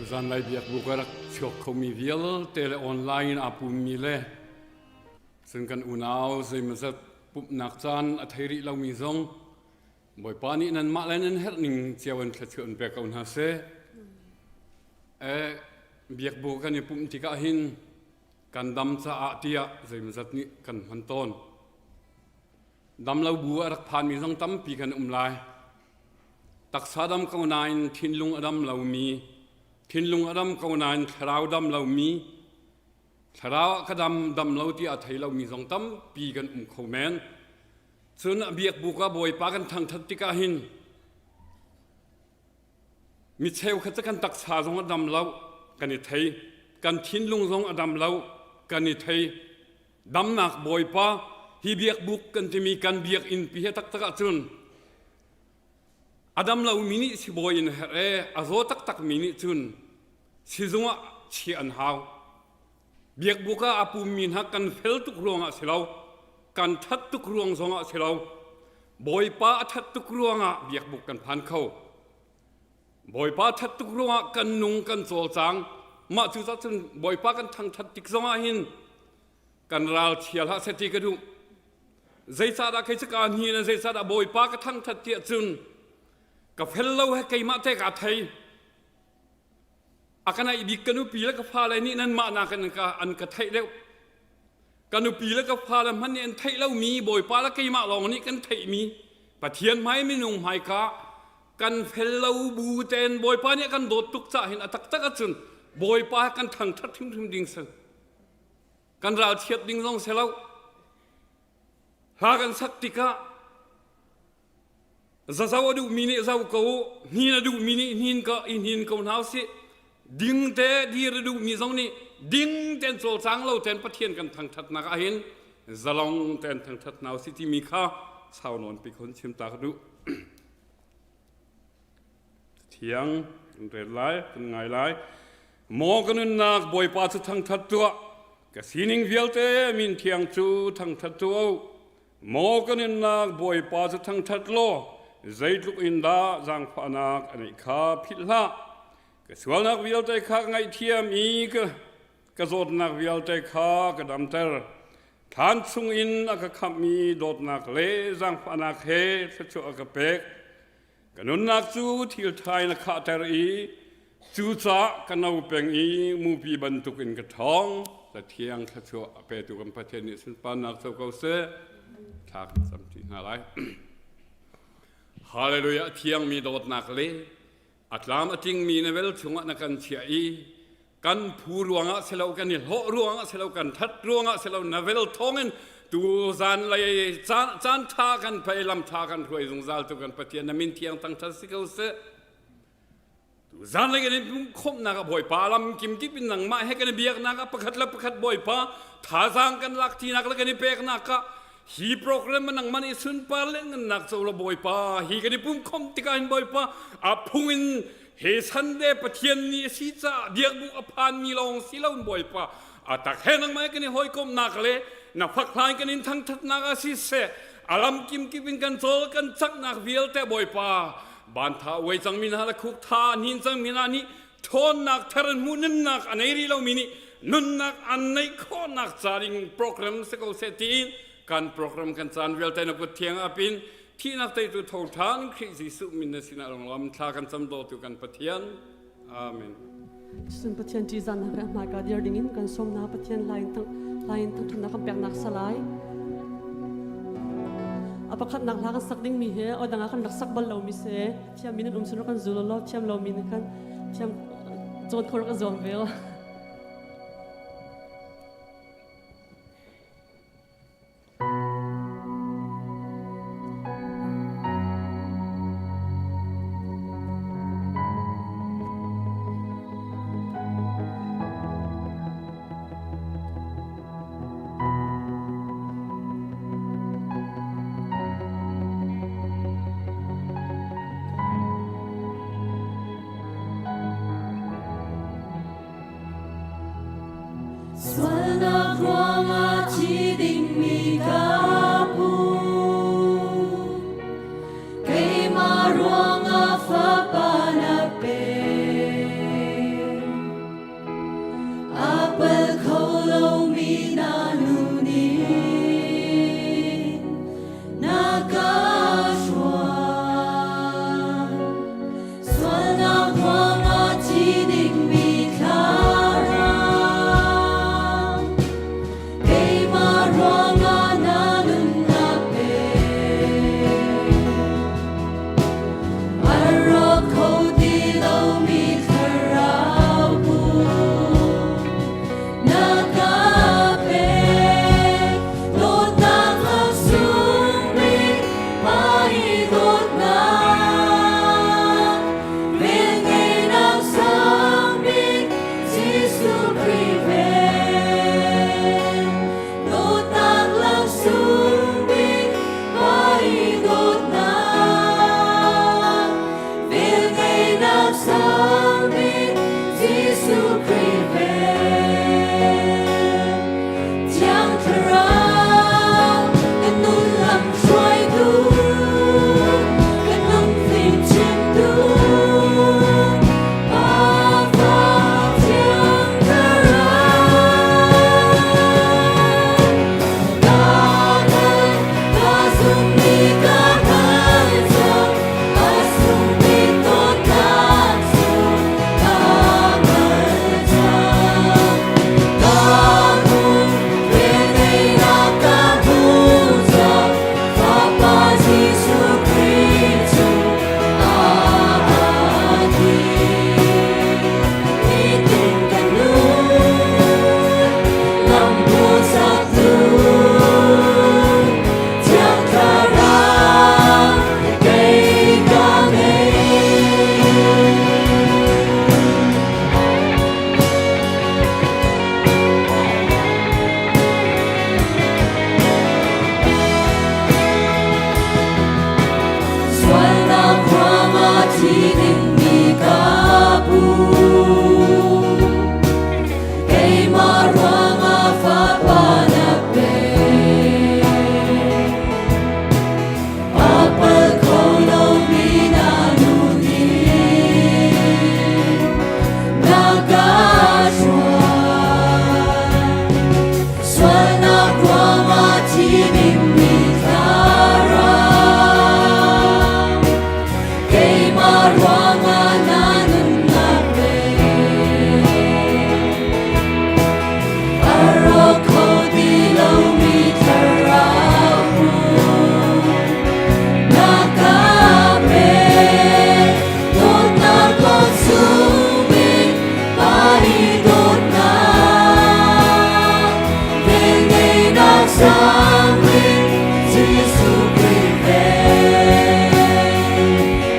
Tuzan lai biakbuk a rak chuak khomi vialte le online in aa pummi le cun kan unau zeimawzat pumhnak caan a thei rih lomi zong Bawipa nih nanmah le nan herh ning cio in thluachuah in pe ko hna seh. Eh, biakbu kan i pumh tikah hin kan dam caah tiah zeimawzat nih kan hman tawn. Damlo bu a rak phanmi zong tampi kan um lai. Taksa dam ko nain thinlung a dam lomi, thinlung a dam ko nain thlarau dam lomi, thlarau ah ka dam dam lo tiah a thei lomi zong tampi kan um kho men. Cun a biakbuk ah Bawipa kan thangthat tikah hin mi cheukhat cu kan taksa zong a dam lo kan i thei, kan thinlung zong a dam lo kan i thei. Damnak Bawipa hi biakbuk kan timi kan biakinn pi he taktak ahcun a dam lomi nih sibawi in herh e a zaw taktakmi nih cun sizung ah chiah an hau. Biakbuk ah a pummi hna kan fel tuk ruangah si lo, kan that tuk ruang zongah si lo, Bawipa a that tuk ruangah biakbuk kan phan kho. Bawipa that tuk ruangah kan nung kan cawlcang. Mah cu cun Bawipa kan thangthat tik zongah hin kan ral chia hlah seh ti ka duh. Zeicahdah kei cu kaa hni na zeicahdah Bawipa ka thangthat tiah cun ka fel lo he keimah te kaa thei. A ka naih bik ka nupi le ka fale nih nanmah nakin an ka, an ka theih deuh. Ka nupi le ka fale hmanh nih an theih lomi Bawipa le keimah lawng nih kan theihmi Pathian hmai minung hmaika kan fel lo bu tein Bawipa nih a kan dawt tuk cah hin a taktak ahcun Bawipa kan thangṭhat hrimhrim ding si. Kan ralchiat ding zong si lo. Hla kan sak tikah Zazo a duhmi nih zo ko u, hnin a duhmi nih hnin ko, i hnin ko hna usih. Ding te dir a duhmi zong nih ding tein cawlcang lo tein Pathian kan thangṭhatnak ah hin zalong tein thangṭhat hna usih timi kha sau nawn pi khon chim ta ka duh. Thiang kan rel lai, kan ngai lai. Maw ka nunnak Bawipa cu thangṭhat tuah, ka sining vialte min thiang cu thangṭhat tuah u. Maw ka nunnak Bawipa cu thangṭhat law zeitluk in dah zaangfahnak a neih kha philh hlah. Ka sualnak vialte kha ka ngaihthiam i ka, ka zawtnak vialte kha ka damter. Thlan chungin a ka khamhmi dawtnak le zaangfahnak he thluachuah a ka pek. Ka nunnak cu thil ṭha in a khahter i cucaah ka no peng i mupi bantukin ka ṭhawng. Cathiang thluachuah a petu kan Pathian nih sunparnak co ko seh. Thla kan cam ṭi hna lai. Hallelujah! A thiangmi dawtnak le a tlam a tlingmi na vel chungah na kan chiah i kan phu ruangah si lo kan i hlawh ruangah si lo kan that ruangah si lo na vel thawngin tu zan lei caan caan tha kan phei lam tha kan hruai zungzal tu kan Pathian na min thiang thang that si ko seh tu zan lei kan in khomnak ah Bawipa lam kim kip in nangmah he kan i biaknak ah pakhat le pakhat Bawipa thazaang kan lak tinak le kan i peknak ah hi program nangmah nih sunpar le ngannak co la Bawipa hi kan i pumkhom tikah hin Bawipa a phung in He Sunday Pathian ni a si caah biakbu a phanmi lawng si lo Bawipa a tak he nangmah kan i hawikomhnak le na fakhlai kan in thangthatnak ah siseh a lam kimkip in kan cawl kan caknak vialte Bawipa ban tha uai cangmi hna le khuk tha hnin cangmi hna nih ṭhawnnak thar an hmuh nunnak a nei rih lomi nih nunnak an neih khawhnak ca ding program si ko seh tiin kan program kan caan vialte na kut thiang apin Thihnak teitu tho ṭhan Khrih Jesuh min na sinah lunglam thla kan cam dawtu kan Pathian. Amen. Cun Pathian ṭihzahnak he a hmaika dir dingin kan sawmnak Pathian hlain hlain thangṭhatnak kan peknak salai. A pakhatnak hla kan sak dingmi he odang ah kan rak sak bal lomi se thiam min an um sin kan zul law thiam lomi nih khan thiam cawn kho rak i zuam ve. Sualnak ruangah thi dingmi ka pu. Keimah ruangah fapa na pek. Ruangah na nunnak pe. A rawk kho ti lomi thlarau hmun na ka pek. Dawtnak laksawng bik Pa i dawtnak, velngeihnak sang bik Jesuh Khrih vel.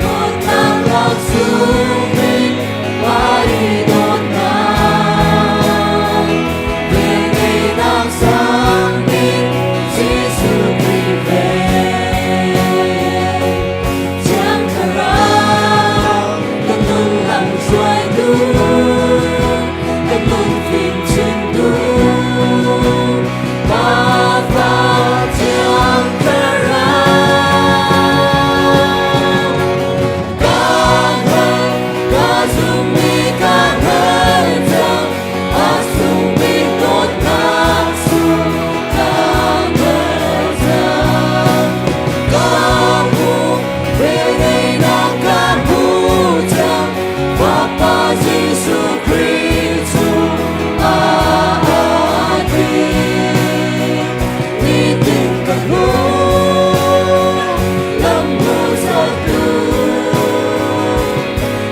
Dawtnak laksawng bik Pa i dawtnak, velngeihnak sang bik Jesuh Khrih vel. Thiang Thlarau, kan nun lam hruaitu, kan nun fimchimtu, Pa Fa Thiang Thlarau. Ka hngal, ka zummi ka hngal cang, a sung bik dawtnak sung ka hngal cang. Ka hmu, velngeihnak ka hmu cang, Fapa Jesuh Khrih cu a ti. Nitin ka hmu, lam hmuhsaktu,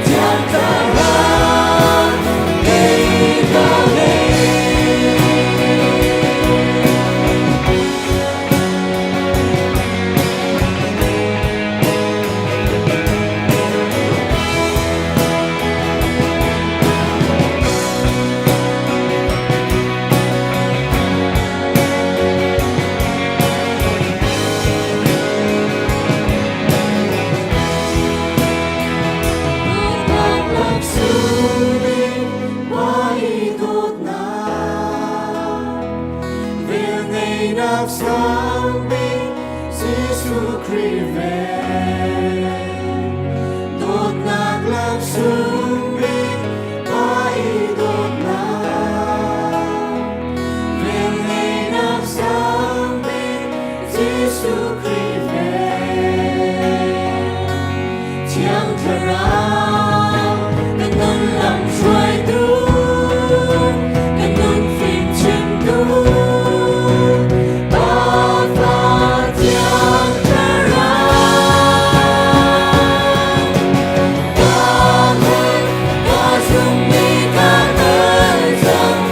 Thiang Thlarau kei ka ngei. Dawtnak laksawng bik Pa i dawtnak, velngeihnak sang bik Jesuh Khrih vel. Dawtnak laksawng bik Pa i dawtnak, velngeihnak sang bik Jesuh Khrih vel. Thiang Thlarau, kan nun lam hruaitu, kan nun fimchimtu, Pa Fa Thiang Thlarau. Ka hngal, ka zummi ka hngal cang,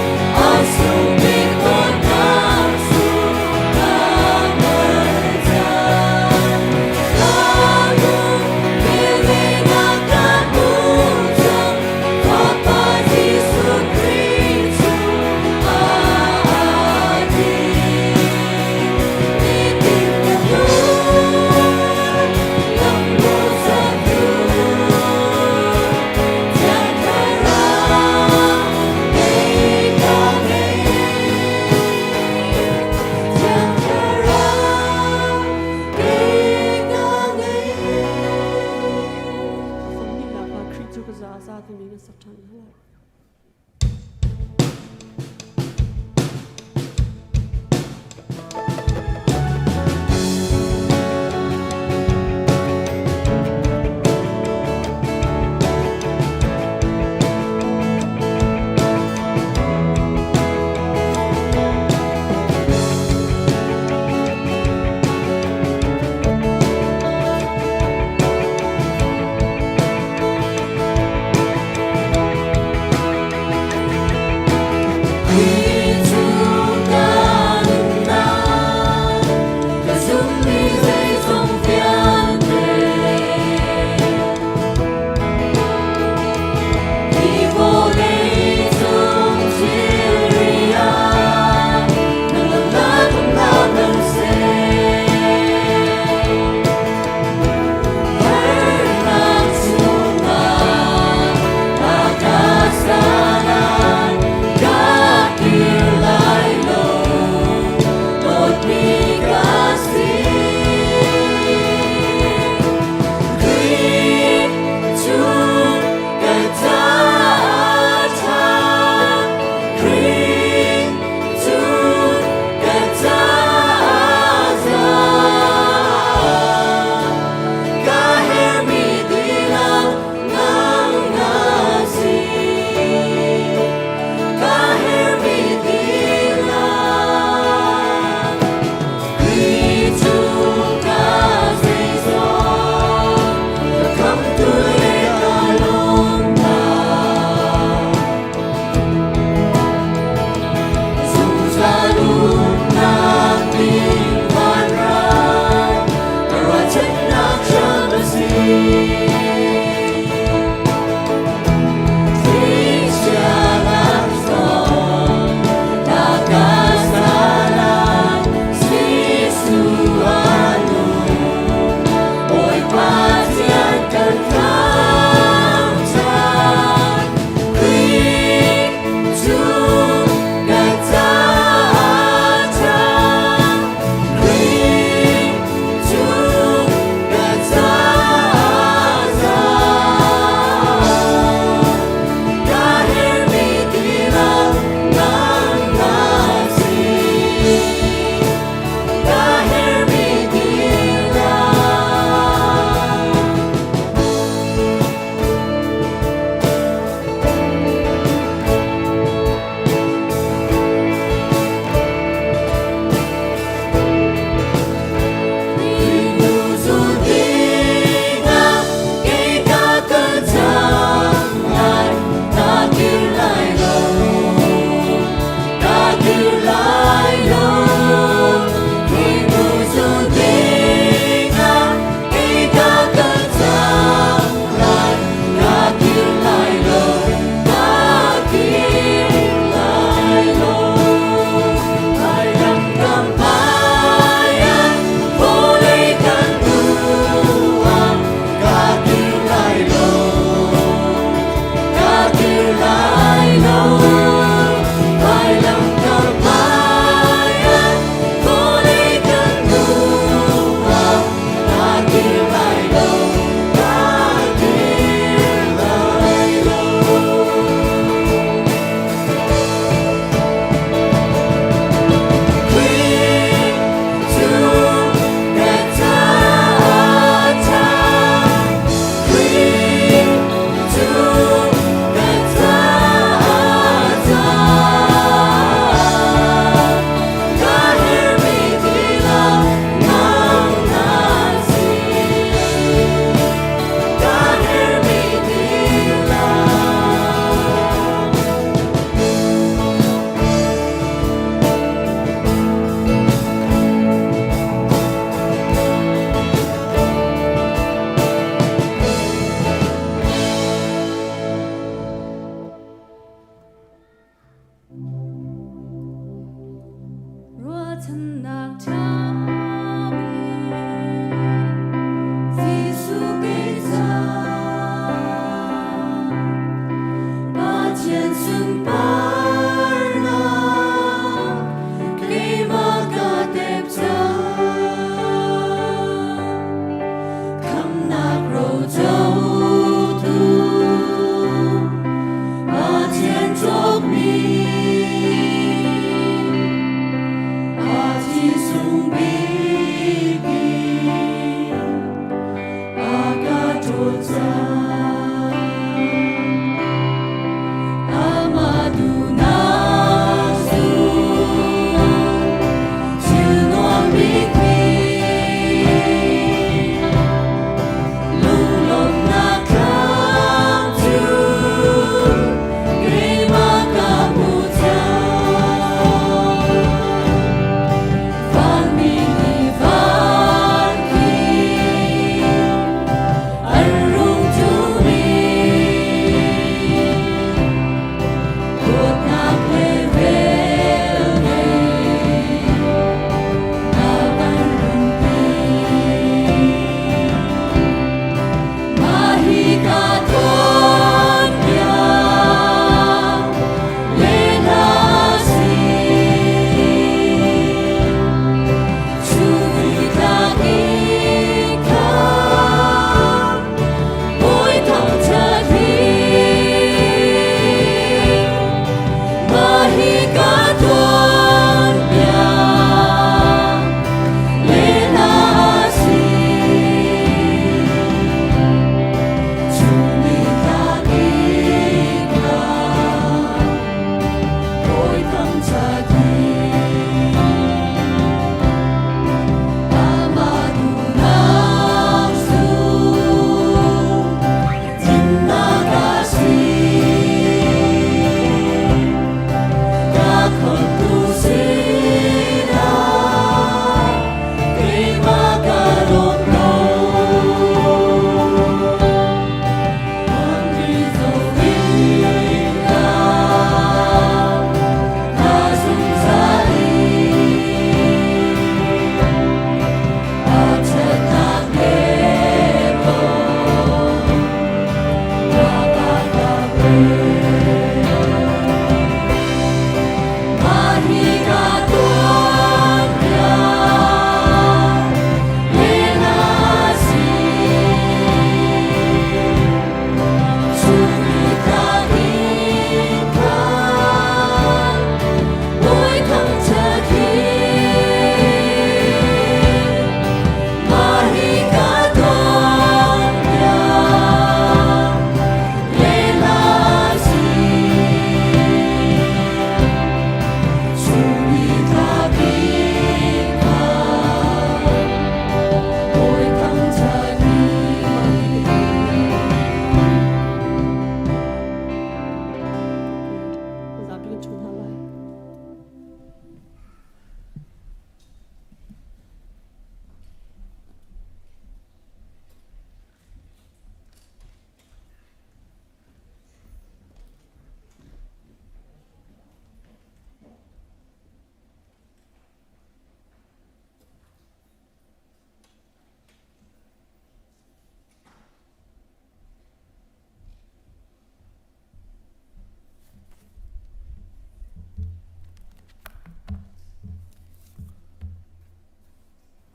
a sung bik dawtnak sung ka hngal cang. Ka hmu, velngeihnak ka hmu cang, Fapa Jesuh Khrih cu a ti. Nitin ka hmu, lam hmuhsaktu, Thiang Thlarau kei ka ngei. Thiang Thlarau kei ka ngei. A fangmi ah Khrih cu ka za a za timi kan sak ṭhan hna lai.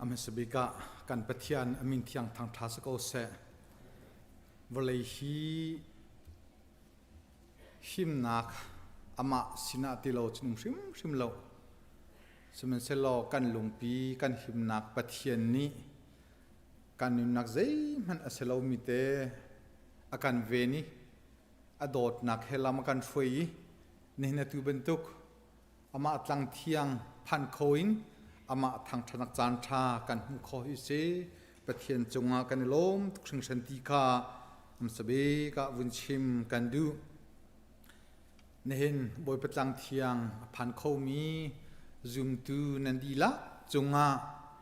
A hmasa bik ah kan Pathian a min thiang thangṭha si ko seh. Vawlei hi himnak amah sinah ti lo cun um hrimhrim lo. Sihmanhsehlaw kan lungpi kan himnak Pathian nih kan nunnak zeihmanh a si lomi te a kan ven i a dawtnak he lam a kan hruai i nihin atu bantuk amah tlang thiang phan kho in amah thangṭhatnak caan ṭha kan hmuh khawh hi si. Pathian cungah kan i lawm tuk hringhran ti kha hmasa bik ah vun chim kan duh. Nihin Bawipa tlang thiang a phan khomi zumtu nan dihlak cungah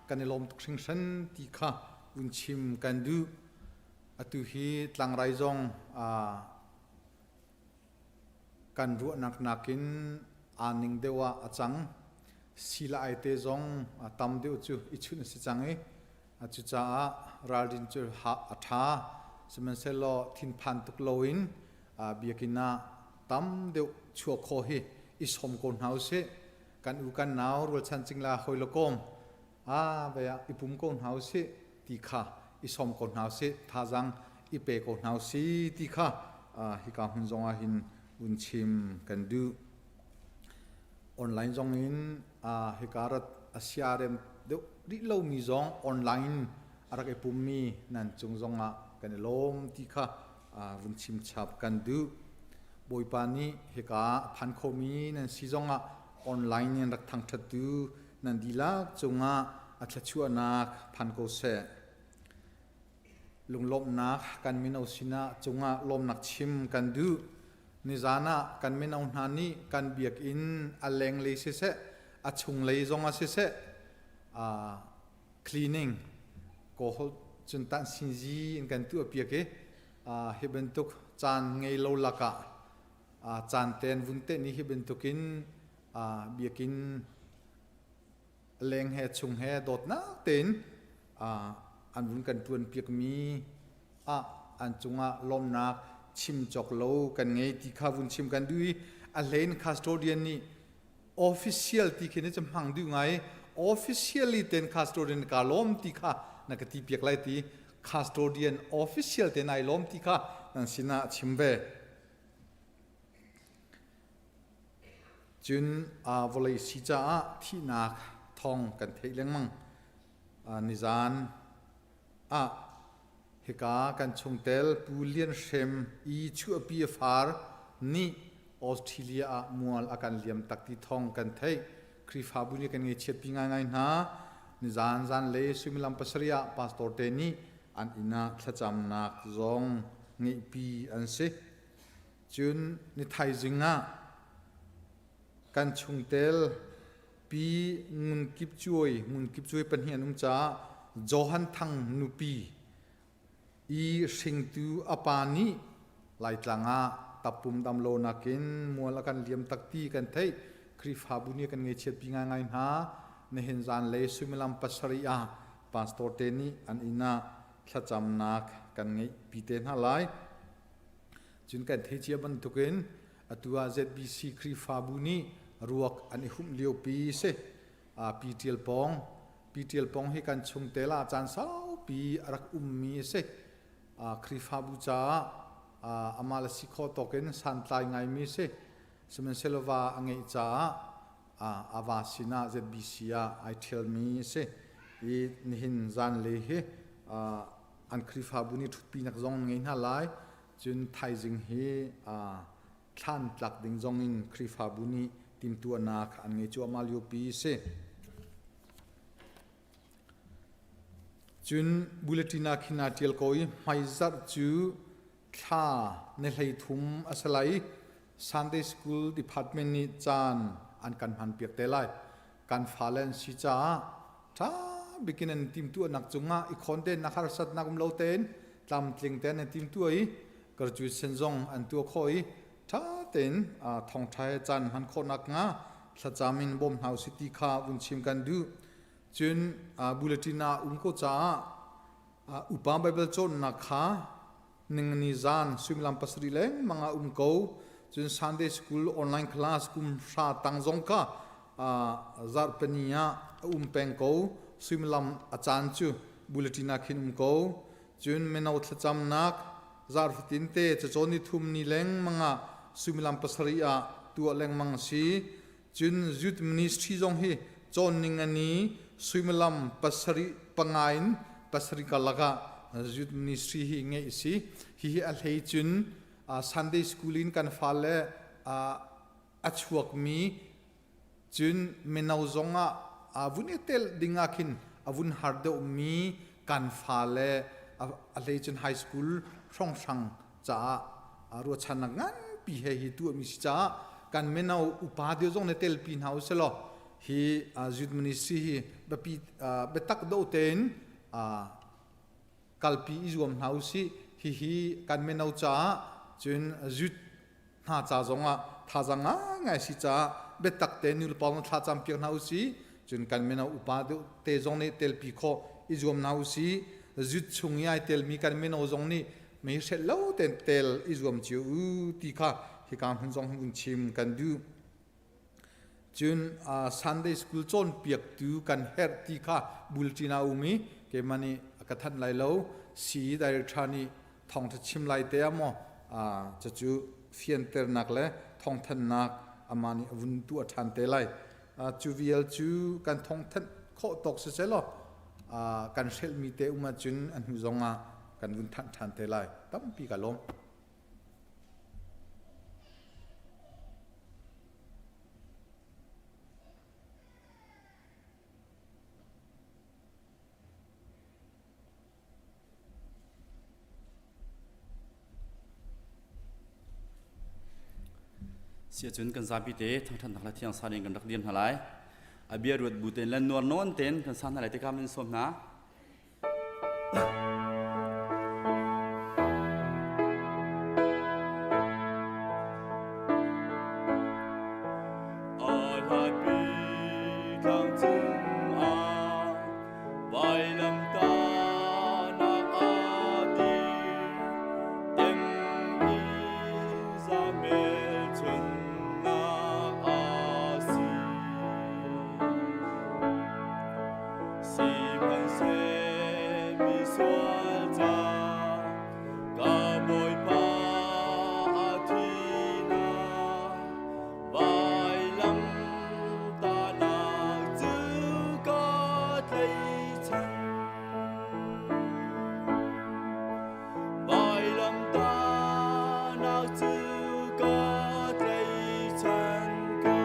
kan i lawm tuk hringhran ti kha vun chim kan duh. Atu hi tlangrai zong kan ruahnak nakin aa ning deuh ah a cang. Sii le ai te zong a tam deuh cu i chunh a si cang i cucaah ralrin cu a ṭha. Sihmanhsehlaw thinphan tuk loin biakinn ah tam deuh chuah khawh hi i sawm ko hna usih. Kan u kan nau rualchan cingla hawi le kom ah vai ah i pum ko hna usih ti kha i sawm ko hna usih, thazaang i pe ko hna usih ti kha hika hmun zong ah hin un chim kan duh. Online zong in hika rat a siarem deuh rih lomi zong online a rak i pummi nan cung zong ah kan i lawm ti kha vun chim chap kan duh. Bawipa nih hika phan khomi nan si zong ah online in rak thangṭhattu nan dihlak cungah a thluachuahnak phan ko seh. Lunglawmhnak kan mino sinah cungah lawmnak chim kan duh. Nizan ah kan mino hna nih kan biakinn a lenglei siseh, a chunglei zongah siseh, cleaning kaw cun tan sinzi in kan tuah piak i hi bantuk caan ngei lo lakah caan ten vun te ni hi bantukin biakinn leng he chung he dawtnak tein an vun kan ṭuan piakmi ah an cungah lawmnak chim cawk lo kan ngei ti kha vun chim kan duh i a hlein custodian nih official ti khi ni cu hmang duh ngai officially ten custodian ka lawm ti kha na ka ti piak lai ti custodian official te nai lawm ti kha nan sinah chim ve. Cun vawlei si caah thihnak thawng kan theih lengmang. Nizan ah hika kan chungtel Pu Lian Hrem i chuahpi a far nih Australia ah mual a kan liam tak ti thawng kan theih. Khrihfabu nih kan ngeichiatpi ngaingai hna. Nizan zanlei suimilam pasarih ah pastor te nih an inn ah thlacamnak zong ngeihpi an si. Cun ni thaizing ah kan chungtel Pi Ngun Kip Cuai, Ngun Kip Cuai pahnih an um caah Johan Thang nupi i hringtu a pa nih Laitlang ah tappum dam lo nakin mual a kan liam tak ti kan theih. Khrihfabu nih kan ngeichiatpi ngaingai hna. Nihin zanlei suimilam pasarih ah pastor te nih an inn ah thlacamnak kan ngeihpi te hna lai. Cun kan theih cia bantukin atu ah ZBC Khrihfabu nih ruak an i humh liopi si. Pi Ṭial Pawng, Pi Ṭial Pawng hi kan chungtel ah caan saupi a rak ummi a si. Khrihfabu caah amah le si khawh tawk in santlai ngaimi a si. Sihmanhsehlaw va a ngeih caah a va sinah ZBC ah ai ṭhialmi a si. I nihin zanlei hi an Khrihfabu nih ṭhutpinak zong an ngei hna lai. Cun thaizing hi thlan tlak ding zong in Khrihfabu nih timhtuahnak an ngei cuahmah liopi a si. Cun bulletin ah khin aa ṭial ko i hmaizarh cu thla ni 13 a si lai i Sunday School Department nih caan an kan hmanpiak te lai. Kan fale an si caah ṭha bikin an timhtuahnak cungah i khawndennak harsatnak um lo tein tlamtling tein an timhtuah i graduation zong an tuah khawh i ṭha tein thawngṭha he caan hman khawh nakhnga thlacam in bawm hna usih ti kha vun chim kan duh. Cun bulletin ah um ko caah upa Baibal cawnnak kha ningani zan suimilam pasarih lengmang ah um ko. Cun Sunday School online class kum hra tang zong kha zarhpini ah a um peng ko. Suimilam a caan cu bulletin ah khin um ko. Cun mino thlacamnak zarhfatin te cacawn ni thum ni lengmang ah suimilam pasarih ah tuah lengmang a si. Cun youth ministry zong hi cawn ning a ni suimilam pasarih panga in pasarih karlak ah youth ministry hi ngeih a si. Hihi a hlei cun Sunday school in kan fale a chuakmi cun mino zong ah vun i tel ding ah khin a vun har deuhmi kan fale a hlei cun high school hrawnghrang caah ruahchannak nganpi he hi tuahmi si caah kan mino upa deuh zong nih telpi hna u selaw hi youth ministry hi biapi biatak deuh tein kalpi i zuam hna u sih. Hihi kan mino caah cun youth hna ca zongah thazaang ngaingai si caah biatak te nulepa zong thla cam piak hna u sih. Cun kan mino upa deuh te zong nih telpi khawh i zuam hna u sih. Youth chung i ai telmi kan mino zong nih mei hrelh lo tein tel i zuam cio u ti kha hika hmun zong hun chim kan duh. Cun Sunday school cawnpiaktu kan herh ti kha bulṭin a um i keimah nih a ka thanh lai lo. CE director nih thawngṭha chim lai te ah maw cucu fianternak le thawngthanhnak amah nih a vun tuah ṭhan te lai. Cu vial cu kan thawngthanh khawh tawk siseh law kan hrelhmi te um ahcun a hnu zong ah kan vun thanh ṭhan te lai. Tampi ka lawm. Siacun kan zapi te thangthannak le thiang san in kan rak diam hna lai. A bia ruat bu tein le nuar nawn tein kan san hna lai tikah min sawm hna. Sihmanhseh misual ca ka Bawipa a thihnak vailam tahnak cu ka tlaihchan. Vailam tahnak cu ka tlaihchan ko.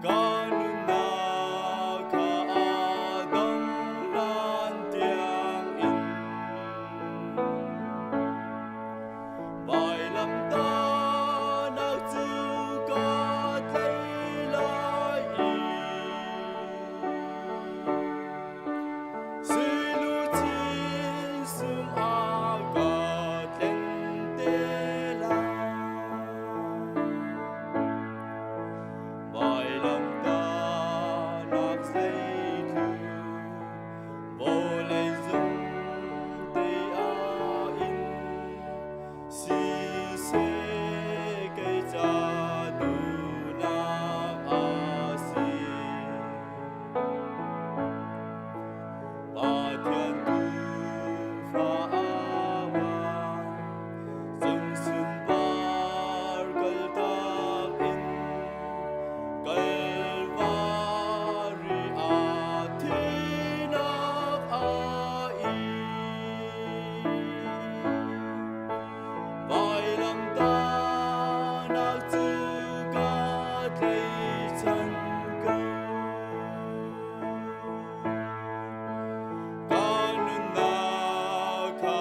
Ka nunnak kha a dong hlan tiangin vailamtahnak cu ka tlai lai i Sui-luchin sung a ka tlen te lai. Vailamtahnak zeitlu vawlei zung te ah in siseh kei ca duhnak a si. Pathian tuufa a van cung sunpar kaltak in Kalvari ah thihnak a ing. Vailamtahnak cu ka tlaihchan ko. Ka nunnak kha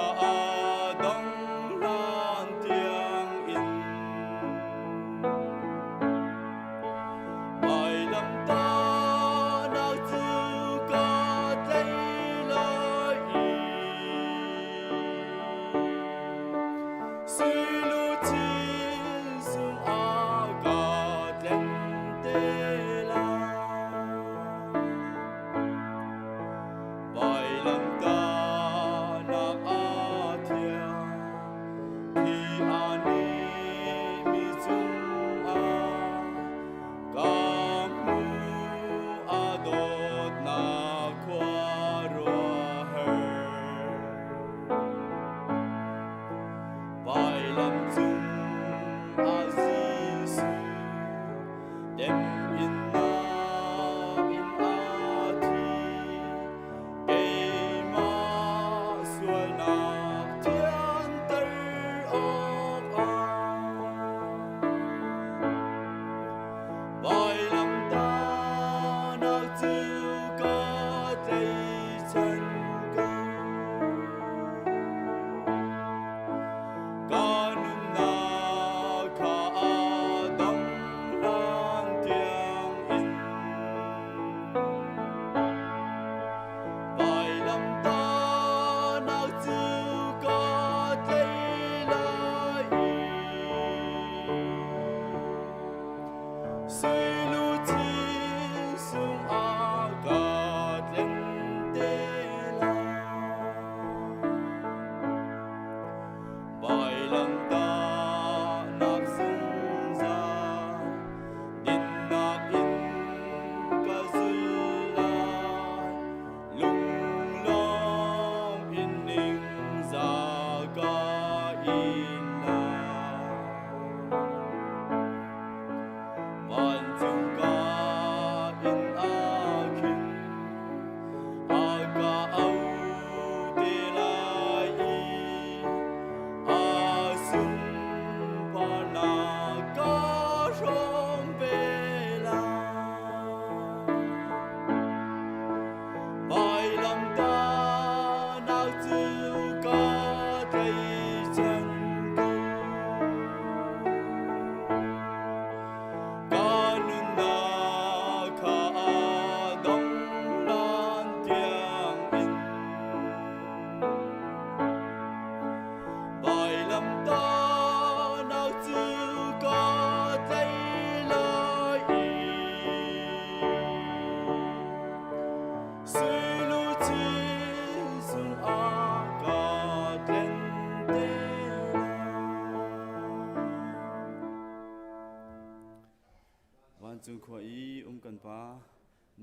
Pa,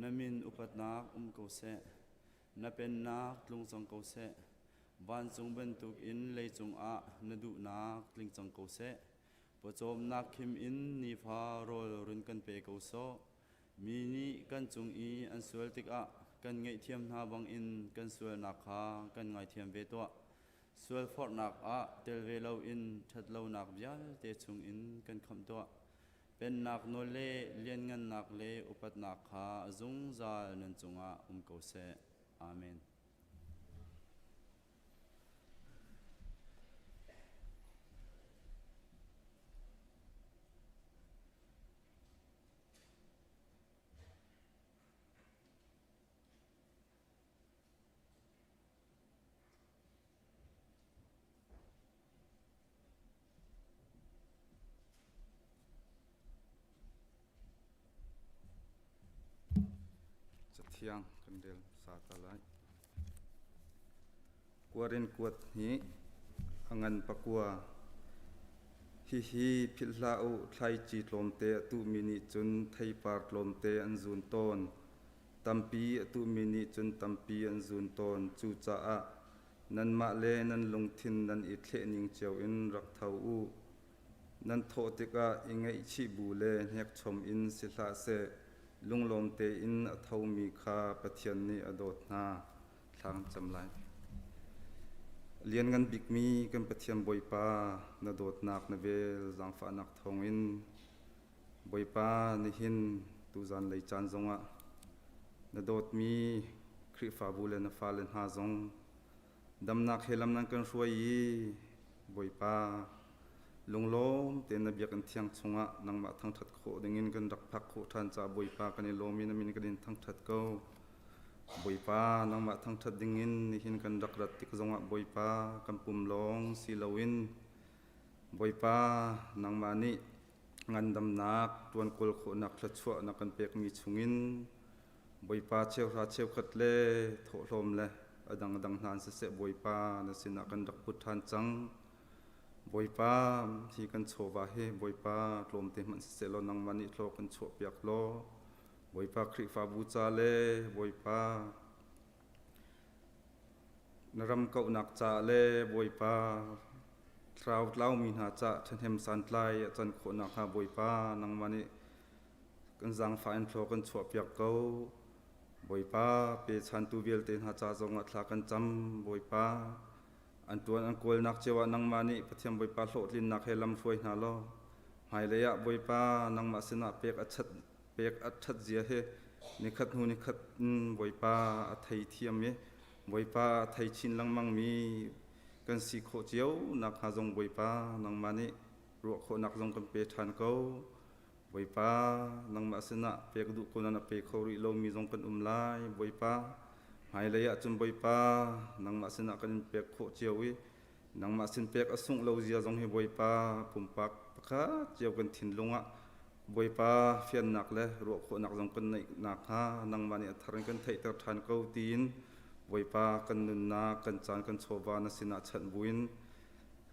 na min upatnak um ko seh. Na pennak tlung cang ko seh. Vancung bantuk in leicung ah na duhnak tling cang ko seh. Pawcawmnak khim in nifa rawl run kan pe ko sawh. Mi nih kan cung i an sual tikah kan ngaihthiam hna bangin kan sualnak kha kan ngaithiam ve tuah. Sualforhnak ah tel ve loin ṭhatlonak vialte chungin kan khamh tuah. Pennak nawl le lianngannak le upatnak kha zungzal nan cungah um ko seh. Amen. Cathiang kan rel sa ta lai. Kuarin kuat hi a ngan pakua. Hihi philh hlah u, thlaici tlawmte a tuhmi nih cun theipar tlawmte an zun tawn. Tampi a tuhmi nih cun tampi an zun tawn. Cucaah nanmah le nan lungthin nan i thlehning cio in rak tho u. Nan thawh tikah i ngaihchih bu le hnekchom in si hlah seh, lunglawm tein a thomi kha Pathian nih a dawt hna. Thla kan cam lai. Lianngan bikmi kan Pathian Bawipa, na dawtnak na vel zaangfahnak thawngin Bawipa nihin tuzan lei caan zongah na dawtmi Khrihfabu le na fale hna zong damnak he lam nan kan hruai i Bawipa lunglawm tein na biakinn thiang chungah nangmah thangṭhat khawh dingin kan rak phak khawh ṭhan caah Bawipa kan i lawm i na min kan in thangṭhat ko. Bawipa nangmah thangṭhat dingin nihin kan rak rat tik zongah Bawipa kan pum lawng si loin Bawipa nangmah nih ngandamnak ṭuan kawl khawhnak thluachuah na kan pekmi chungin Bawipa cheuhra cheukhat le thawhlawm le a dangdang hna in siseh Bawipa na sinah kan rak put ṭhan cang. Bawipa hi kan chawva hi Bawipa tlawmte hmanh siseh law nangmah nih hlaw kan chuahpiak law Bawipa Khrihfabu ca le Bawipa Na ram kauhnak caah le Bawipa thlarau tlaumi hna caah ṭhahnem santlai a can khawh nakhnga Bawipa nangmah nih kan zaangfah in thlaw kan chuahpiak ko. Bawipa pechantu vialte hna ca zongah thla kan cam. Bawipa an ṭuan an kawlnak cio ah nangmah nih Pathian Bawipa hlawhtlinnak he lam hruai hna law hmailei ah Bawipa nangmah sinah pek a chat pek a ṭhat zia hi nikhat hnu nikhat in Bawipa a thei thiam i Bawipa a thei chin lengmangmi kan si khawh cio nakhnga zong Bawipa nangmah nih ruah khawhnak zong kan pe ṭhan ko. Bawipa nangmah sinah pek duh ko nan a pe kho rih lomi zong kan um lai. Bawipa hmailei ah cun Bawipa nangmah sinah kan in pek khawh cio i Nangmah sin pek a sungh lo zia zong hi Bawipa pumpak pakhat cio kan thinlung ah Bawipa fiannak le ruah khawhnak zong kan neih nakhnga nangmah nih a thar in kan theihter ṭhan ko tiin Bawipa kan nunnak kan caan kan chawva na sinah chanh buin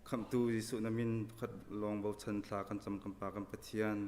Khamhtu Jesuh na min pakhat lawng bochan thla kan cam kan Pa kan Pathian.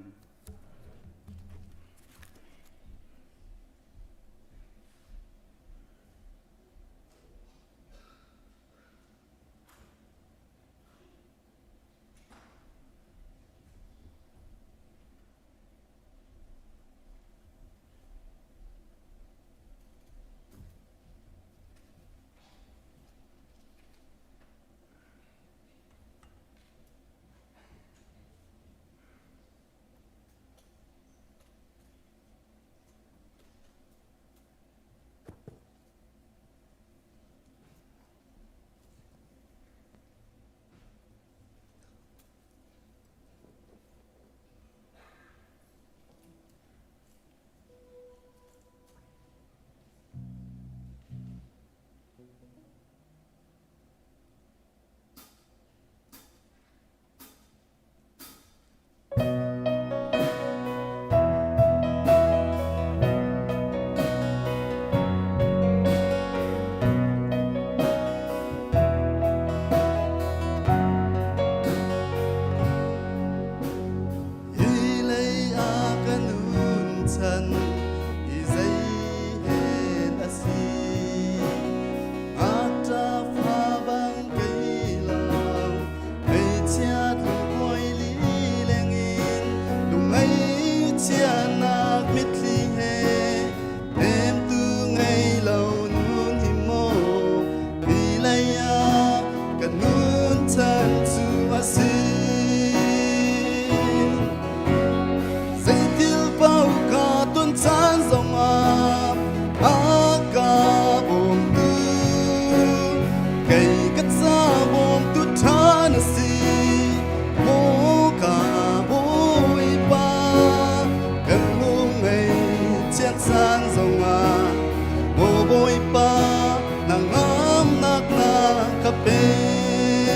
ka pek.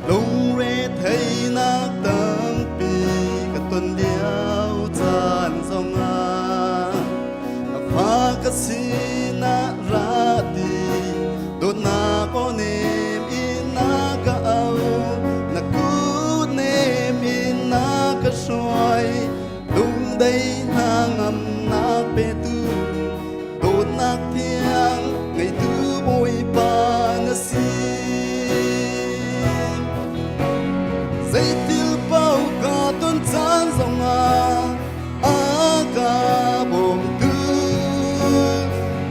Lungre theihnak tampi ka ton lio caan zongah a fa ka sinah ra ti dawtnak aw nem in na ka au na kut nem in na ka hruai lungdei hna ngamnak petu dawtnak thiang ngeitu Bawipa na si. Zeitil paoh ka ton caan zongah a ka bawmtu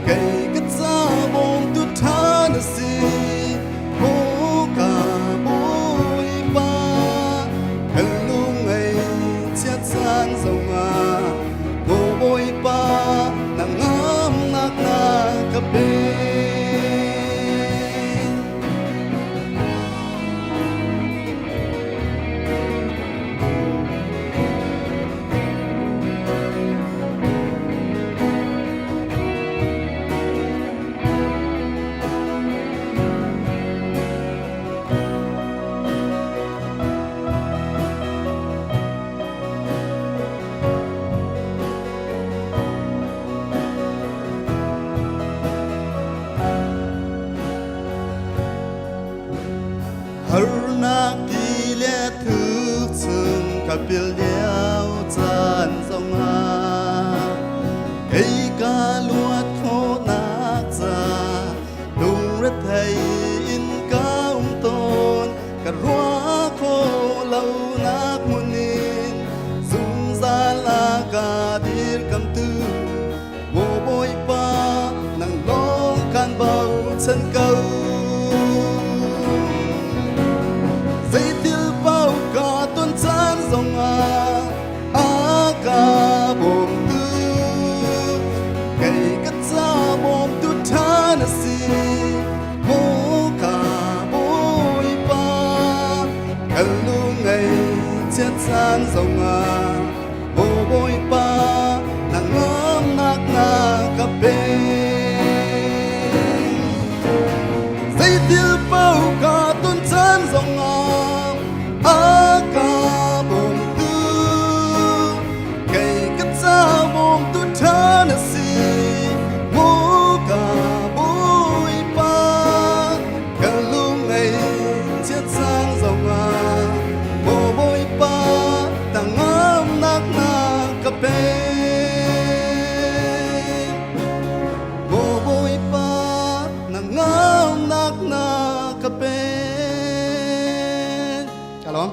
kei ka ca bawmtu ṭha na si. Maw ka Bawipa kan lungei chiat caan zongah Maw Bawipa na ngamnak na ka pe. Harnak ti le thuk chung ka pil lio caan zongah kei ka luat khawhnak ca Lungrethei in ka um tawn, ka ruah kho lo nak hmun in zungzal a ka dirkamtu Maw Bawipa nang lawng kan bochan ko. Zeitil paoh ka ton caan zongah a ka bawmtu kei ka ca bawmtu ṭha na si maw ka Bawipa kan lungei chiat caan zongah maw Bawipa na ngamnak na ka pe Zeitil paoh ka ton caan zongah a ka bawmtu kei ka ca bawmtu ṭha na si maw ka Bawipa ka lungei chiat caan zongah maw Bawipa tangam-nak na ka pek Maw Bawipa na ngamnak na ka pek. Ka lawm.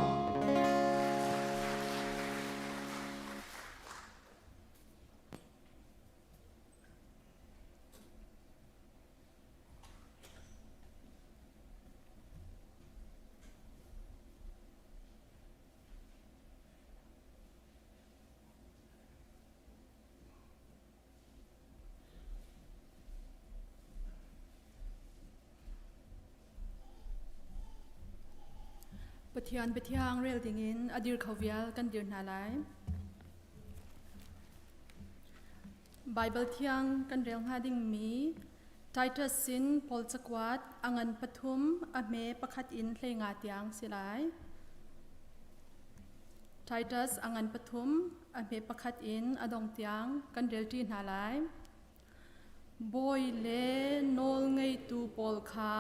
Pathian biathiang rel dingin a dir kho vial kan dir hna lai. Bible thiang kan rel hnga dingmi Titus sin Paul cakuat a ngan pathum a hme pakhat in 15 tiang si lai. Titus a ngan pathum a hme pakhat in a dong tiang kan relṭi hna lai. Bawi le nawl ngeitu pawl kha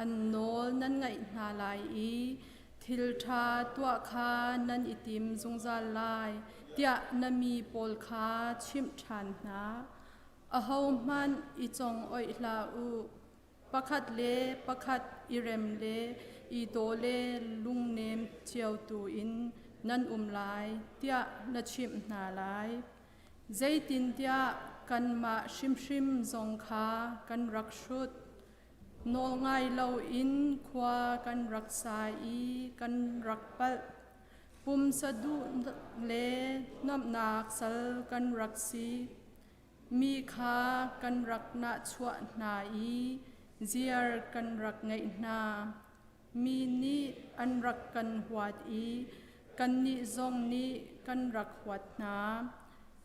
an nawl nan ngaih hna lai i thil ṭha tuah kha nan i tim zungzal lai tiah na mi pawl kha chimh ṭhan hna. Ahohmanh i congoih hlah u. Pakhat le pakhat i rem le i daw le lungnem cio tu in nan um lai tiah na chimh hna lai. Zeitintiah kanmah hrimhrim zong kha kan rak hrut. Nawlngai loin khua kan rak sa i kan rak palh. Pumsa duh le nuamhnak sal kan rak si. Mi kha kan rak nahchuah hna i ziar kan rak ngeih hna. Mi nih an rak kan huat i kannih zong nih kan rak huat hna.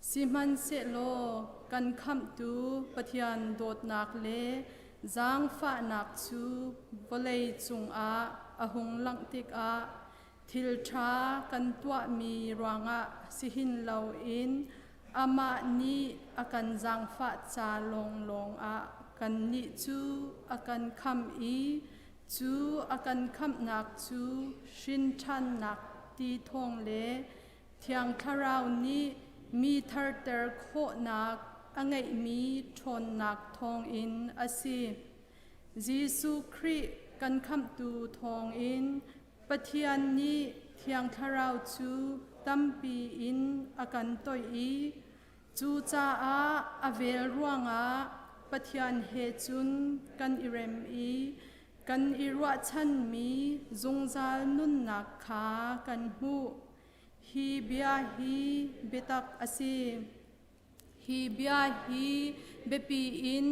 Sihmanhsehlaw kan khamhtu Pathian dawtnak le zaangfahnak cu vawlei cungah a hung langh tikah thil ṭha kan tuahmi ruangah si hin loin amah nih a kan zaangfah ca lawnglawng ah kannih cu a kan khamh i cu a kan khamhnak cu hrinṭhannak ti thawng le Thiang Thlarau nih mi tharter khawhnak a ngeihmi ṭhawnnak thawngin a si. Jesuh Khrih kan khamhtu thawngin Pathian nih Thiang Thlarau cu tampi in a kan toih i cucaah a vel ruangah Pathian he cun kan i rem i kan i ruahchanmi zungzal nunnak kha kan hmuh. Hi bia hi biatak a si. Hi bia hi biapi in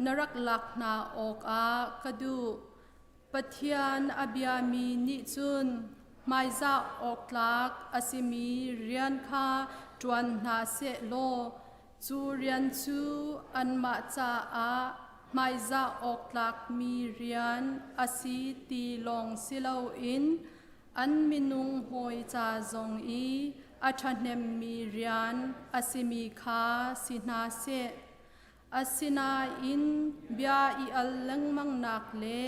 na rak lak hna awkah ka duh. Pathian a biami nih cun hmaizah awk tlak a simi rian kha ṭuan hna seh law cu rian cu anmah caah hmaizah awk tlakmi rian a si ti lawng si loin an minung hawi ca zong i a ṭhahnemmi rian a simi kha si hna seh. Asinain bia i al lengmangnak le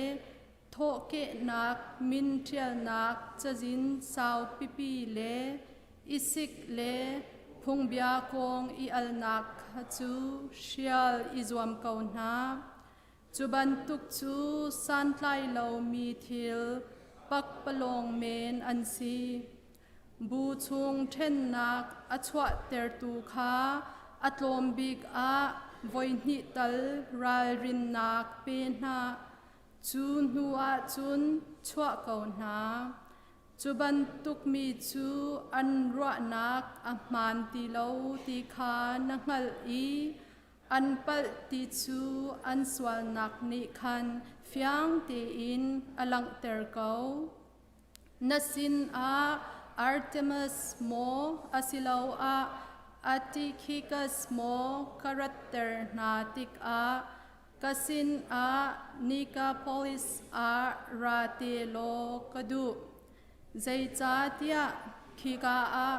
thawhkehnak min ṭialnak cazin saupipi le i sik le phungbia kong i alnak kha cu hrial i zuam ko hna. Cu bantuk cu santlai lomi thil pakpalawng men an si. Bu chung ṭhennak a chuahtertu kha a tlawm bik ah voihnih tal ralrinnak pe hna. Cu hnu ah cun chuah ko hna. Cu bantuk mi cu an ruahnak a hmaan ti lo ti kha na hngalh i An palh ti cu an sualnak nih khan fiang tein a langhter ko. Na sinah Artemis maw asiloah Attikhikas maw ka ratter hna tikah ka sinah Nikapolis ah ra te law ka duh. Zeicahtiah khika ah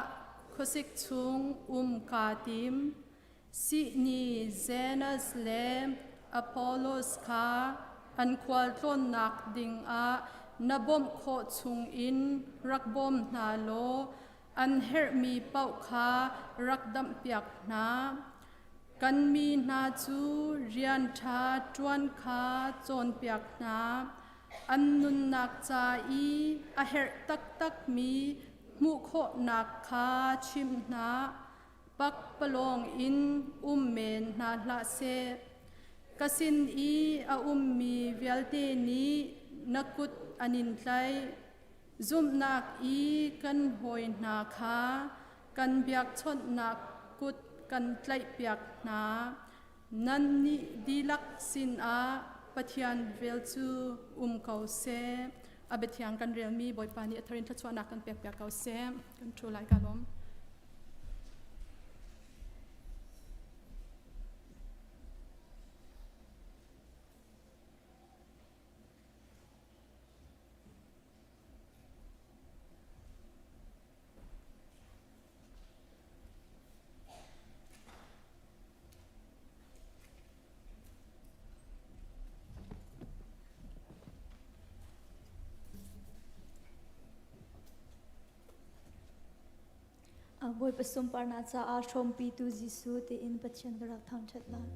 khuasik chung um kaa tim. Sihni Zenas le Apollos kha an khualtlawnnak dingah na bawmh khawh chungin rak bawm hna law an herhmi paoh kha rak damhpiak hna. Kan mi hna cu rian ṭha ṭuan kha cawnpiak hna. An nunnak ca i a herh taktakmi hmuh khawhnak kha chim hna. Pakpalawng in um men hna hlah seh. Ka sin i a ummi vialte nih na kut an in tlaih. Zumhnak i kan hawi hna kha kan biakchawnhnak kut kan tlaihpiak hna. Nannih dihlak sinah Pathian vel cu um ko seh. A biathiang kan relmi Bawipa nih a thar in thluachuahnak kan pekpiak ko seh. Kan ṭhu lai ka lawm. Bawipa sunparnak caah hrawmpitu Jesuh tiin Pathian ka rak thangṭhat lai.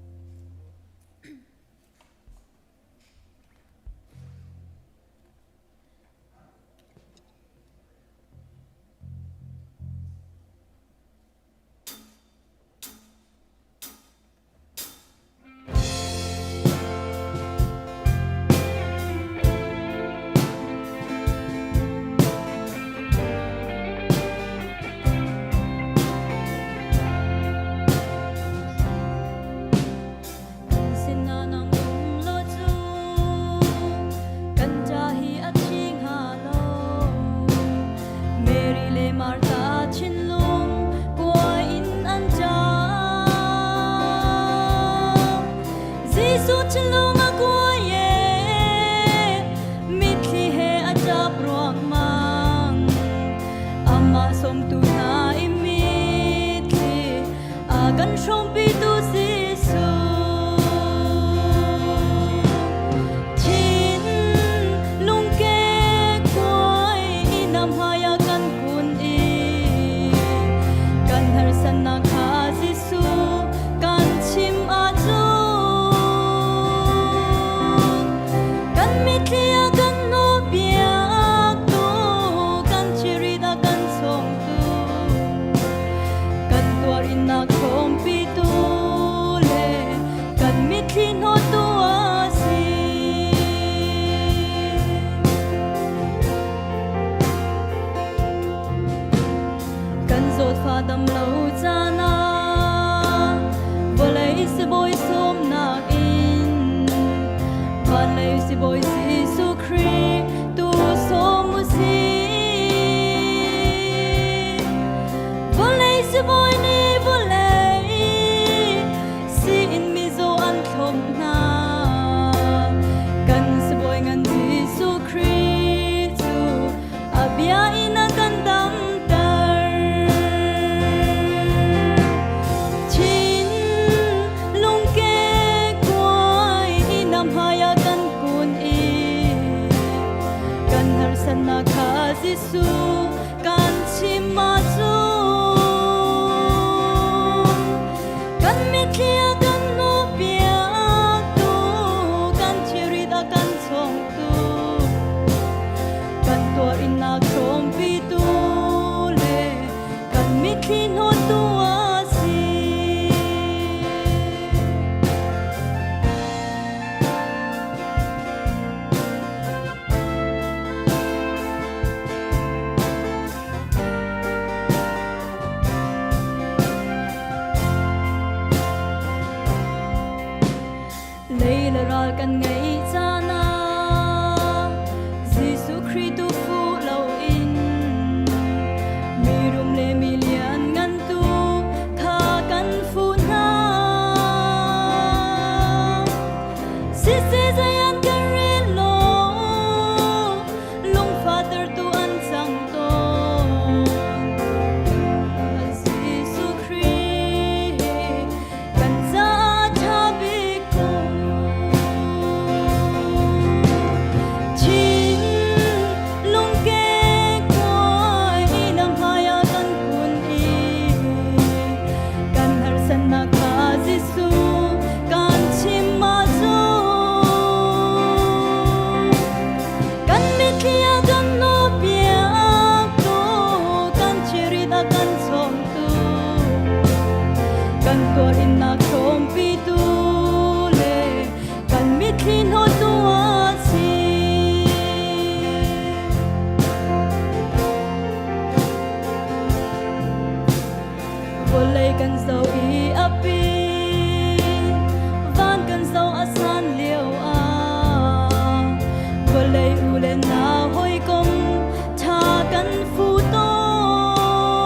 Sibawi Jesuh Khrih tu sawm u sih. Vawlei sibawi nih vawlei siin mizaw an thlop hna. Kan sibawi ngan Jesuh Khrih cu a bia in a kan damter. Chin lungke kuai na hmai ah kan kun i kan harsatnak kha Jesuh kan chim ahcun kan mitthli a kan hnawhpiaktu kan thilrit a kan chawngtu kan tuarinnak hrawmpitu le kan mitthli hnawttu a si. Lei le ral kan ngeih caan ah Jesuh Khrih tu fuh loin mi rum le mi lian ngan tu kha kan fuh hna. Siseh zei an kan rel lo, lungfahter tu an cang tawn. Jesuh Khrih kan caah ṭha bik ko. Chin lungke kuai na hmai ah kan kun i kan harsatnak kha Jesuh kan chim ahcun kan mitthli a kan hnawhpiaktu kan thilrit a kan chawmtu kan tuarinnak hrawmpitu le kan mitthli hnawhtu a si. Vawlei kan zoh i a pi, van kan zoh a san lio ah vawlei u le nau hawikom ṭha kan fu tawn.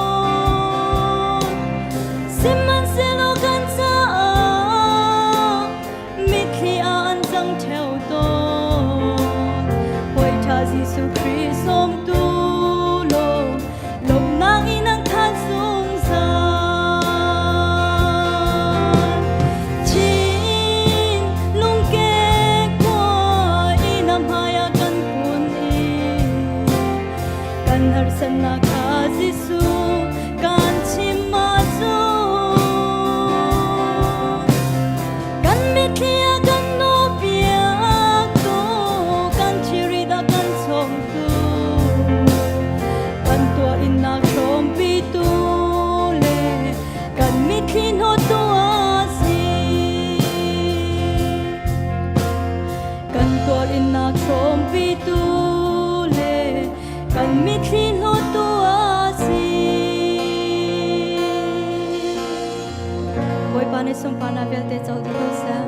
Sihmanhsehlaw kan caah mitthli ah an cang ṭheo tawn. Hawi ṭha Jesuh Khrih sawmtu law lawmhnak in an khat zungzal. Chin lungke khua i na hmai ah kan kun i kan harsatnak kha Jesuh kan chim ahcun kan mitthli a kan hnawhpiaktu kan thilrit a kan chawmtu kan tuah innak hrawmpitu le kan mitthli hnawttu a si. Kan tuah innak hrawmpitu le kan mitthli hnawttu a si. Bawipa nih sunparnak vialte co dih ko seh.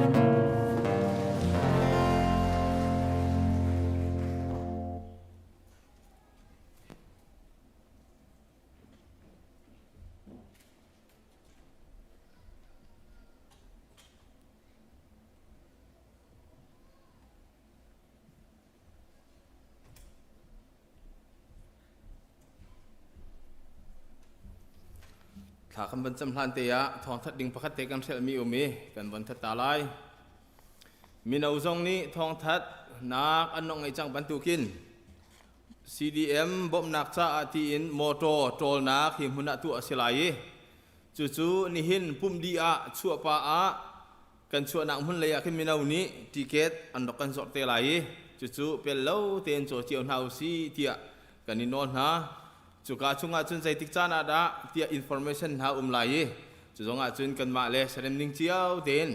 Thla kan van cam hlan te ah thawngthat ding pakhat te kan hrelhmi um i kan von that ta lai. Mino zong nih thawngthat nak an nong ngei cang bantukin CDM bawmhnak caah tiin motor ṭawlnak hi hmun ah tuah a si lai i cucu nihin pumh dih ah chuahpa ah kan chuahnak hmun lei ah khin mino nih ticket an rak kan zawrh te lai i cucu pel lo tein caw cio hna usih tiah kan i nawl hna. Cuka chungah cun zeitik caan ah dah tiah information hna um lai i cu zongah cun kanmah le serem ning cio tein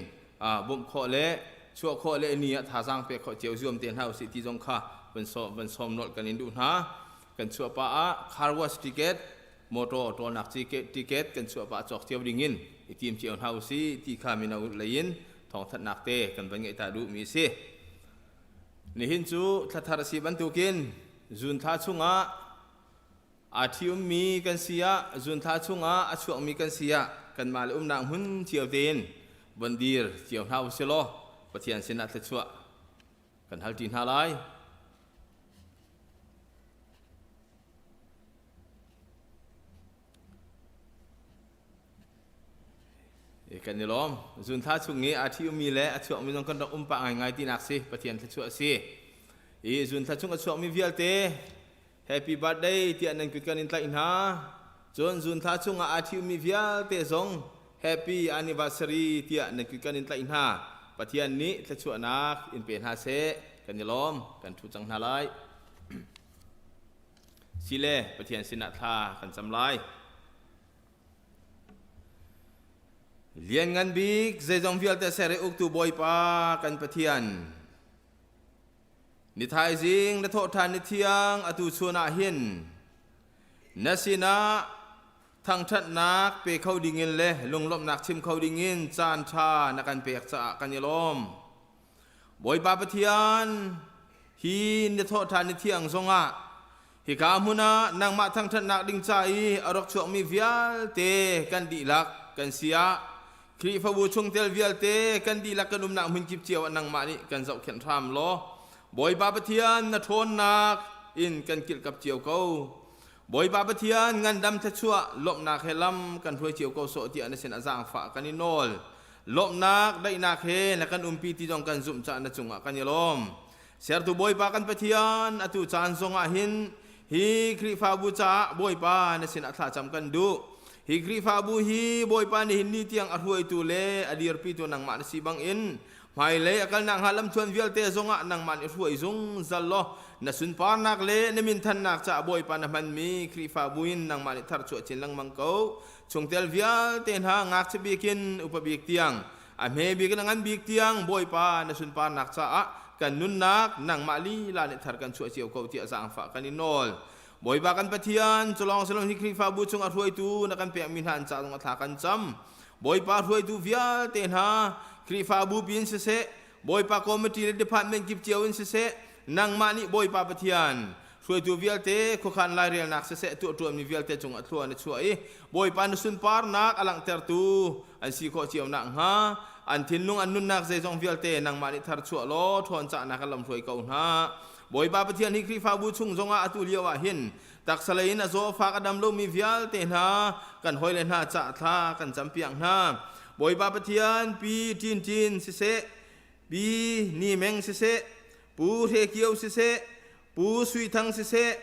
bawmh khawh le chuah khawh le ni ah thazaang pek khawh cio zuam te hna usih ti zong kha van sawm nolh kan in duh hna. Kan chuah pah ah car wash ticket, motor tawlnak ticket kan chuah pah cawk cio ding in i tim cio hna usih ti kha mino lei in thawngthanhnak te kan van ngeih ta duhmi a si. Nihin cu thlathar a si bantukin zun thla chungah aa ṭhiummi kan si ah zun thla chungah a chuakmi kan si ah kanmah le umnak hmun cio tein von dir cio hna u sih law Pathian sinah thluachuah kan hal ṭi hna lai. Kan i lawm. Zunthla chung i aa ṭhiummi le a chuakmi zong kan rak um pah ngaingai tinak si. Pathian thluachuah a si. I zunthla chung a chuakmi vialte happy birthday tiah nan kut kan in tlaih hna. Cun zunthla chungah aa ṭhiummi vialte zong happy anniversary tiah nan kut kan in tlaih hna. Pathian nih thluachuahnak in pe hna seh. Kan i lawm. Kan ṭhu cang hna lai. Sile Pathian sinah thla kan cam lai. Lianngan bik zeizong vialte ser i uktu Bawipa kan Pathian, ni thaizing na thawhṭhan ni thiang atu chun ah hin na sinah thangṭhatnak pe kho dingin le lunglawmhnak chim kho dingin caan ṭha na kan pek caah kan i lawm. Bawipa Pathian, hi na thawhṭhan ni thiang zongah hika hmun ah nangmah thangṭhatnak ding ca i a rak chuakmi vialte kan dihlak kan si ah Khrihfabu chungtel vialte kan dihlak kan umnak hmun kip cio ah nangmah nih kan zohkhenh hram law Bawipa Pathian na ṭhawnnak in kan kilhkap cio ko. Bawipa Pathian ngandam thluachuah lawmhnak he lam kan hruai cio ko sawh tiah na sin ah zaangfah kan i nawl. Lawmhnak daihnak he na kan umpi ti zong kan zumh caah na cungah kan i lawm. Sertu Bawipa kan Pathian, atu caan zongah hin hi Khrihfabu caah Bawipa na sinah thlacam kan duh. Hi Khrihfabu hi Bawipa nihin ni tiang a hruaitu le a dirpitu nangmah na si bangin hmailei a kalnak hnga lamthuan vialte zongah nangmah nih hruai zungzal law na sunparnak le na minthannak caah Bawipa na hmanmi Khrihfabu in nangmah nih tharchuah chin lengmang ko. Chungtel vialte hna ngakchia bik in upa bik tiang, a hme bik in a ngan bik tiang Bawipa na sunparnak caah kan nunnak nangmah lila nih thar kan chuah cio ko tiah zaangfah kan in nawl. Bawipa kan Pathian, culawng silong hi Khrihfabu chung a hruaitu na kan pekmi hna an ca zong a thla kan cam. Bawipa hruaitu vialte hna, Khrihfabu pin siseh, Bawipa committee le department kip cio in siseh, nangmah nih Bawipa Pathian, hruaitu vialte khuakhan lairelnak siseh tuahṭuanmi vialte cungah thlua na chuah i Bawipa na sunparnak a langhtertu an si khawh cio nakhnga an thinlung an nunnak zeizong vialte nangmah nih tharchuah law ṭhawn cahnak in lamhruai ko hna. Bawipa Pathian hi Khrihfabu chung zongah atu lio ah hin taksa lei in a zawfak a dam lomi vialte hna kan hawile hna cah thla kan campiak hna. Bawipa Pathian pi Ṭin Ṭin siseh, pi Ni Meng siseh, Pu Hre Kio siseh, Pu Sui Thang siseh,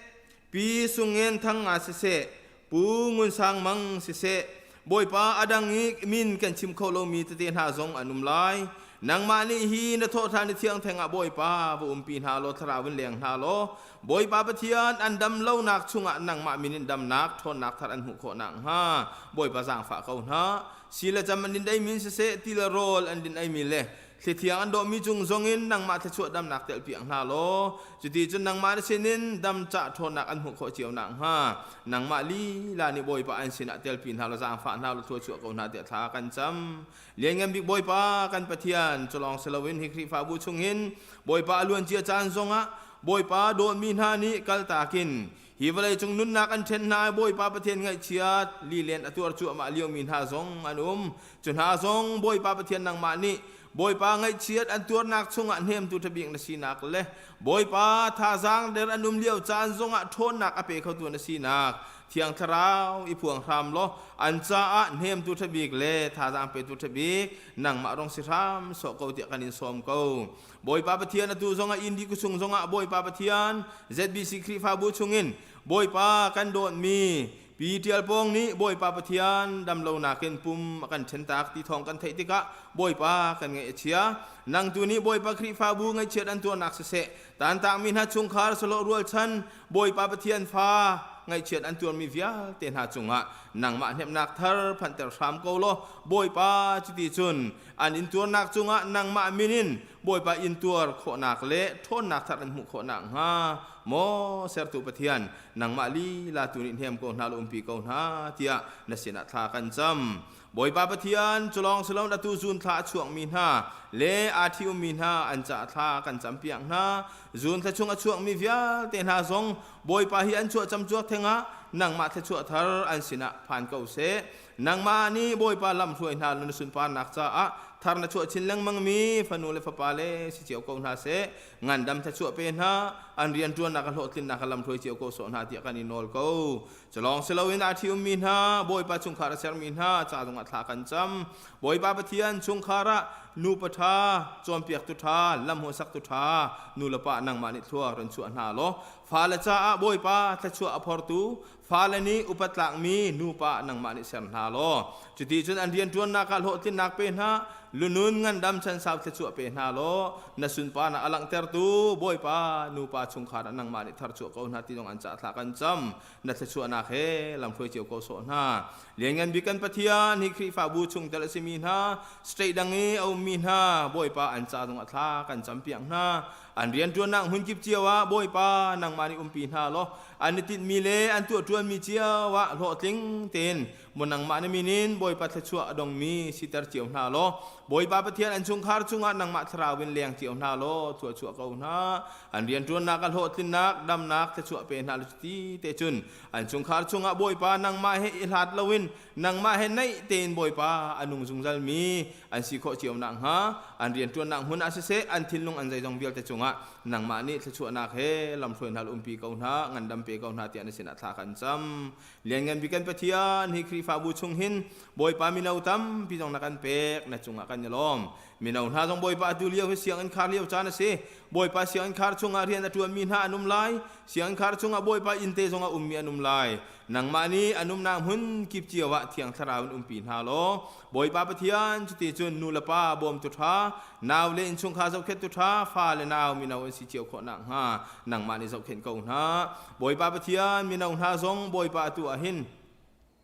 Pi Sung Ngen Thang nga siseh, Pu Ngun Sang Mang siseh, Bawipa a dang i min kan chim kho lomi tete hna zong an um lai. Nangmah nih hi na thawhṭhan i thiang theng ah Bawipa va umpi hna law thlarau in leng hna law Bawipa Pathian an dam lonak chungah nangmah min in damnak ṭhawnnak thar an hmuh khawh nakhnga Bawipa zaangfah ko hna. Si le cam an din eimi in siseh, ti le rawl an din eimi le Thlithiang an dawhmi cung zongin nangmah thluachuah damnak telpiak hna law cuti cun nangmah na sinin dam cah ṭhawnnak an hmuh khawh cio nakhnga nangmah lila nih Bawipa an sinah telpi hna law zaangfah hna law thluachuah ko hna tiah thla kan cam. Lianngan bik Bawipa kan Pathian cu lawng si loin hi Khrihfabu chungin Bawipa a luancia caan zongah Bawipa dawtmi hna nih kaltak in hi vawleicung nunnak an ṭhen hna i Bawipa Pathian ngaihchiat lilen a tuar cuahmah liomi hna zong an um. Cu hna zong Bawipa Pathian nangmah nih Bawipa ngaihchiat an tuarnak chungah hnemtu ṭhabik na sinak le Bawipa thazaang der an um lio caan zongah ṭhawnnak a pe khotu na sinak Thiang Thlarau i phuang hram law an caah hnemtu ṭhabik le thazaang petu ṭhabik nangmah rong si hram sawh ko tiah kan in sawm ko. Bawipa Pathian atu zongah Indi kusung zongah Bawipa Pathian ZBC Khrihfabu chungin Bawipa kan dawtmi Pi Tial Pawng nih Bawipa Pathian damlonak in pum a kan ṭhentak ti thawng kan theih tikah Bawipa kan ngaih a chia. Nang tu nih Bawipa Khrihfabu ngaihchiat an tuarnak siseh, tantakmi hna chungkhar sawlawh rualchan Bawipa Pathian fa ngaihchiat an tuarmi vialte hna cungah nangmah hnemhnak thar phanhter hram ko law Bawipa cuti cun an intuarnak cungah nangmah min in Bawipa intuar khawhnak le ṭhawnnak thar an hmuh khawh nakhnga maw sertu Pathian nangmah lila tu nih hnem ko hna law umpi ko hna tiah na sinah thla kan cam. Bawipa Pathian, culawng silon atu zun thla a chuakmi hna le aa ṭhiummi hna an ca thla kan campiak hna. Zun thla chung a chuakmi vialte hna zong Bawipa hi an chuah camcuak thengah nangmah thluachuah thar an sinah phan ko seh. Nangmah nih Bawipa lamhruai hna na sunparnak caah thar na chuah chin lengmangmi fanu le fapa le si cio ko hna seh. Ngandam thluachuah pe hna, an rianṭuannak a hlawhtlinnak a lamhruai cio ko sawh hna tiah kan i nawl ko. Culawng si loin aa ṭhiummi hna, Bawipa chungkhar a sermi hna ca zongah thla kan cam. Bawipa Pathian chungkhar ah nupa ṭha, cawnpiaktu ṭha, lamhmuhsaktu ṭha, nu le pa nangmah nih thlua run chuah hna law fale caah Bawipa thluachuah a phortu, fale nih upat tlakmi nupa nangmah nih ser hna law cuti cun an rianṭuannak ah hlawhtlinnak pe hna, lunun ngandam chansau thluachuah pe hna law na sunparnak a langhtertu Bawipa nupa chungkhar ah nangmah nih tharchuah ko hna ti zong an caah thla kan cam. Na thluachuahnak he lamhruai cio ko sawh hna. Lianngan bik kan Pathian hi Khrihfabu chungtel a simi hna, state dang i a ummi hna, Bawipa an ca zongah thla kan campiak hna. An rianṭuannak hmunkip cio ah Bawipa nangmah nih umpi hna law an i tinhmi le an tuahṭuanmi cio ah hlawhtling tein maw nangmah na min in Bawipa thluachuah a dongmi siter cio hna law Bawipa Pathian an chungkhar cungah nangmah thlarau in leng cio hna law thluachuah ko hna. An rianṭuannak a hlawhtlinnak, damnak thluachuah pe hna law cuti te cun an chungkhar chungah Bawipa nangmah he i hlat loin nangmah he naih tein Bawipa a nung zungzalmi an si khawh cio nakhnga an rianṭuannak hmun ah siseh an thinlung an zeizong vialte cungah nangmah nih thluachuahnak he lamhruai hna umpi ko hna ngandam pe ko hna tiah na sinah thla kan cam. Lianngan bik kan Pathian hi Khrihfabu chung hin Bawipa mino tampi zong na kan pek na cungah kan i lawm. Mino hna zong Bawipa atu lio hi sianginn khar lio caan a si. Bawipa sianginn khar chungah rian a ṭuanmi hna an um lai. Sianginn khar chungah Bawipa innte zong a ummi an um lai. Nangmah nih an umnak hmun kip cio ah Thiang Thlarau in umpi hna law Bawipa Pathian cuti cun nu le pa bawmtu ṭha, nau le innchungkhar zohkhenhtu ṭha, fa le nau mino an si cio khawh nakhnga nangmah nih zohkhenh ko hna. Bawipa Pathian mino hna zong Bawipa atu ah hin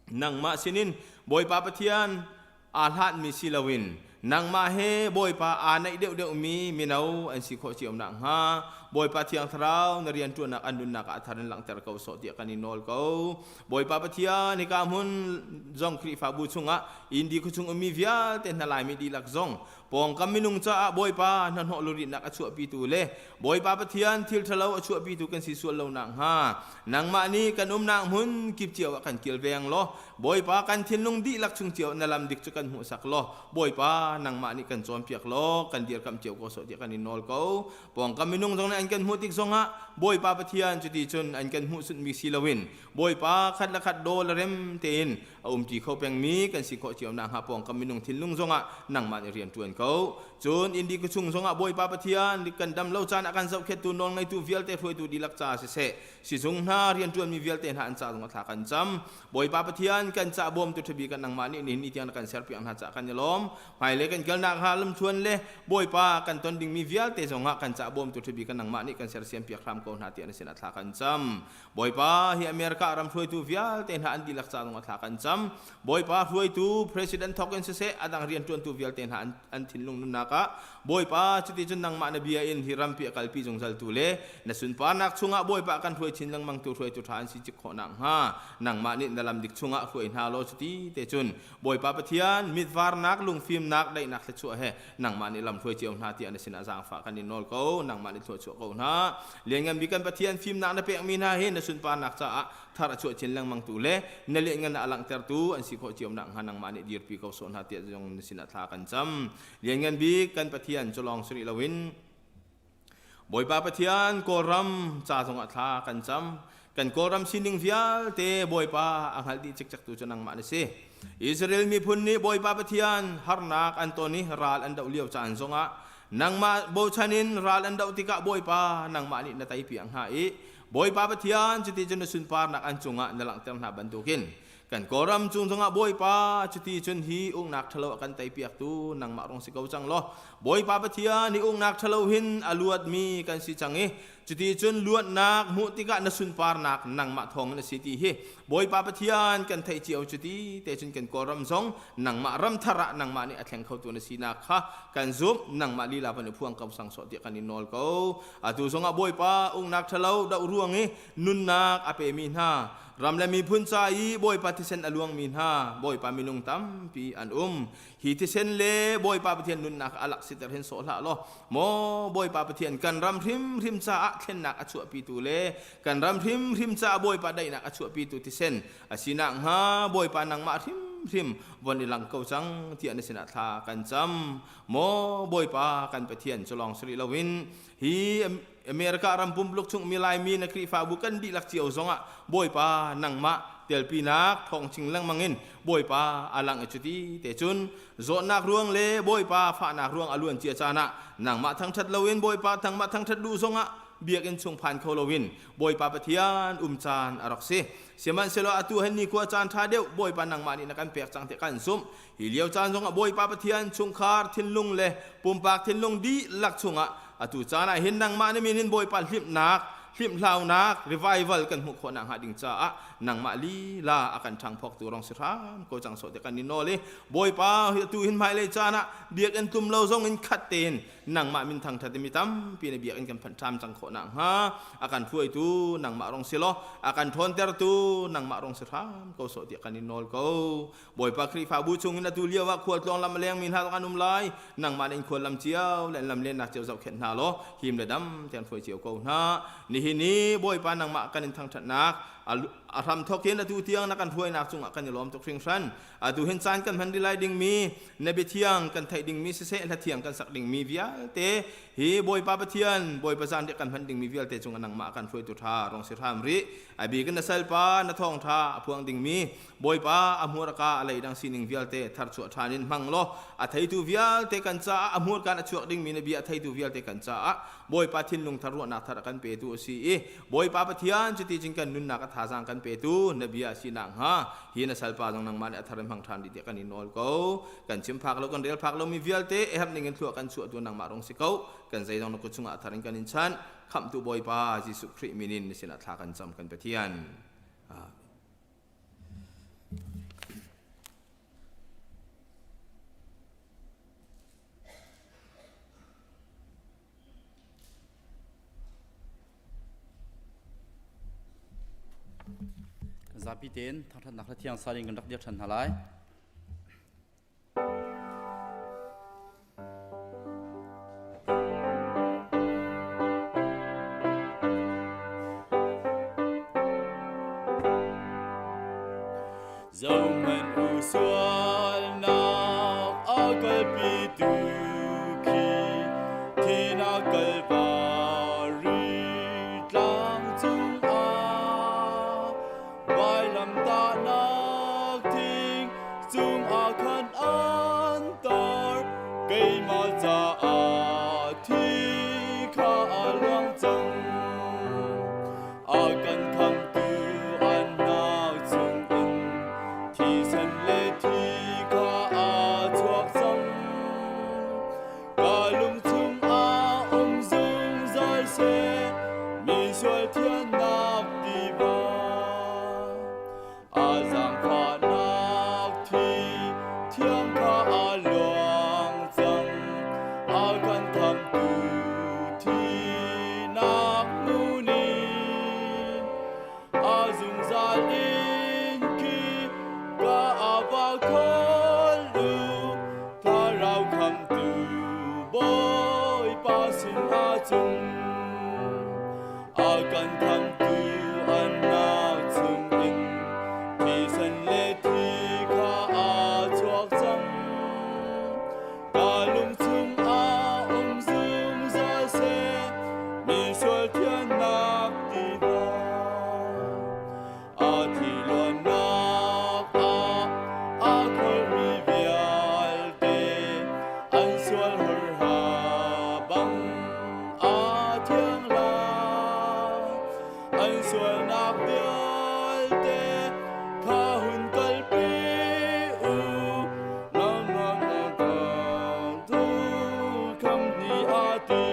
nangmah sinin Bawipa Pathian aa hlatmi si loin nangmah he Bawipa aa naih deuhdeuhmi mino an si khawh cio nakhnga Bawipa Thiang Thlarau na rianṭuannak an nunnak ah a thar in langhter ko sawh tiah kan in nawl ko. Bawipa Pathian hika hmun zong Khrihfabu chungah Indi khuachung ummi vialte hna Laimi dihlak zong pawngkam minung caah Bawipa hnahnawh luritnak a chuahpitu le Bawipa Pathian thil ṭhalo a chuahpitu kan si sual lo nakhnga nangmah nih kan umnak hmun kip cio ah kan kilveng law Bawipa kan thinlung dihlak chung cio na lam dik cu kan hmuhsak law Bawipa nangmah nih kan cawnpiak law kan dirkamh cio ko sawh tiah kan in nawl ko. Pawngkam minung zong nih an kan hmuh tik zongah Bawipa Pathian cuti cun an kan hmuh sunhmi si loin Bawipa khat le khat daw le rem tein a umṭi kho pengmi kan si khawh cio nakhnga pawngkam minung thinlung zongah nangmah nih rian ṭuan ko. Cun indi khuachung zongah Bawipa Pathian kan dam lo caan ah kan zohkhenhtu nawlngeitu vialte hruaitu dihlak ca siseh, sizung hna rianṭuanmi vialte hna an ca zongah thla kan cam. Bawipa Pathian kan ca bawmtu ṭhabi kan nangmah nih nihin ni tiang na kan serpiak hna caah kan i lawm. Hmailei kan kalnak hnga lamthluan le Bawipa kan ton dingmi vialte zongah kan ca bawmtu ṭhabi kan nangmah nih kan sersiampiak hram ko hna tiah na sinah thla kan cam. Bawipa hi America ram hruaitu vialte hna an dihlak ca zongah thla kan cam. Bawipa hruaitu President thawk in siseh a dang rianṭuantu vialte hna an, an thinlung nunnak ah Bawipa cuti cun nangmah na bia in hi rampi a kalpi zungzaltu le na sunparnak chungah Bawipa kan hruai chin lengmangtu hruaitu ṭha an si cik khawh nakhnga nangmah nih na lam dik chungah hruai hna law cuti te cun Bawipa Pathian mitvarnak lungfimnak daihnak thluachuah he nangmah nih lam hruai cio hna tiah na sinah zaangfah kan in nawl ko nangmah nih thluachuah ko hna lianngan bik kan Pathian fimnak na pekmi hna hi na sunparnak caah thar a chuah chin lengmang tu le na lianngan a langhtertu an si khawh cio nakhnga nangmah nih dirpi ko sawh hna tiah zong na sinah thla kan cam lianngan bik kan Pathian cu lawng si rih loin Bawipa Pathian Kawlram ca zongah thla kan cam. Kan Kawlram sining vialte Bawipa a hngalh dih cikcek tu cu nangmah na si. Israel miphun nih Bawipa Pathian harnak an ton i ral an doh lio caan zongah nangmah bochan in ral an doh tikah Bawipa nangmah nih na teipiak hna i Bawipa Pathian cuti cun na sunparnak an cungah na langhter hna bantukin Kan Kawlram cung zongah Bawipa cuti cun hi uknak ṭhalo a kan teipiaktu nangmah rung si ko cang law Bawipa Pathian hi uknak ṭhalo hin a luatmi kan si cang i cuti cun luatnak hmuh tikah na sunparnak nangmah thawngin a si ti hi Bawipa Pathian kan theih cio cuti te cun kan Kawlram zong nangmah ramthar ah nangmah nih a thleng khotu na sinak kha kan zumh nangmah lila van i phuang ko sang sawh tiah kan in nawl ko atu zongah Bawipa uknak ṭhalo doh ruang i nunnak a pemi hna. Ram le miphun ca i Bawipa thisen a luangmi hna Bawipa minung tampi an um. Hi thisen le Bawipa Pathian nunnak a lak siter hin sawh hlah law maw Bawipa Pathian kan ram hrimhrim caah thlennak a chuahpitu le kan ram hrimhrim caah Bawipa daihnak a chuahpitu thisen a si nakhnga Bawipa nangmah hrimhrim von i lang ko cang tiah na sinah thla kan cam. Maw Bawipa kan Pathian cu lawng si rih loin hi America ram pumpuluk chung mi Laimi na Khrihfabu kan dihlak cio zongah Bawipa nangmah telpinak thawngching lengmang in Bawipa a lang i cuti te cun zawtnak ruang le Bawipa fahnak ruang a luan cia caan ah nangmah thangṭhat loin Bawipa nangmah thangṭhat duh zongah biakinn chung phan kho loin Bawipa Pathian um caan a rak si. Sihmanhsehlaw atu hen nikhua caan ṭha deuh Bawipa nangmah nih na kan pek cang tiah kan zumh. Hi lio caan zongah Bawipa Pathian chungkhar thinlung le pumpak thinlung dihlak chungah atu caan ah hin nangmah na min in Bawipa hlimnak, hlimhlaunak, revival kan hmuh khawh nakhnga ding caah nangmah lila a kan ṭhangphawktu rong si hram ko cang sawh te kan i nawl i Bawipa atu hin hmailei caan ah biakinn tlum lo zong in khat tein nangmah min thangṭhat mi tampi na biakinn kan phanh ṭham cang khawh nakhnga a kan hruaitu nangmah rong si law a kan ṭhawntertu nangmah rong si hram ko sawh tiah kan i nawl ko. Bawipa Khrihfabu chungin atu lio ah khualtlawng lam a lengmi hna an um lai. Nangmah nih khual lam cio le lam lennak cio zohkhenh hna law him le dam tein hruai cio ko hna. Nihin i Bawipa nangmah kan in thangṭhatnak a hram thawk in atu tiang na kan hruainak cungah kan i lawm tuk hringhran. Atu hin caan kan hman rih lai dingmi na biathiang kan theih dingmi siseh hla thiang kan sak dingmi vialte hi Bawipa Pathian Bawipa zan kan hman dingmi vialte cungah nangmah kan hruaitu ṭha rong si hram rih. A bik in na salpa na thawngṭha a phuang dingmi Bawipa a hmurka a leidang sining vialte tharchuah ṭhan in hmang law a theitu vialte kan caah a hmurka a chuak dingmi na bia a theitu vialte kan caah Bawipa thinlung thar ruahnak thar a kan petu a si i Bawipa Pathian cuti cun kan nunnak a thazaang kan petu na bia a si nakhnga hi na salpa zong nangmah nih a thar in hmang ṭhan dih tiah kan in nawl ko. Kan chim phak lo kan rel phak lomi vialte a herh ning in thlua kan chuahtu nangmah rung si ko. Kan zeizong na kut chungah a thar in kan in chanh. Khamhtu Bawipa Jesuh Khrih min in na sinah thla kan cam kan Pathian. Amen. Zapi tein thangṭhatnak hla thiang sa in kan rak dir ṭhan hna lai. Zohhmanh u sualnak a kalpitu khi thihnak Kalvari tlang cungah Vailamtahnak thing cungah khan an tar keimah caah thi kha a luang cang. A kan khamtu an nak chungin thisen le thi kha a chuak cang. Ka lung chungah um zungzal seh, mi sual thiannak tiva. A zaangfahnak thi thiang kha a luang cang, a kan khamtu thinak hmun in. A zungzal in khi ka ava khawl u, Thlarau khamtu Bawipa sin ahcun a kan khamtu an nak chungin thisen le thi kha aa chuak cang. Ka lung chungah um zungzal seh, mi sual thiannak tiva. A thi luannak ah aa kholhmi vialte an sual hurha bang aa thiang lai. An sualnak vialte kha hun kalpi u. Lamnak tu kham ni a ti.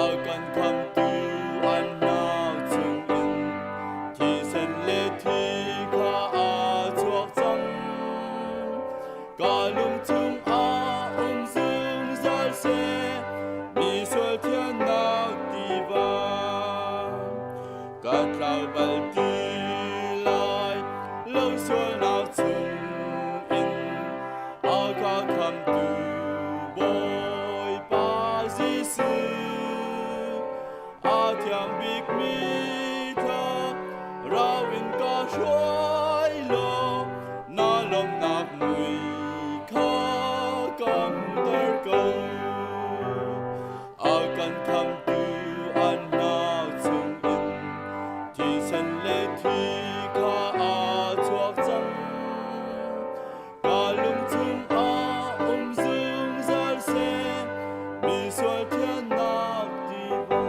A kan khamtu an nak chungin thisen le thi kha aa chuak cang. Ka lung chungah um zungzal seh, mi sual thiannak tiva. Ka tlau bal ti. thiang bikmi thlarau in ka hruai law na lawmhnak mui kha ka hmuhter ko. A kan khamtu an hnak chungin thisen le thi kha aa chuak cang. Ka lung chungah um zungzal seh, mi sual thiannak tiva.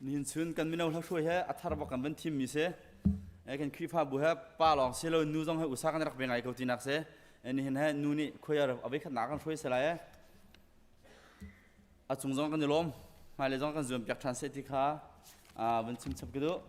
Nihin chun kan mino hla hruai he a thar bak kan van thim mi si. Kan Khrihfabu he pa lawng si lo nu zong he usa kan rak ve ngai ko tinak si. Nihin he nu nih choir a voi khatnak kan hruai se lai. A cung zong kan i lawm. Hmailei zong kan zuam piak ṭhan seh ti kha van chim chap ka duh.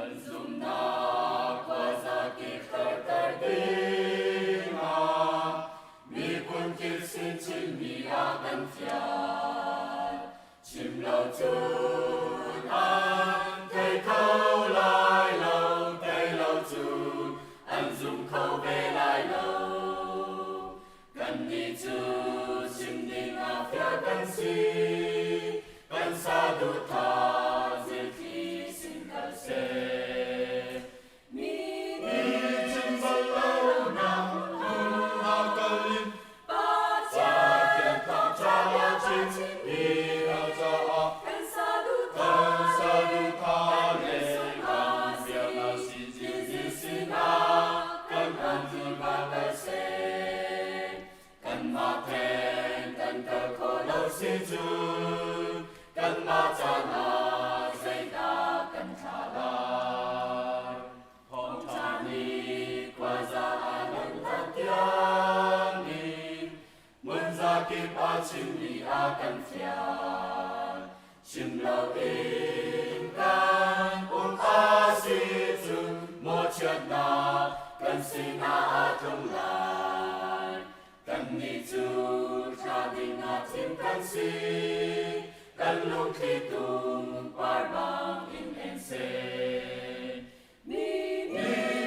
Kan zumhnak khuazakip karhter dingah miphun kip sin chimmi ah kan fial. Chim lo cun an thei kho lai lo, thei lo cun an zum kho ve lai lo. Kannih cu chim ding ah fial kan si, kan saduhthah zilthli sin kal seh. Mi nih chim bal lonak hmun ah kal in Pathian thawngṭha a chim mi hna caah kan saduhthah saduhthah le kan biaknak si Jesuh sinah kan hlan va kal seh. Kanmah theng kan kal khawh lo si cun kanmah caah zeidah kan thlah lai? Thawngṭha nih khuaza a lanhtak tiangin hmun zakip ah chimmi a kan fial. Chim loin kan um a si cun mawhchiatnak kan sinah a tlung lai. Kannih cu thla ding ah thim kan si, kan lungthli tum par bang in en seh. Mi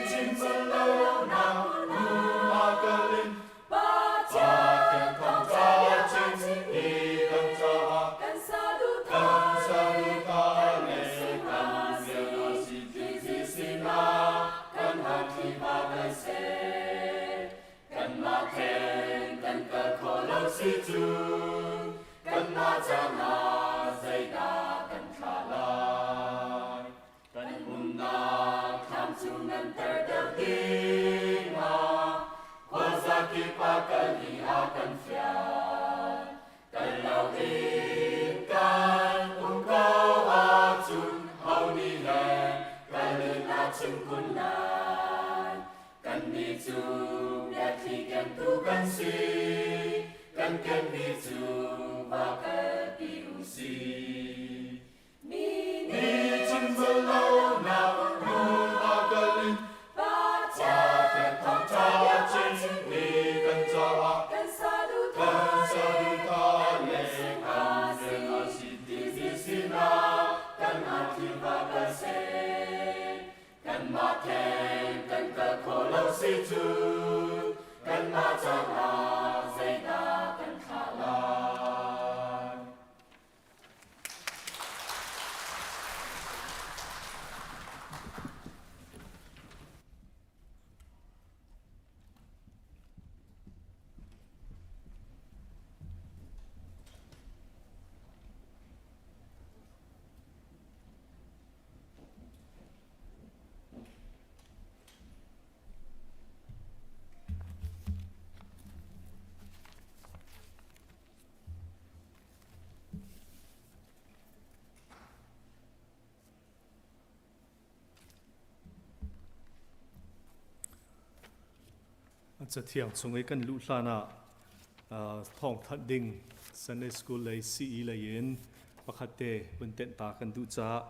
chim bal lonak hmun ah kal in Pathian thawngṭha a chim i kan caah kan saduhthah saduhthah le kan rian a si ti sinah kan hangthli va kal seh. Kanmah theng kan kal khawh lo si cun kanmah caah zeidah kan thlah lai? Kan umnak thlam cu nganter deuh dingah khuazakip ah kal i a kan fial. Kal loin kan um ko ahcun ho nih he kal in a chim kun lai. Kannih cu biathli kemtu kan si, kan kemmi cu va kalpi u sih. Mi chim bal lonak hmun ah kal in Pathian thawngṭha a chim i kan caah kan saduhthah saduhthah le kan rian a si ti sinah kan hangthli va kal seh. Kanmah theng kan kal khawh lo si cun kanmah caah zeidah kan thlah lai? Cathiang chung i kan luh hlan ah thawngthanh ding Sunday School lei CE lei in pakhat te vun tenh ta kan duh caah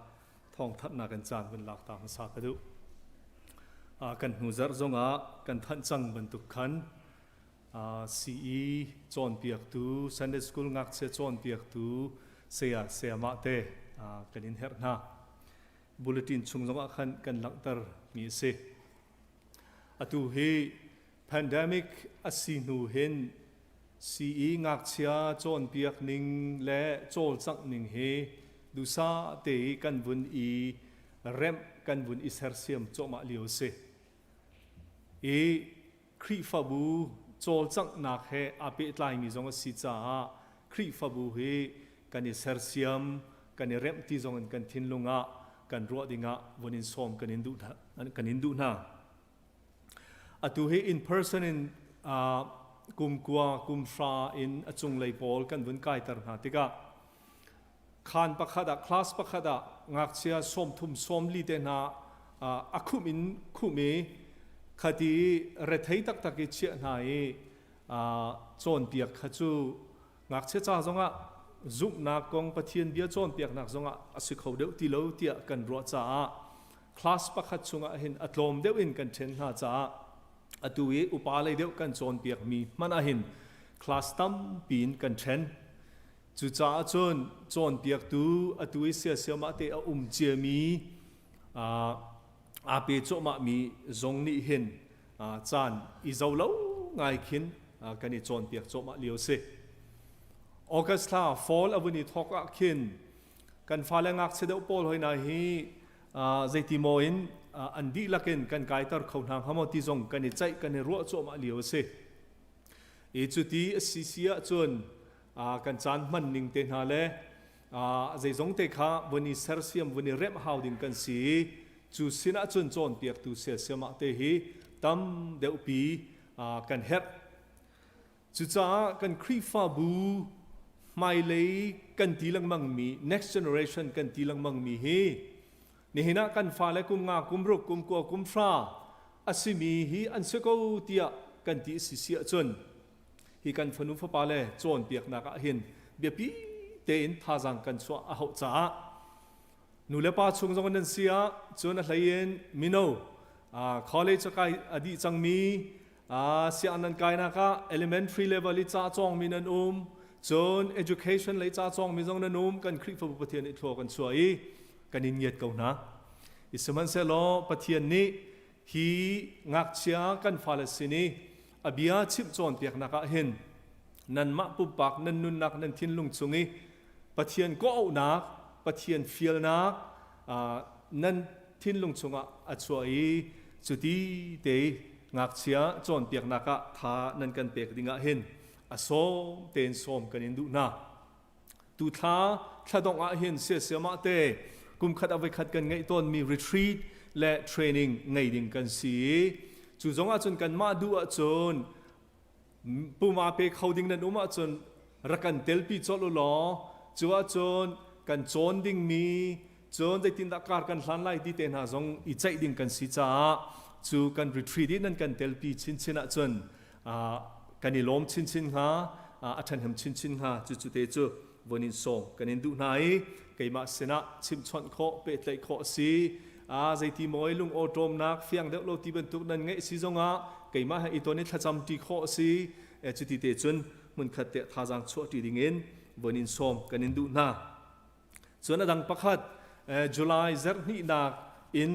thawngthanhnak in caan vun lak ta hmasa ka duh. Kan hnu zarh zongah kan thanh cang bantuk khan CE cawnpiaktu Sunday School ngakchia cawnpiaktu saya sayamah te kan in herh hna. Bulletin chung zongah khan kan langhter mi a si. Atu hi pandemic a si hnu hin sii ngakchia cawnpiak ning le cawlcangh ning hi duhsah te i kan vun i remh kan vun i sersiam cuahmah lio a si. I Khrihfabu cawlcanghnak he aa pehtlaimi zong a si caah Khrihfabu hi kan i sersiam, kan i remh ti zong in kan thinlung ah kan ruah dingah vun in sawm kan in duh hna. Kan in duh hna. Atu hi in person in kum kua, kum hra in a cunglei pawl kan vun kaiter hna tikah khaan pakhat ah class pakhat ah ngakchia 30 40 te hna a khumh in khumh i khati rethei taktak i chiah hna i cawnpiak kha cu ngakchia ca zongah zumhnak kong Pathian bia cawnpiaknak zongah a si kho deuh ti lo tiah kan ruah caah class pakhat chungah hin a tlawm deuh in kan ṭhen hna caah atu i upa lei deuh kan cawnpiakmi hmanh ah hin class tampi in kan ṭhen. Cucaah cun cawnpiaktu atu i siasiamah te a um ciami aa pe cuahmahmi zong nih hin caan i zo lo ngai khin kan i cawnpiak cuahmah lio si. August thla fall a vun i thawk ah khin kan fale ngakchia deuh pawl hoi hna hi zeiti maw in an dihlak in kan kaiter kho hna hnga maw ti zong kan i ceih kan i ruah cuahmah lio a si. I cuti a si si ahcun kan caan hman ning te hna le zeizong te kha vun i sersiam vun i remh hau ding kan si i cu sin ahcun cawnpiaktu siasiamah te hi tam deuhpi kan herh. Cucaah kan Khrihfabu hmailei kan ti lengmang mi next generation kan ti lengmang mi hi nihin ah kan fale kum nga kum ruk kum kua kum hra a simi hi an si ko tiah kan ti si si ahcun hi kan fanu fapa le cawnpiaknak ah hin biapi tein thazaang kan chuah a hauh caah nu le pa chung zong nan si ah cun a hlei in mino college a kai a dih cangmi sianginn nan kainak ah elementary level i ca cawngmi nan um cun education lei ca cawngmi zong nan um kan Khrihfabu Pathian nih thlua kan chuah i kan in ngiat ko hna. I sihmanhsehlaw Pathian nih hi ngakchia kan fale sin i a bia chimh cawnpiaknak ah hin nanmah pumpak nan nunnak nan thinlung chung i Pathian kawhauhnak Pathian fialnak nan thinlung chungah a chuah i cuti te ngakchia cawnpiaknak ah tha nan kan pek dingah hin a sawm tein sawm kan in duh hna. Tu thla thladongh ah hin siasiamah te kumkhat a voikhat kan ngeih tawnmi retreat le training ngei ding kan si i cu zong ahcun kanmah duh ahcun puma pe kho ding nan um ahcun rak kan telpi colh u law cu ahcun kan cawn dingmi cun zeitindah kar kan hlan lai ti te hna zong i ceih ding kan si caah cu kan retreat i nan kan telpi chinchin ahcun kan i lawm chinchin hnga a ṭhahnem chinchin hnga cucu te cu von in sawm kan in duh hna i keimah sinah chimhchawnh khawh pehtlaih khawh a si a zeiti maw i lung awṭawmnak fiang deuh lo ti bantuk nan ngeih si zongah keimah he i ton i thlacam ṭi khawh a si cuti te cun hmunkhat te thazaang chuah ṭi dingin von in sawm kan in duh hna. Cun a dang pakhat July zarhhnihnak in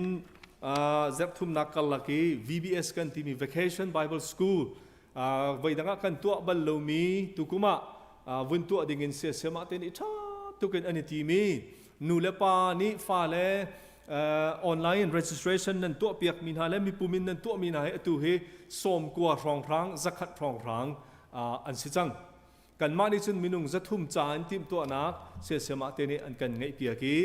zarhthumnak karlak i VBS kan timi Vacation Bible School voi dang ah kan tuah bal lomi tukum ah vun tuah ding in siasiam ah te nih ṭha tuk in an i timi nu le pa nih fale online registration nan tuah piak mi hna le mipum in nan tuah mi hna hi atu hi 90 hrawnghrang 100 hrawnghrang an si cang. Kanmah nih cun minung 300 ca in timhtuahnak siasiamah te nih an kan ngeihpiak i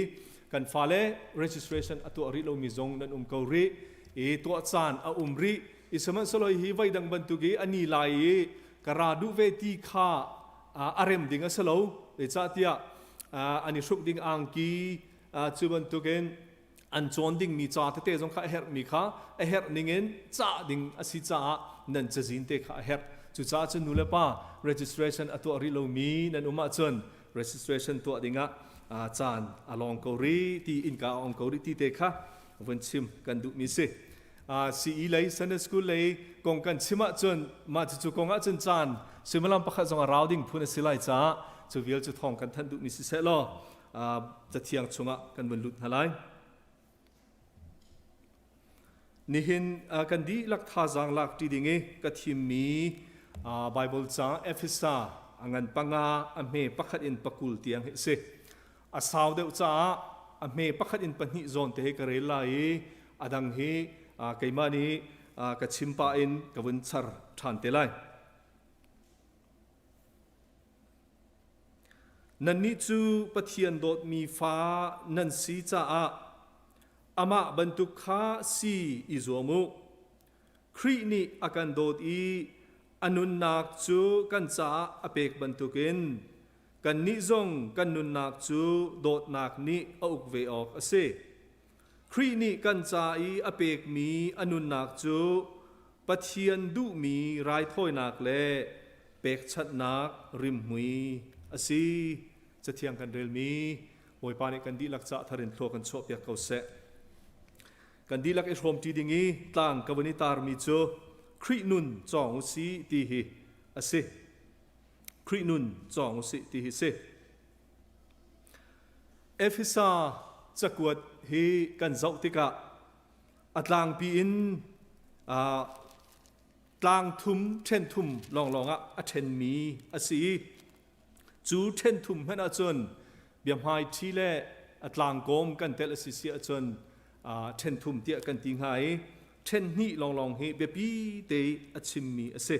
kan fale registration a tuah rih lomi zong nan um ko rih i tuah caan a um rih i sihmanhsehlaw hi voi dang bantuk i a ni lai i ka ra duh ve ti kha a rem ding a si lo zeicahtiah an i hruk ding angki cu bantukin an cawn dingmi ca tete zong kha a herhmi kha a herh ningin cah ding a si caah nan cazin te kha a herh. Cucaah cun nu le pa registration a tuah rih lomi nan um ahcun registration tuah dingah caan a lawng ko rih ti innka a ong ko rih ti te kha vun chim kan duhmi si. CE lei Sunday School lei kong kan chim ahcun mah cucu kong ahcun caan suimilam pakhat zong a rau ding phun a si lai caah cu vial cu thawng kan thanh duhmi si seh law cathiang chungah kan vun lut hna lai. Nihin kan dihlak thazaang lak ṭi ding i ka thimmi Baibal caang Efesa a ngan panga a hme pakhat in pakul tiang hi a si. A sau deuh caah a hme pakhat in pahnih zawn te hi ka rel lai i a dang hi keimah nih ka chim pah in ka vun char ṭhan te lai. Nannih cu Pathian dawtmi fa nan si caah amah bantuk kha si i zuam u. Khrih nih a kan dawt i a nunnak cu kan caah a pek bantukin kannih zong kan nunnak cu dawtnak nih a uk ve awk a si. Khrih nih kan ca i a pekmi a nunnak cu Pathian duhmi raithawinak le pekchanhnak rimhmui a si. Cathiang kan relmi Bawipa nih kan dihlak cah thar in thlua kan chuahpiak ko seh. Kan dihlak i hrawmṭi ding i tlang ka vun i tarmi cu Khrih nun cawng u si ti hi a si. Khrih nun cawng u si ti hi si. Efesa cakuat hi kan zoh tikah a tlangpi in tlang thum ṭhen thum lawnglawng ah a ṭhenmi a si i cu ṭhen thum hmanh ahcun biahmaiṭhi le a tlangkawm kan telh a si si ahcun ṭhen thum tiah kan ti hnga i ṭhen hnih lawnglawng hi biapi te a chimmi a si.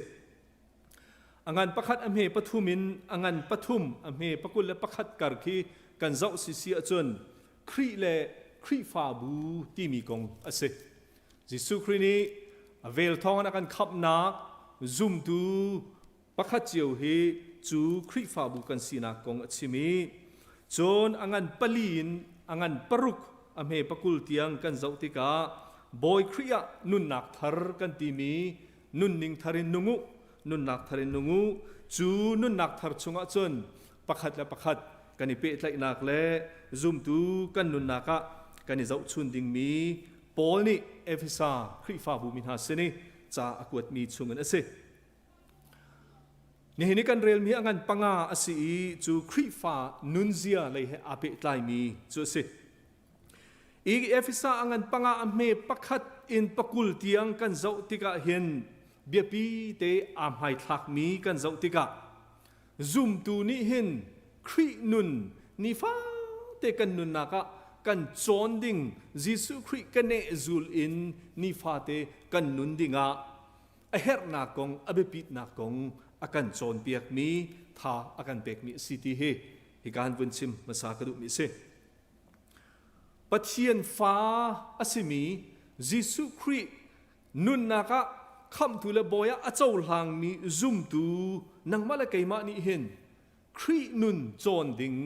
A ngan pakhat a hme pathum in a ngan pathum a hme pakul le pakhat kar khi kan zoh si si ahcun Khrih le Khrihfabu timi kong a si. Jesuh Khrih nih a vel thawngin a kan khamhnak zumtu pakhat cio hi cu Khrihfabu kan sinak kong a chim i cun a ngan pali in a ngan paruk a hme pakul tiang kan zoh tikah Bawi Khrih ah nunnak thar kan timi nunning thar in nung u nunnak thar in nung u cu nunnak thar chungah cun pakhat le pakhat kan i pehtlaihnak le zumtu kan nunnak ah kan i zohchun dingmi Paul nih Efesa Khrihfabu mi hna sin i ca a kuatmi chungin a si. Nihin i kan relmi a ngan panga a si i cu Khrihfa nunzia lei he aa pehtlaimi cu a si. I Efesa a ngan panga a hme pakhat in pakul tiang kan zoh tikah hin biapi te aa hmaithlakmi kan zoh tikah zumtu nih hin Khrih nun nifate kan nunnak ah kan cawn ding Jesuh Khrih ka neh zul in nifate kan nun dingah a herhnak kong a biapitnak kong a kan cawnpiakmi tha a kan pekmi a si ti hi hika han vun chim hmasa ka duhmi a si. Pathian fa a simi Jesuh Khrih nunnak ah khamhtu le bawi ah a cohlangmi zumtu nangmah le keimah nih hin Khrih nun cawn ding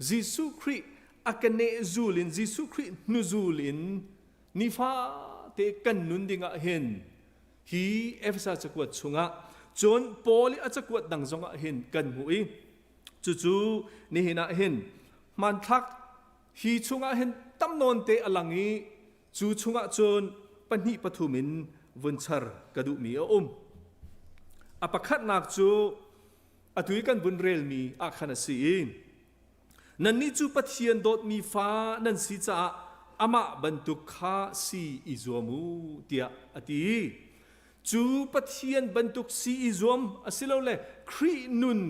Jesuh Khrih a ka nehzul in Jesuh Khrih hnuzul in nifate kan nun ding ah hin hi Efesa cakuat chungah cun Paul i a cakuat dang zongah hin kan hmuh i cucu nihin ah hin hmanthlak hi chungah hin tam nawn te a lang i Cu chungah cun pahnih pathum in vun char ka duhmi a um. A pakhatnak cu atu i kan vun relmi ah khan a si i nannih cu Pathian dawtmi fa nan si caah amah bantuk kha si i zuam u tiah a ti. Cu Pathian bantuk si i zuam asilole Khrih nun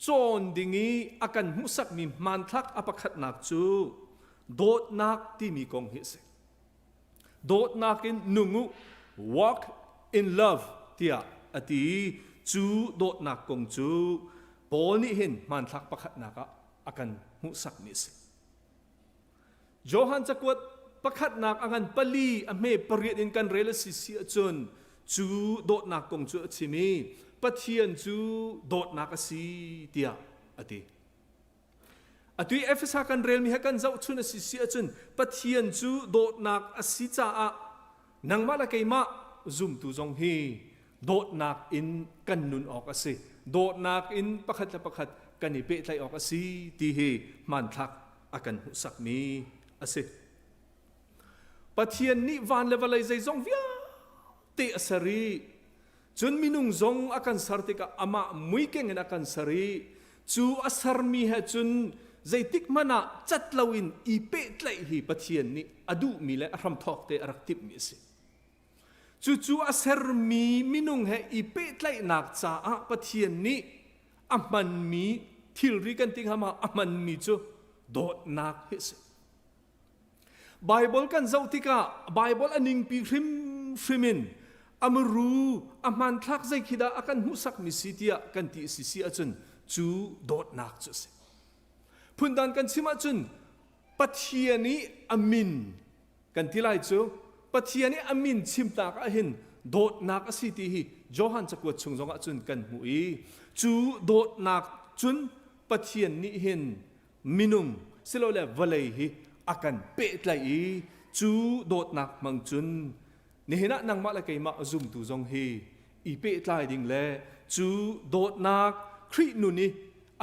cawn ding i a kan hmuhsakmi hmanthlak a pakhatnak cu Dawtnak timi kong hi a si. Dawtnak in nung u, walk in love tiah a ti. Cu dawtnak kong cu Paul nih hin hmanthlak pakhatnak ah a kan hmuhsakmi a si. Johan cakuat pakhatnak a ngan pali a hme pariat in kan rel a si si ahcun cu dawtnak kong cu a chim i Pathian cu dawtnak a si tiah a ti. Atu i Efesa kan relmi he kan zohchun a si si ahcun Pathian cu dawtnak a si caah nangmah le keimah zumtu zong hi Dawtnak in kan nun awk a si. Dawtnak in pakhat le pakhat kan i pehtlaih awk a si ti hi hmanthlak a kan hmuhsakmi a si. Pathian nih van le vawlei zeizong vialte a ser i cun minung zong a kan ser tikah amah muikeng in a kan ser i cu a sermi he cun zeitik hmanh ah cat loin i pehtlaih hi Pathian nih a duhmi le a hramthawk te a rak timhmi a si. Cucu a sermi minung he i pehtlaihnak caah Pathian nih a hmanmi thilri kan ti hnga ma a hmanmi cu dawtnak hi a si. Baibal kan zoh tikah Baibal a ningpi hrimhrim in a muru a hmanthlak zei khi dah a kan hmuhsakmi si tiah kan ti si si ahcun cu dawtnak cu a si. Phundan kan chim ahcun Pathian i a min kan ti lai cu Pathian i a min chimtak ah hin dawtnak a si ti hi Johan cakuat chung zongah cun kan hmuh i cu dawtnak cun Pathian nih hin minung silole vawlei hi a kan pehtlaih i cu dawtnak hmang cun nihin ah nangmah le keimah zumtu zong hi i pehtlai ding le cu dawtnak Khrih nun i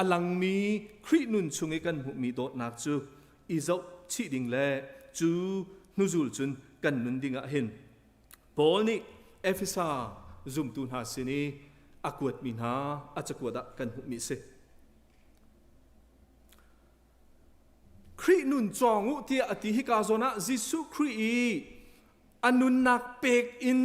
a langmi Khrih nun chung i kan hmuhmi dawtnak cu i zoh chih ding le cu hnuzul cun kan nun ding ah hin Paul nih Efesa zumtu hna sin i a kuatmi hna a cakuat ah kan hmuhmi a si. Khrih nun cawng u tiah a ti hika zawn ah Jesuh Khrih i a nunnak pek in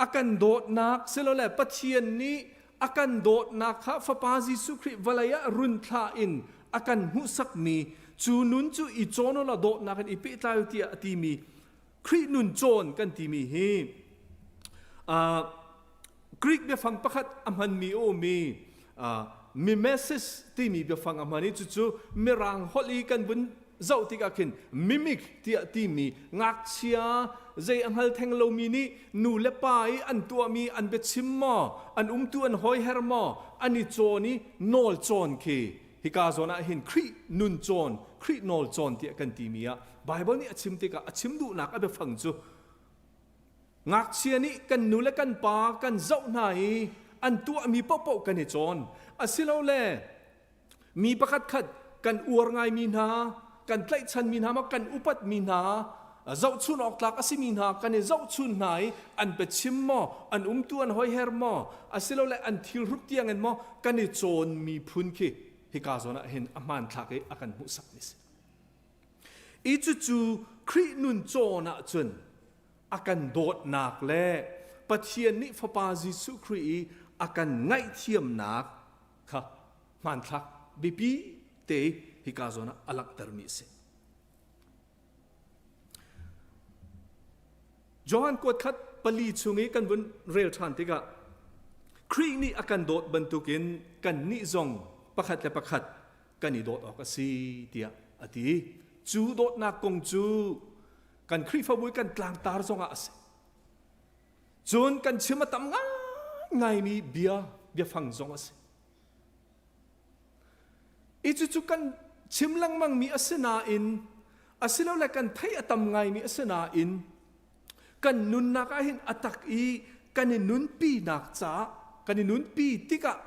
a kan dawtnak silole Pathian nih a kan dawtnak kha Fapa Jesuh Khrih vawlei ah run thlah in a kan hmuhsakmi cu nun cu i cawn u law dawtnak in i pehtlai u tiah a timi Khrih nun cawn kan timi hi Greek biafang pakhat a hmanmi a um i mimesis timi biafang a hman i cucu Mirang holh i kan vun zoh tikah khin mimic tiah timi ngakchia zei a hngal theng lomi nih nu le pa i an tuahmi an biachim maw an umtu an hawiher maw an i cawn i nawl cawn khi hika zawn ah hin Khrih nun cawn Khrih nawl cawn tiah kan timi ah Bible nih a chim tikah a chim duhnak a biafang cu Ngakchia nih kan nu le kan pa kan zoh hna i an tuahmi paohpaoh kan i cawn. Asilole mi pakhatkhat kan uar ngaimi hna, kan tlaihchanmi hna maw kan upatmi hna, zohchun awk tlak a simi hna kan i zohchun hna i an biachim maw, an umtu an hoiher maw, asilole an thilhruk tiangin maw kan i cawnmi phun khi hika zawn ah hin a hmanthlak i a kan hmuhsakmi a si. I cucu Khrih nun cawn ahcun a kan dawtnak le Pathian nih Fapa Jesuh Khrih i a kan ngaihthiamnak kha hmanthlak biapi te hika zawn ah a langhtermi a si. Johan kuat khat pali chung i kan vun rel ṭhan tikah Khrih nih a kan dawt bantukin kannih zong pakhat le pakhat kan i dawt awk a si tiah a ti. Cu dawtnak kong cu kan Khrihfabu i kan tlangtar zongah a si. Cun kan chim a tam ngaingaimi bia biafang zong a si. I cucu kan chim lengmangmi a si nain asilole kan theih a tam ngaimi a si nain kan nunnak ah hin a tak i kan i nunpinak caah kan i nunpi tikah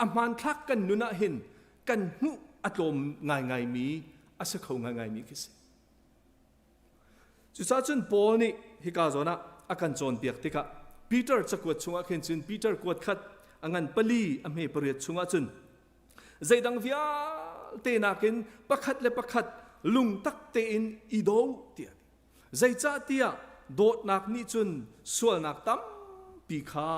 a hmanthlak kan nun ah hin kan hmuh a tlawm ngaingaimi a si kho ngaingaimi khi si. Cucaah cun Paul nih hika zawn ah a kan cawnpiak tikah Peter cakuat chungah khin cun Peter kuat khat a ngan pali a hme pariat chungah cun zeidang vialte nakin pakhat le pakhat lungtak tein i do tiah Zeicahtiah dawtnak nih cun sualnak tampi kha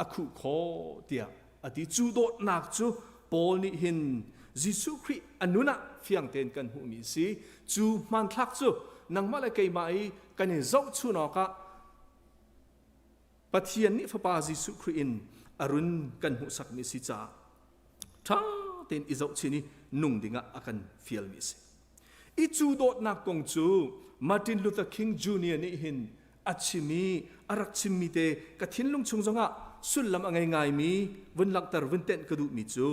a khuh khawh tiah a ti. Cu dawtnak cu Paul nih hin Jesuh Khrih a nun ah fiang tein kan hmuhmi a si. Cu hmanthlak cu nangmah le keimah i kan i zohchun awkah Pathian nih Fapa Jesuh Khrih in a run kan hmuhsakmi a si caah ṭha tein i zohchin i nung dingah a kan fialmi a si. I cu dawtnak kong cu Martin Luther King Jr. nih hin a chim i a rak chimmi te ka thinlung chung zongah sullam a ngei ngaimi vun langhter vun tenh ka duhmi cu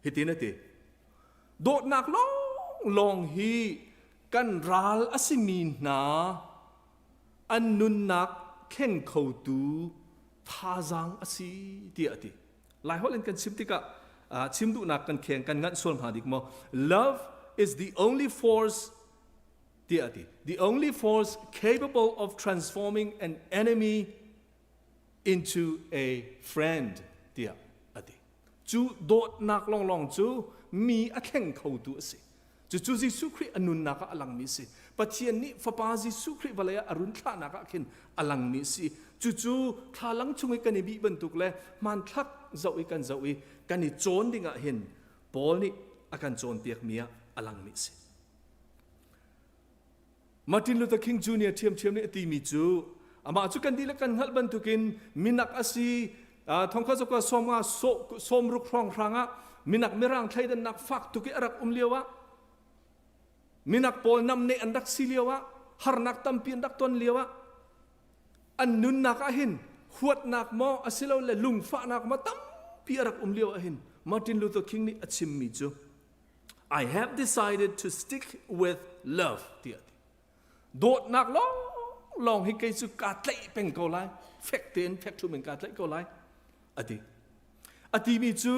hitin a ti dawtnak lawnglawng hi kan ral a simi hna an nunnak thleng khotu thazaang a si tiah a ti. Lai holh in kan chim tikah chim duhnak kan kheng kan nganh sual hnga dik maw? Love is the only force tiah a ti. The only force capable of transforming an enemy into a friend tiah a ti. Cu dawtnak lawnglawng cu mi a thleng khotu a si. Cucu Jesuh Khrih a nunnak ah a langmi a si. Pathian nih Fapa Jesuh Khrih vawlei ah a run thlahnak ah khin a langmi a si. Cucu thlalang chung i kan i bih bantuk le hmanthlak zoh i kan zoh i kan i cawn ding ah hin Paul nih a kan cawnpiakmi ah a langmi a si. Martin Luther King Jr. ṭhiamṭhiam nih a timi cu amah cu kan dihlak kan hngalh bantukin minak a si thongkhat zakua sawmnga sawmruk hrawnghrang ah minak mirang thleidannak fak tuk i a rak um lio ah minak pawl namneh an rak si lio ah harnak tampi an rak ton lio ah an nunnak ah hin huatnak maw asilole lungfahnak maw tampi a rak um lio ah hin Martin Luther King nih a chimmi cu I have decided to stick with love tiah ti. Dawtnak lawnglawng hi kei cu kaa tlaih peng ko lai. Fek tein fek ṭhum in kaa tlaih ko lai. A ti. A timi cu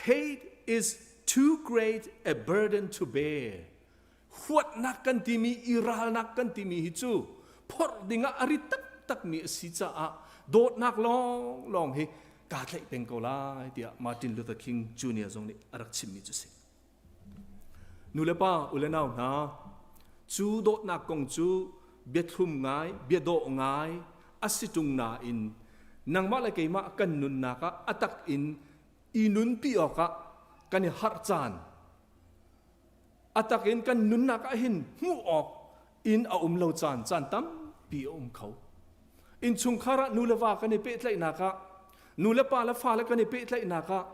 hate is too great a burden to bear. Huatnak kan timi, i ralnak kan timi hi cu phorh dingah a rit taktakmi a si caah dawtnak lawnglawng hi kaa tlaih peng ko lai tiah Martin Luther King Jr. zong nih a rak chimmi cu si. Nu le pa, u le nau hna, cu dawtnak kong cu biathlum ngai, biadawh ngai a si ṭung nain nangmah le keimah kan nunnak ah a tak in i nunpi awkah kan i harh caan a tak in kan nunnak ah hin hmuh awk in a um lo caan caan tampi a um kho. Innchungkhar ah nu le va kan i pehtlaihnak ah nu le pa le fale kan i pehtlaihnak ah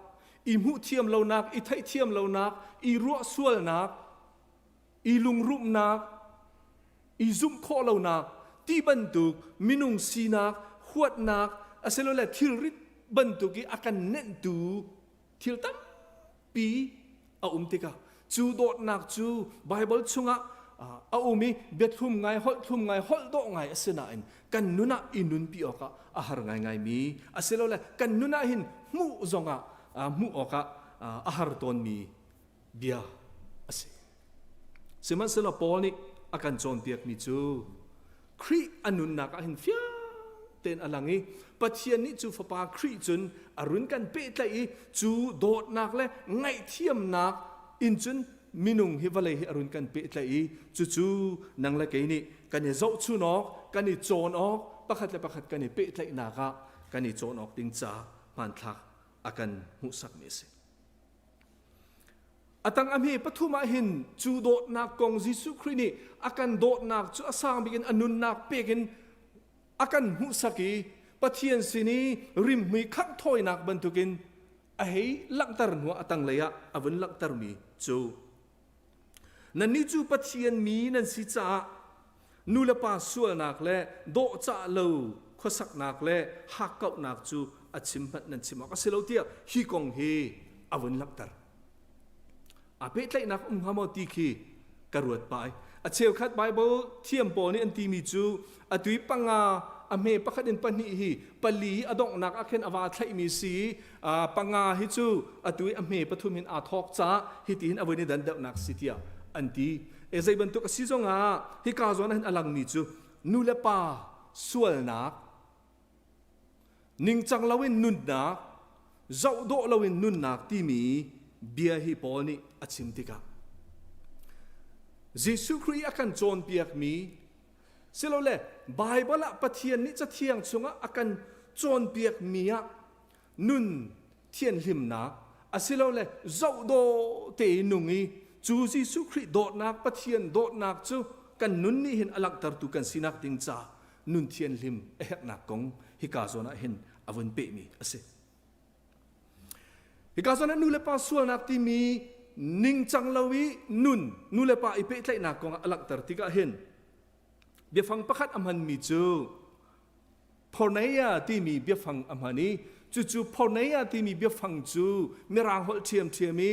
i hmuh thiam lonak, i theihthiam lonak, i ruah sualnak, i lungrumhnak, i zumh khawh lonak ti bantuk minung sinak, huatnak asilole thilrit bantuk i a kan nenhtu thil tampi a um tikah cu dawtnak cu Baibal chungah a um i biathlum ngai holh thlum ngai holh dawh ngai a si nain kan nun ah i nunpi awkah a har ngaingaimi asilole kan nun ah hin hmuh zongah hmuh awkah a har tawnmi bia a si. Sihmanhsehlaw Paul nih a kan cawnpiakmi cu Khrih a nunnak ah hin fiang tein a lang i Pathian nih cu Fapa Khrih cun a run kan pehtlaih i cu dawtnak le ngaihthiamnak in cun minung hi vawlei hi a run kan pehtlaih i cucu nang le kei nih kan i zohchun awk kan i cawn awk pakhat le pakhat kan i pehtlaihnak ah kan i cawn awk ding ca hmanthlak a kan hmuhsakmi a si. A tang a hme pathum ah hin cu dawtnak kong Jesuh Khrih nih a kan dawtnak cu a sang bik in a nunnak pek in a kan hmuhsak i Pathian sin i rimhmui khangh thawinak bantukin a hei langhter hnuah a tanglei ah a vun langhtermi cu nannih cu Pathian mi nan si caah nu le pa sualnak le dawhcah lo khuasaknak le hakkauhnak cu a chim hmanh nan chim awk a si lo tiah hi kong hi a vun langhter. Aa pehtlaihnak um hnga maw ti khi ka ruat pai. A cheukhat Bible thiam pawl nih an timi cu atui panga a hme pakhat in pahnih hi pali a donghnak ah khin a va thlaihmi si panga hi cu atui a hme pathum hin aa thawk caah hitihin a vun i dan deuhnak si tiah an ti. E zei bantuk a si zongah hika zawn ah hin a langmi cu nu le pa sualnak ningcang loin nunnak zoh dawh loin nunnak timi bia hi Paul nih a chim tikah Jesuh Khrih a kan cawnpiakmi silole Baibal ah Pathian nih Cathiang chungah a kan cawnpiakmi ah nun thianhlimnak asilole zohdawh tein nung i cu Jesuh Khrih dawtnak Pathian dawtnak cu kan nun nih hin a langhtertu kan sinak ding ca nun thianhlim a herhnak kong hika zawn ah hin a vun pehmi a si. Hika zawn ah nu le pa sualnak timi ningcang lo i nun nu le pa i pehtlaihnak kong ah a langhter tikah hin biafang pakhat a hmanmi cu Porneia timi biafang a hman i cucu porneia timi biafang cu mirang holh ṭhiamṭhiam i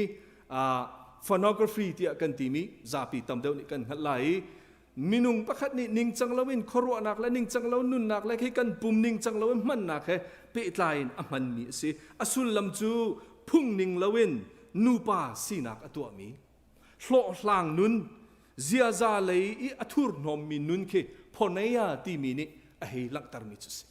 phonography tiah kan timi zapi tam deuh nih kan hngalh lai i. Minung pakhat nih ningcang loin khuaruahnak le ningcang lo nunnak le khi kan pum ningcang loin hmannak he pehtlai in a hmanmi a si. A sullam cu phung ning loin nupa sinak a tuahmi, hlawhhlang nun, ziaza lei i a thurhnawmmi nun khi porneia timi nih a hei langhtermi cu a si.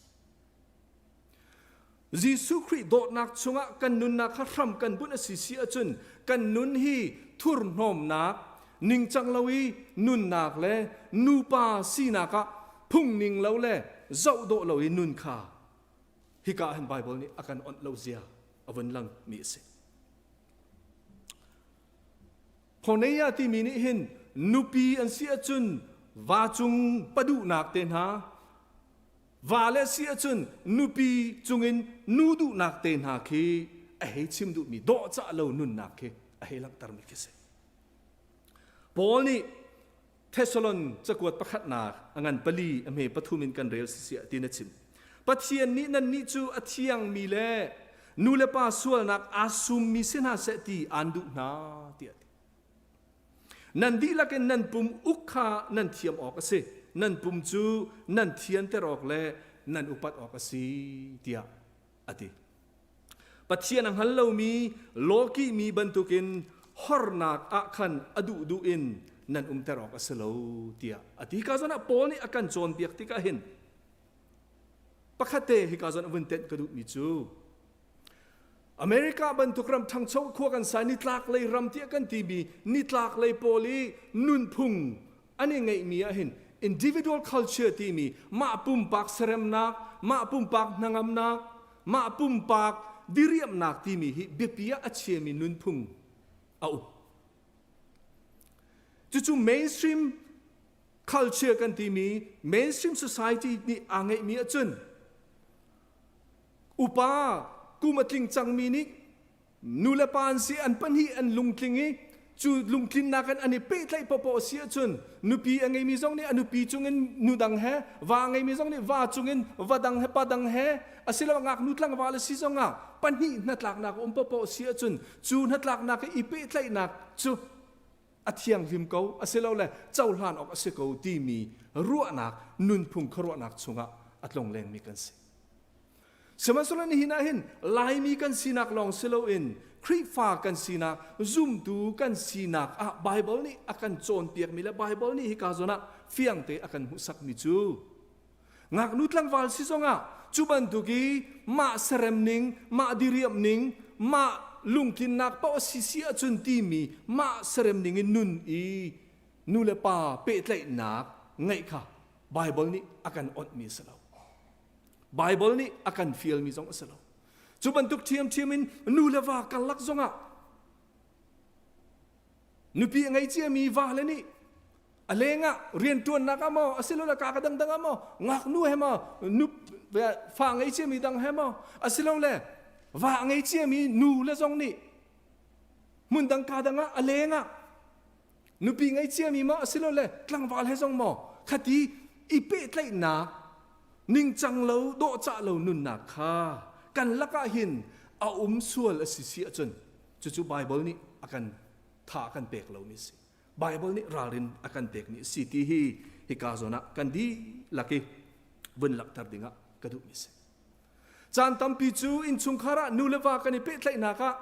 Jesuh Khrih dawtnak chungah kan nunnak kha hram kan bunh a si si ahcun kan nun hi thurhnawmnak, ningcang lo i nunnak le nupa sinak ah phungning lo le zoh dawh lo i nun kha hika ah hin Baibal nih a kan onh lo zia a vun lang mi a si. Porneia timi nih hin nupi an si ahcun va cung paduhnak te hna Va le si ahcun nupi cungin nu duhnak te hna khi a hei chim duhmi dawhcah lo nunnak khi a hei langhtermi khi si. Paul nih Thessalon cakuat pakhatnak a ngan pali a hme pathum in kan rel sisiah tin a chim. Pathian nih nannih cu a thiangmi le nu le pa sualnak aa summi si hna seh ti aan duh hna tiah a ti. Nan dihlak in nan pum uk kha nan thiam awk a si. Nan pum cu nan thianter awk le nan upat awk a si tiah a ti. Pathian a hngal lomi lawkihmi bantukin hornak ah khan a duhduh in nan umter awk a si lo tiah a ti. Hika zawn ah Paul nih a kan cawnpiak tikah hin pakhat te hika zawn a vun tenh ka duhmi cu America bantuk ram ṭhangcho khua kan sa nitlak lei ram tiah kan timi nitlak lei pawl i nunphung an i ngeihmi ah hin individual culture timi mah pumpak seremnak, mah pumpak hnangamnak, mah pumpak diriamnak timi hi biapi ah a chiami nunphung a um. Cucu mainstream culture kan timi mainstream society nih aa ngeihmi ahcun Upa kum a tling cangmi nih nu le pa an si an pahnih an lungtling i cu lungtlinnak in an i pehtlaih paohpaoh a si ahcun nupi a ngeimi zong nih a nupi cungin nu dang he va a ngeimi zong nih va cungin va dang he pa dang he asiloah ngaknu tlangval a si zongah pahnih hnatlaknak a um paohpaoh a si ahcun cu hnatlaknak i i pehtlaihnak cu a thianghlim ko asilole cohlan awk a si ko timi ruahnak nunphung khuaruahnak chungah a tlonglengmi kan si. Sihmanhsehlaw nihin ah hin Laimi kan sinak lawng si loin Khrihfa kan sinak, zumtu kan sinak ah Baibal nih a kan cawnpiakmi le Baibal nih hika zawn ah fiangte a kan hmuhsakmi cu ngaknu tlangval si zongah cu bantuk i mah serem ning, mah diriamh ning, mah lungtlinnak paoh a si si ahcun timi mah serem ning in nun i nu le pa pehtlaihnak ngeih kha Baibal nih a kan onhmi a si lo. Baibal nih a kan fialmi zong a si lo. Cu bantuk ṭhiamṭhiam in nu le va karlak zongah nupi a ngei ciami vale nih a lengah rianṭuannak ah maw asilole ka ka dangdang ah maw ngaknu he maw nu fa ngei ciami dang he maw asilole va ngei ciami nu le zong nih hmun dang ka dang ah a lengah nupi ngei ciami maw asilole tlangval he zong maw khati i pehtlaihnak ningcang lo dawhcah lo nunnak kha kan lakah hin a um sual a si si ahcun cucu Baibal nih a kan tha kan pek lomi a si. Baibal nih ralrin a kan pekmi a si ti hi hika zawn ah kan dihlak i vun langhter dingah ka duhmi a si. Caan tampi cu innchungkhar ah nu le va kan i pehtlaihnak ah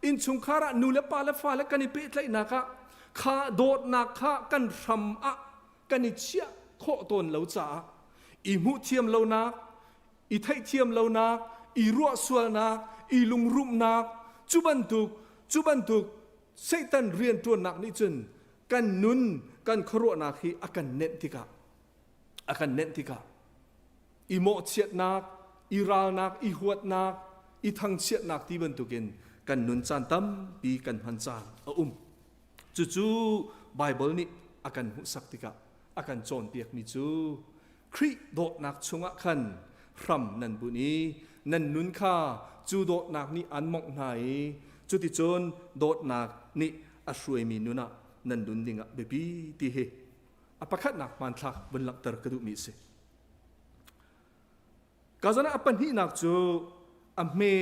innchungkhar ah nu le pa le fale kan i pehtlaihnak ah kha dawtnak kha kan hram ah kan i chiah khawh tawn lo caah i hmuh thiam lonak i theihthiam lonak i ruah sualnak i lungrumhnak cu bantuk cu bantuk Satan rianṭuannak nih cun kan nun kan khuaruahnak hi a kan nenh tikah a kan nenh tikah i mawhchiatnak i ralnak i huatnak i thangchiatnak ti bantukin kan nun caan tampi kan hman caan a um cucu Baibal nih a kan hmuhsak tikah a kan cawnpiakmi cu Khrih dawtnak chungah khan hram nan bunh i nan nun kha cu dawtnak nih an mawngh hna i cuticun dawtnak nih a hruaimi nun ah nan nun dingah biapi ti hi a pakhatnak hmanthlak vun langhter ka duhmi a si. Ka zan ah a pahnihnak cu a hme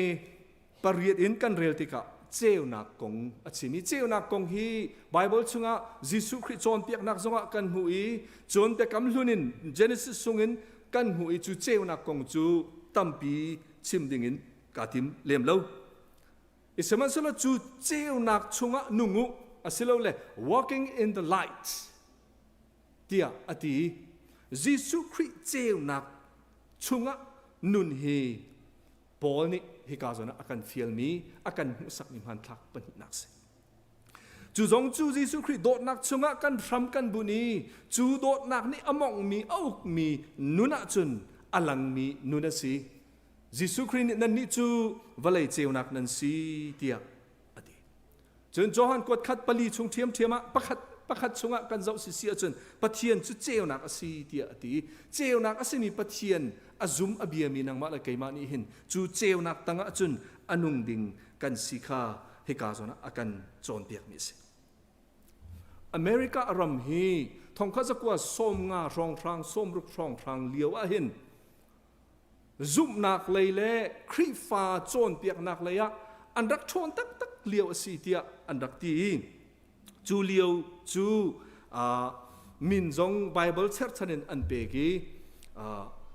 pariat in kan rel tikah ceunak kong a chim i ceunak kong hi Bible chungah Jesuh Khrih cawnpiaknak zongah kan hmuh i cun Biakam Hlun in Genesis chungin kan hmuh i cu ceunak kong cu tampi chim dingin kaa tim lem lo. I sihmanhsehlaw cu ceunak chungah nung u asilole walking in the light tiah a ti. Jesuh Khrih ceunak chungah nun hi Paul nih hika zawn ah a kan fialmi, a kan hmuhsakmi hmanthlak pahnihnak si. Cu zong cu Jesuh Khrih dawtnak chungah kan hram kan bunh i cu dawtnak nih a monghmi, a ukmi nun ahcun a langmi nun a si. Jesuh Khrih nih nannih cu vawlei ceunak nan si tiah a ti. Cun Johan kuat khat pali chung ṭhiamṭhiam ah pakhat pakhat chungah kan zoh sisi ahcun Pathian cu ceunak a si tiah a ti. Ceunak a simi Pathian a zum a biami nangmah le keimah nih hin cu ceunak tangah cun a nung ding kan si kha hika zawn ah a kan cawnpiakmi a si. America ram hi thongkhat zakua 50 hrawnghrang 60 hrawnghrang lio ah hin zumhnak lei le Khrihfa cawnpiaknak lei ah an rak ṭhawn taktak lio a si tiah an rak ti i cu lio cu min zong Bible cherhchan in an pek i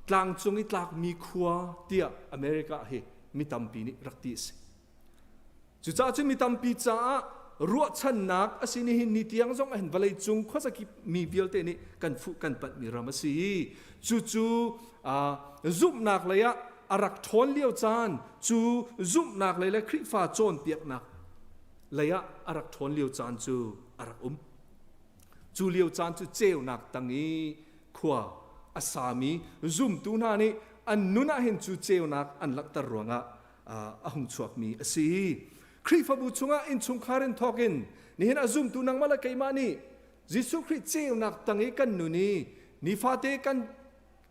tlangcung i tlakmi khua tiah America hi mi tampi nih rak ti a si. Cucaah cun mi tampi caah ruahchannak a si nihin ni tiang zong ah hin vawlei cung khuazakip mi vialte nih kan fuh kan panhmi ram a si i cucu zumhnak lei ah a rak ṭhawn lio caan cu zumhnak lei le Khrihfa cawnpiaknak lei ah a rak ṭhawn lio caan cu a rak um. Cu lio caan cu ceunak tang i khua a sami zumtu hna nih an nun ah hin cu ceunak an langhter ruangah a hung chuakmi a si. Khrihfabu chungah innchungkhar in thawk in nihin a zumtu nangmah le keimah nih Jesuh Khrih ceunak tang i kan nun i nifate kan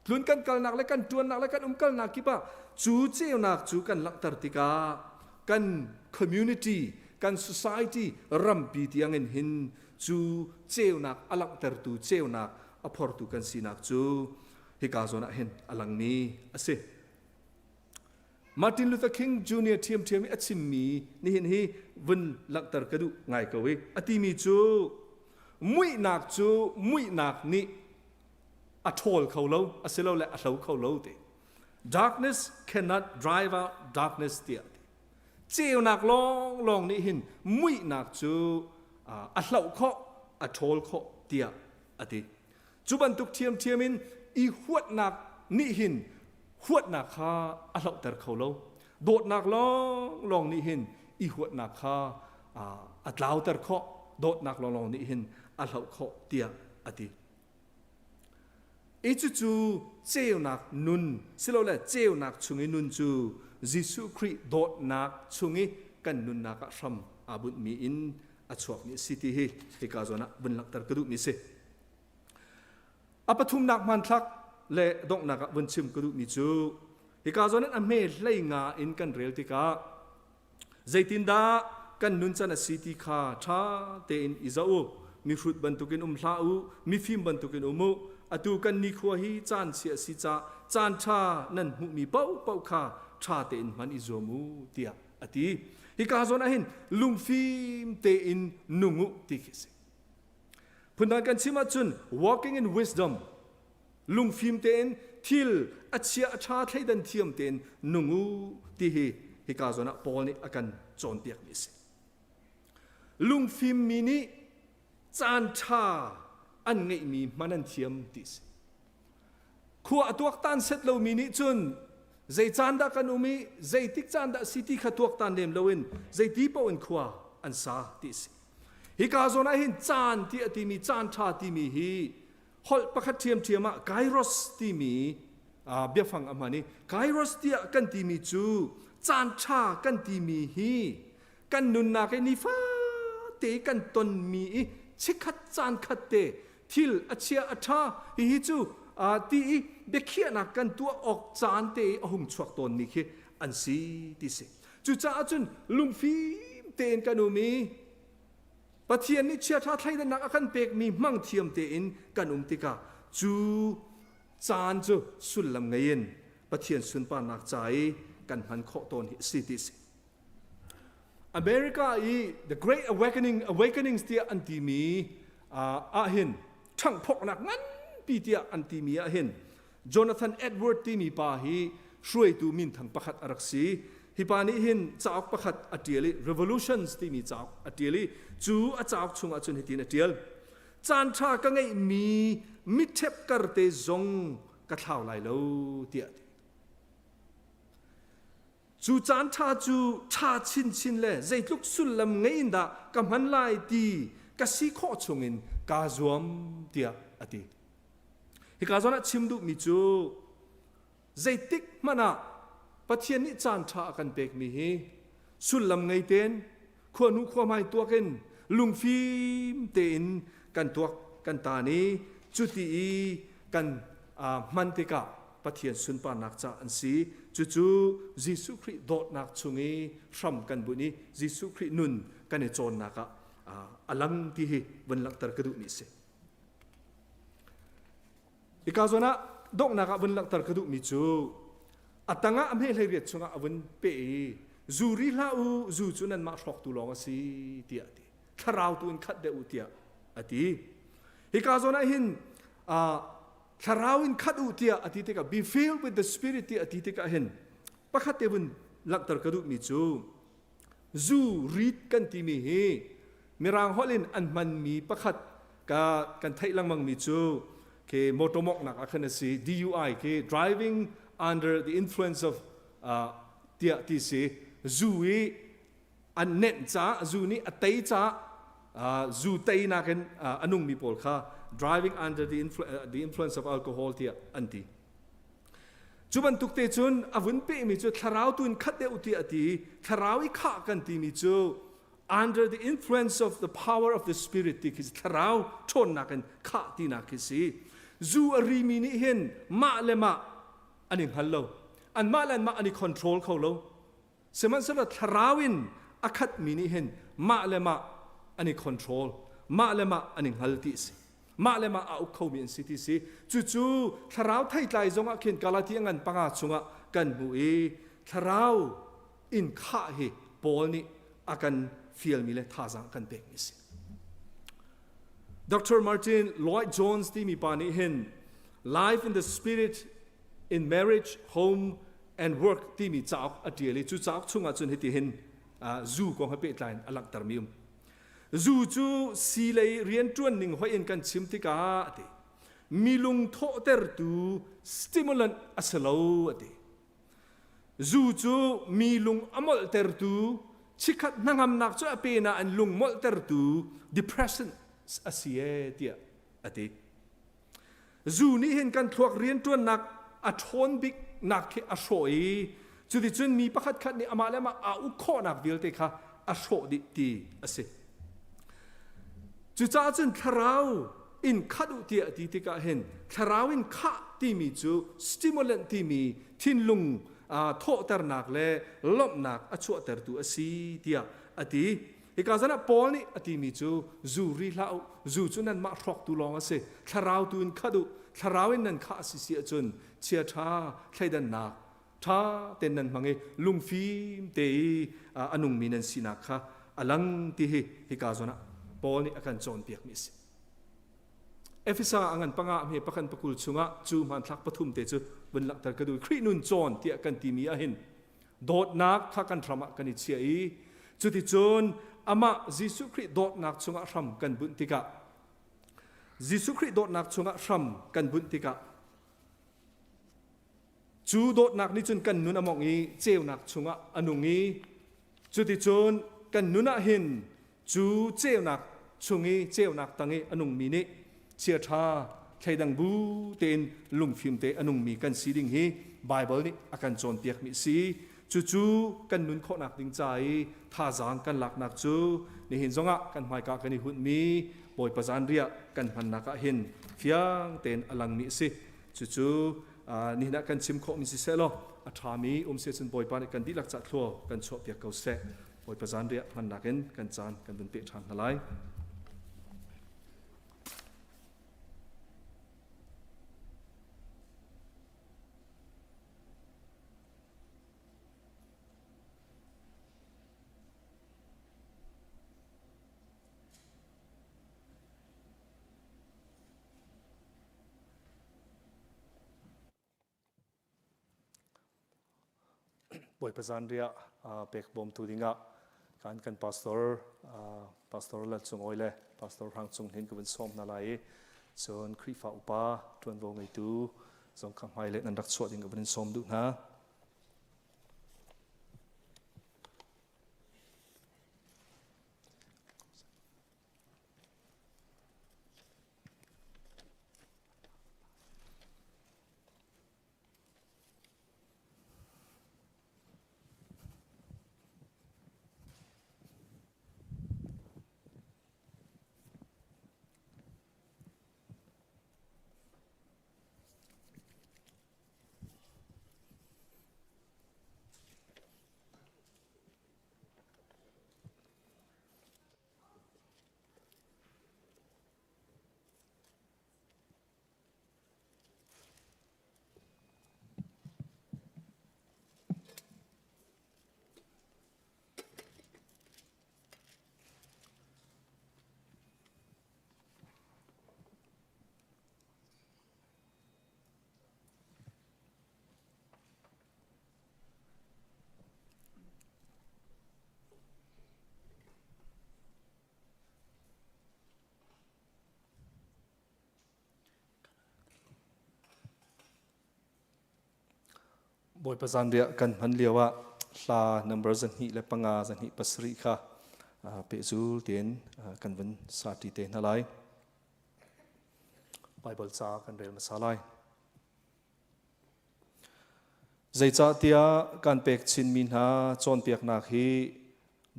tlun kan kalnak le kan ṭuannak le kan umkalnak kip ah cu ceunak cu kan langhter tikah kan community kan society rampi tiangin hin cu ceunak a langhtertu ceunak a phortu kan sinak cu hika zawn ah hin a langmi a si. Martin Luther King Jr. ṭhiamṭhiam i a chimmi nihin hi vun langhter ka duh ngai ko i a timi cu muihnak cu muihnak nih a ṭhawl kho lo asilole a hlo kho lo ti. Darkness cannot drive out darkness tiah ti. Ceunak lawnglawng nih hin muihnak cu a hloh khawh, a ṭhawl khawh tiah a ti. Cu bantuk ṭhiamṭhiam in i huatnak nih hin huatnak kha a hlohter kho lo. Dawtnak lawnglawng nih hin i huatnak kha a tlauter khawh. Dawtnak lawnglawng nih hin a hloh khawh tiah a ti. I cucu ceunak nun silole ceunak chung i nun cu Jesuh Khrih dawtnak chung i kan nunnak ah hram aa bunhmi in a chuakmi a si ti hi hika zawn ah vun langhter ka duhmi a si. A pathumnak hmanthlak le donghnak ah vun chim ka duhmi cu hika zawn in a hme hlei nga in kan rel tikah zeitindah kan nuncan a si ti kha ṭha tein i zoh u. Mihrut bantukin um hlah u, mifim bantukin um u. Atu kan nikhua hi caan chia a si caah caan ṭha nan hmuhmi paohpaoh kha ṭha tein hman i zuam u tiah a ti. Hika zawn ah hin lungfim tein nung u ti khi a si. Phundang kan chim ahcun walking in wisdom lungfim tein thil a chia a ṭha thleidan thiam tein nung u ti hi hika zawn ah Paul nih a kan cawnpiakmi a si. Lungfim mi nih caan ṭha an ngeihmi hman an thiam ti a si. Khua a tuaktan set lomi nih cun zei caan dah kan um i zeitik caan dah si ti kha tuaktan lem loin zeiti paoh in khua an sa ti a si. Hika zawn ah hin caan ti a timi caan ṭha timi hi holh pakhat ṭhiamṭhiam ah kairos timi biafang a hman i kairos tiah kan timi cu caan ṭha kan timi hi kan nunnak i nifate kan tonmi i chikkhat caan khat te thil a chia a ṭha hihi cu ti i biakhiahnak kan tuah awk caan te i a hung chuak tawnmi khi an si ti si. Cucaah cun lungfim tein kan um i Pathian nih chiaṭha thleidannak a kan pekmi hmang thiam tein kan um tikah cu caan cu sullam ngei in Pathian sunparnak ca i kan hman khawh tawn hi a si ti a si. America i The Great Awakening Awakenings tiah an timi ah hin ṭhanghphawknak nganpi tiah an timi ah hin Jonathan Edward timi pa hi hruaitu minthang pakhat a rak si. Hi pa nih hin cauk pakhat a ṭial i Revolutions timi cauk a ṭial i cu a cauk chungah cun hitin a ṭial. Caan ṭha ka ngeihmi mitṭhep karte zong ka thlau lai lo tiah a ti. Cu caan ṭha cu ṭha chinchin le zeitluk sullam ngei in dah ka hman lai ti ka si khawh chungin kaa zuam tiah a ti. Hika zawn ah chim duhmi cu zeitik hmanh ah Pathian nih caan ṭha a kan pekmi hi sullam ngei tein khuanu khuahmai tuak in lungfim tein kan tuak kan taan i cuti i kan hman tikah Pathian sunparnak ca an si. Cucu Jesuh Khrih dawtnak chung i hram kan bunh i Jesuh Khrih nun kan i cawnnak ah a lang ti hi vun langhter ka duhmi a si. Hika zawn ah donghnak ah vun langhter ka duhmi cu a tangah a hme 18 chungah a vun peh i zu ri hlah u zu cu nanmah hrawktu lawng a si tiah a ti thlarau tu in khat deuh u tiah a ti hika zawn ah hin thlarau in khat u tiah a ti tikah be filled with the spirit tiah a ti tikah hin pakhat te vun langhter ka duhmi cu zu rit kan timi hi mirang holh in an hmanmi pakhat ka kan theih lengmangmi cu ke motor mawknak ah khan a si DUI ke driving under the influence of uh, tiah ti si zu i an nenh ca zu nih a tei ca uh, zu teinak in uh, a nungmi pawl kha driving under the, influ- uh, the influence of alcohol tiah an ti Cu bantuk te cun a vun pehmi cu thlarau tu in khat deuh tiah a ti. Thlarau i khah kan timi cu under the influence of the power of the spirit ti khi thlarau ṭhawnnak in khah tinak khi si. Zu a rimi nih hin mah le mah an i hngal lo. Anmah le anmah an i control kho lo. Sihmanhsehlaw thlarau in a khatmi nih hin mah le mah an i control, mah le mah an i hngal ti a si. Mah le mah aa uk khomi an si ti si. Cucu thlarau theitlai zongah khin Galati a ngan panga chungah kan hmuh i thlarau in khah hi Paul nih a kan fialmi le thazaang kan pekmi a si. Dr. Martin Lloyd Jones timi pa nih hin Life in the Spirit in Marriage, Home and Work timi cauk a ṭial i cu cauk chungah cun hiti hin zu kong he pehtlai in a langhtermi um. Zu cu sii lei rianṭuan ning hoih in kan chim tikah a ti. Mi lung thawhtertu stimulant a si lo a ti. Zu cu mi lung a molhtertu chikkhat hnangamnak cu a pe nain lung molhtertu depressant a si ee tiah a ti. Zu nih hin kan thluak rianṭuannak a ṭhawn bik nak khi a hrawh i cuticun mi pakhat khat nih amah le amah aa uk khawhnak vialte kha a hrawh dih ti a si. Cucaah cun thlarau in khat u tiah a ti tikah hin thlarau in khah timi cu stimulant timi thinlung thawhternak le lawmhnak a chuahtertu a si tiah a ti. Hika zan ah Paul nih a timi cu zu ri hlah u, zu cu nanmah hrawktu lawng a si, thlarau tu in khat u, thlarau in nan khah a si si ahcun chia ṭha thleidannak ṭha tein nan hmang i lungfim te i a nungmi nan sinak kha a lang ti hi hika zawn ah Paul nih a kan cawnpiakmi a si. Efesa a ngan panga hme pakhan pakul chungah cu hmanthlak pathum te cu vun langhter ka duh. Khrih nun cawn tiah kan timi ah hin Dawtnak kha kan hram ah kan i chiah i cuticun amah Jesuh Khrih dawtnak chungah hram kan bunh tikah Jesuh Khrih dawtnak chungah hram kan bunh tikah cu dawtnak nih cun kan nun a mawngh i ceunak chungah a nung i cuticun kan nun ah hin Cu ceunak chung i ceunak tang i a nungmi nih chiaṭha thleidang bu tein lungfim te a nungmi kan si ding hi Baibal nih a kan cawnpiakmi a si. Cucu kan nun khawhnak ding ca i thazaang kan laknak cu nihin zongah kan hmaika kan i hunhmi Bawipa zanriah kan hmannak ah hin fiang tein a langmi a si. Cucu nihin ah kan chim khawhmi siseh law a ṭhami um si cun Bawipa nih kan dihlak cah thlua kan chuahpiak ko seh. Bawipa zanriah hmannak in kan caan kan vun peh ṭhan hna lai. Bawipa zanriah pek bawmtu dingah kan kan pastor Pastor Lal Cung Awi le Pastor Hrang Cung Hnin ka vun sawm hna lai i cun Khrihfa upa ṭuanvo ngeitu zong kha hmai le nan rak chuah ding ka vun in sawm duh hna. Bawipa zanriah kan hman lio ah hla number 205 207 kha pehzul tein kan vun sa ṭi te hna lai. Bible ca kan rel hmasa lai. Zeicahtiah kan pek chinmi hna cawnpiaknak hi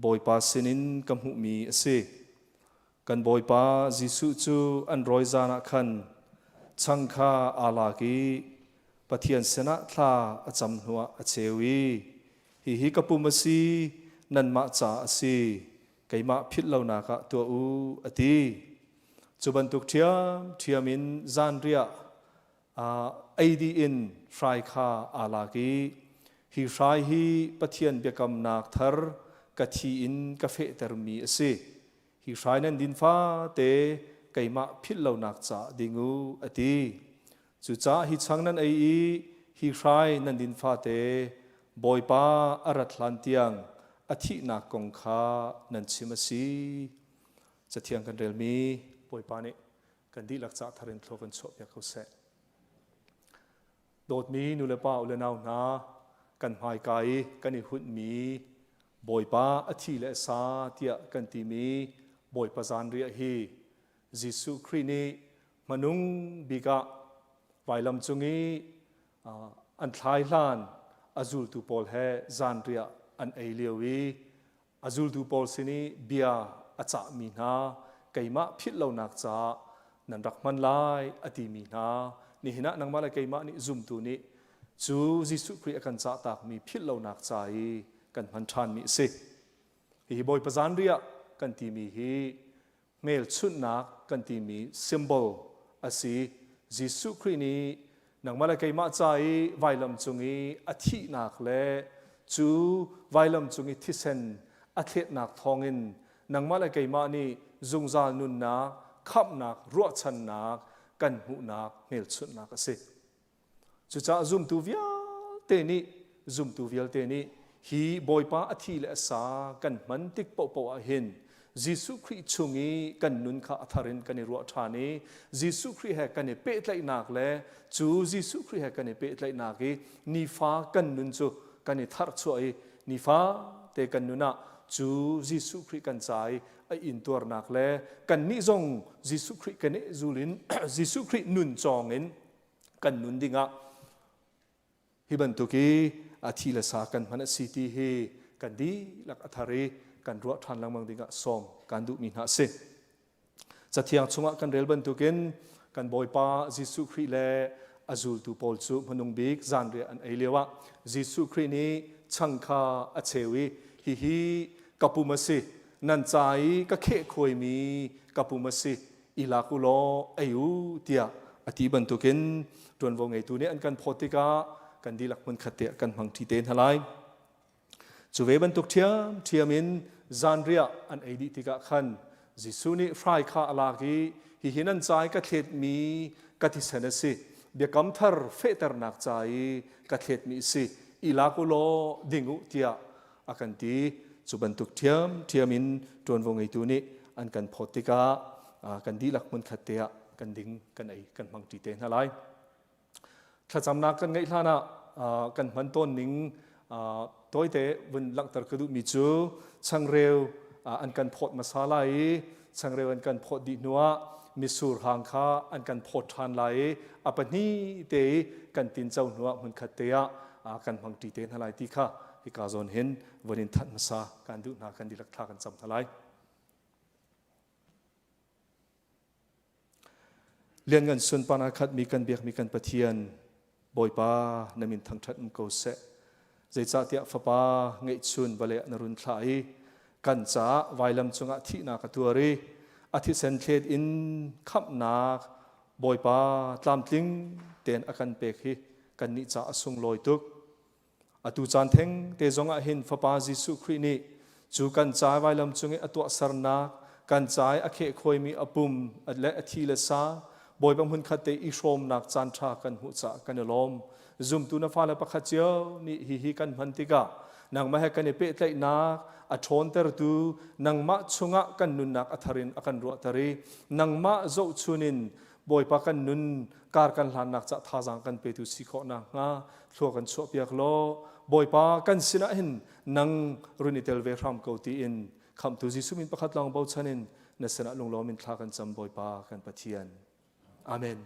Bawipa sinin ka hmuhmi a si. Kan Bawipa Jesuh cu an rawi zan ah khan chang kha aa lak i Pathian sinah thla a cam hnuah a cheu i, Hihi ka pum a si, nanmah ca a si, keimah philh lonak ah tuah u, a ti. Cu bantuk ṭhiamṭhiam in zanriah ei dih in hrai kha aa lak i, Hi hrai hi Pathian biakamnak thar ka thi in ka fehtermi a si. Hi hrai nan din fate keimah philh lonak caah ding u, a ti. Cucaah hi chang nan ei i hi hrai nan din fate Bawipa a rat hlan tiang a thihnak kong kha nan chim a si. Cathiang kan relmi Bawipa nih kan dihlak cah thar in thlua kan chuahpiak ko seh. Dawtmi nulepa u le nau hna, kan hmaika i kan i hunhmi Bawipa a thi le a sa tiah kan timi Bawipa zanriah hi Jesuh Khrih nih hmanung bik ah vailam cung i an thlai hlan a zultu pawl he zanriah an ei lio i a zultu pawl sin i bia a cahmi hna keimah philh lonak caah nan rak hman lai a timi hna nihin ah nangmah le keimah nih zumtu nih cu Jesuh Khrih a kan cahtakmi philh lonak ca i kan hman ṭhanmi a si. Hihi Bawipa zanriah kan timi hi hmelchunhnak kan timi symbol a si. Jesuh Khrih nih nangmah le keimah ca i vailam cung i a thihnak le cu vailam cung i thisen a thletnak thawngin nangmah le keimah nih zungzal nunnak, khamhnak, ruahchannak kan hmuhnak hmelchunhnak a si. Cucaah zumtu vialte nih zumtu vialte nih hi Bawipa a thi le a sa kan hman tik paohpaoh ah hin Jesuh Khrih chung i kan nun kha a thar in kan i ruah ṭhan i Jesuh Khrih he kan i pehtlaihnak le cu Jesuh Khrih he kan i pehtlaihnak i nifa kan nun cu kan i tharchuah i nifa te kan nun ah cu Jesuh Khrih kan ca i a intuarnak le kannih zong Jesuh Khrih kan i zul in Jesuh Khrih nun cawng in kan nun dingah hi bantuk i a thi le sa kan hman a si ti hi kan dihlak a thar i kan ruah ṭhan lengmang dingah sawm kan duhmi hna a si. Cathiang chungah kan rel bantukin kan Bawipa Jesuh Khrih le a zultu pawl cu hmanung bik zanriah an ei lioah Jesuh Khrih nih chang kha a cheu i hihi ka pum a si nan ca i ka khehkhuaimi ka pum a si i lak u law ei u tiah a ti bantukin ṭuanvo ngeitu nih an kan phawt tikah kan dihlak hmunkhat te ah kan hmang ṭi te hna lai. Cu ve bantuk ṭhiamṭhiam in zanriah an ei dih tikah khan Jesuh nih hrai kha a lak i hihi nan ca i ka thletmi ka thisen a si biakam thar fehternak ca i ka thletmi a si. I lak u law ding u tiah a kan ti. Cu bantuk ṭhiamṭhiam in ṭuanvo ngeitu nih an kan phawt tikah kan dihlak hmunkhat te ah kan ding kan ei kan hmangṭi te hna lai. Thlacamnak kan ngeih hlan ah kan hman tawn ning tawite vun langhter ka duhmi cu changreu an kan phawt hmasa lai i changreu an kan phawt dih hnuah mitsur hang kha an kan phawt ṭhan lai i a pahnih te i kan tinco hnuah hmunkhat te ah kan hmangṭi te hna lai ti kha hika zawn hin vun in thanh hmasa kan duh hna. Kan dihlak thla kan cam hna lai. Lianngan sunparnak khatmi kan biakmi kan Pathian, Bawipa na min thangṭhat um ko seh. Zeicahtiah Fapa ngeihchun vale na run thlah i kan caah vailam cungah thihnak a tuar i a thisen thlet in khamhnak Bawipa tlamtling tein a kan pek hi kannih caah a sunglawi tuk. Atu caan theng te zong ah hin Fapa Jesuh Khrih nih cu kan ca vailam cung i a tuahsernak, kan ca i a khehkhuaimi a pum le a thi le sa, Bawipa hmunkhat te i hrawmnak caan ṭha kan hmuh caah kan i lawm. Zumtu na fale pakhat cio nih hihi kan hman tikah nangmah he kan i pehtlaihnak a ṭhawntertu, nangmah chungah kan nunnak a thar in a kan ruahter i nangmah zohchun in Bawipa kan nun kar kan hlannak cah thazaang kan petu si khawh nakhnga thlua kan chuahpiak law Bawipa kan sinah hin nang run i tel ve hram ko tiin khamhtu Jesuh min pakhat lawng bochan in na sinah lunglawm in thla kan cam, Bawipa kan Pathian. Amen.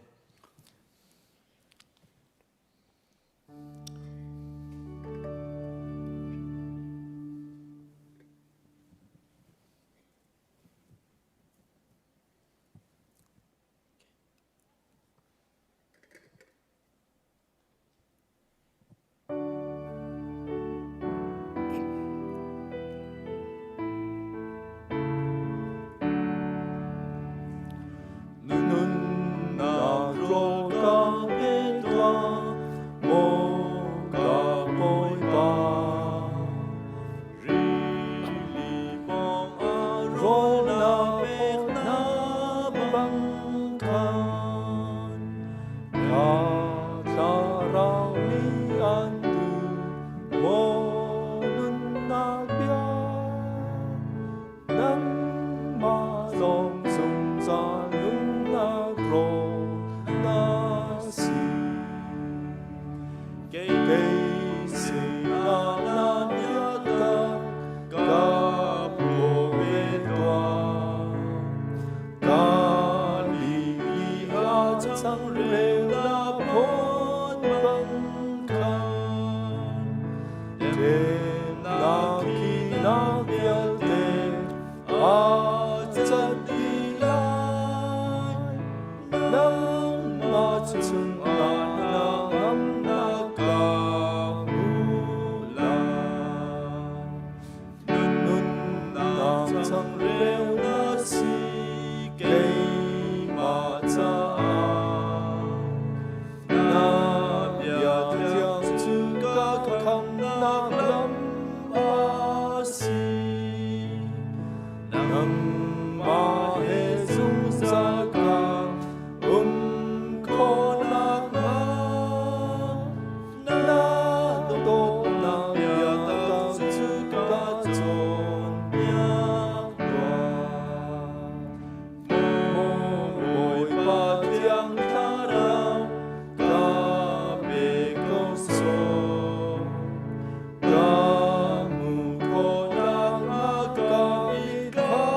Nunnak rawl ka pe tuah, maw ka Bawipa. Rili pawng ah rawl na pek hna bang khan, na thlarau nih an duh, maw nunnak bia. Nangmah lawng zungzal nunnak rawl na si. Kei sinah na biatak ka phaw ve tuah. Ka lili ah changreu na phawt bang khan. Temnak hinak vialte aa cat dih lai. Nangmah chungah hnangamnak ka hmu lai. Nunnak changreu na si keimah caah. Na bia thiang cu ka khamnak lam a si. Nangmah he zungzal ka um khawhnak hnga na dawtnak biatak cu ka cawnpiak tuah. Maw Bawipa thiang thlarau ka pe ko sawh. Ka hmuh khawhnak hnga ka mit kha.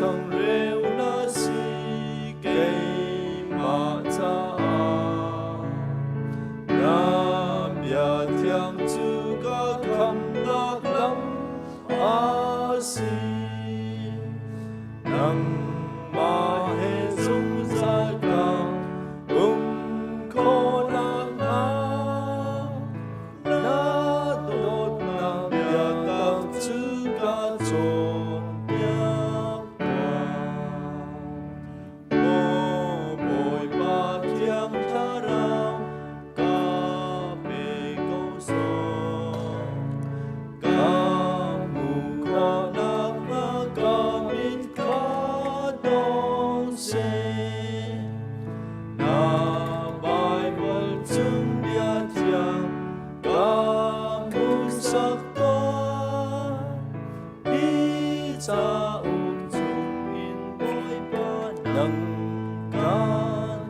Changreu na si keimah caah. Na bia thiang cu ka khamnak lam a si. Nangmah he zungzal ka um khawhnak hnga na dawtnak biatak cu ka cawnpiak tuah. Maw Bawipa Thiang Thlarau, ka pe ko sawh. Ka hmuh khawhnak hnga ka mit kha dong seh. Na Baibal chung bia thiang ka hmuhsak tuah. Hi cauk chungin Bawipa nang kan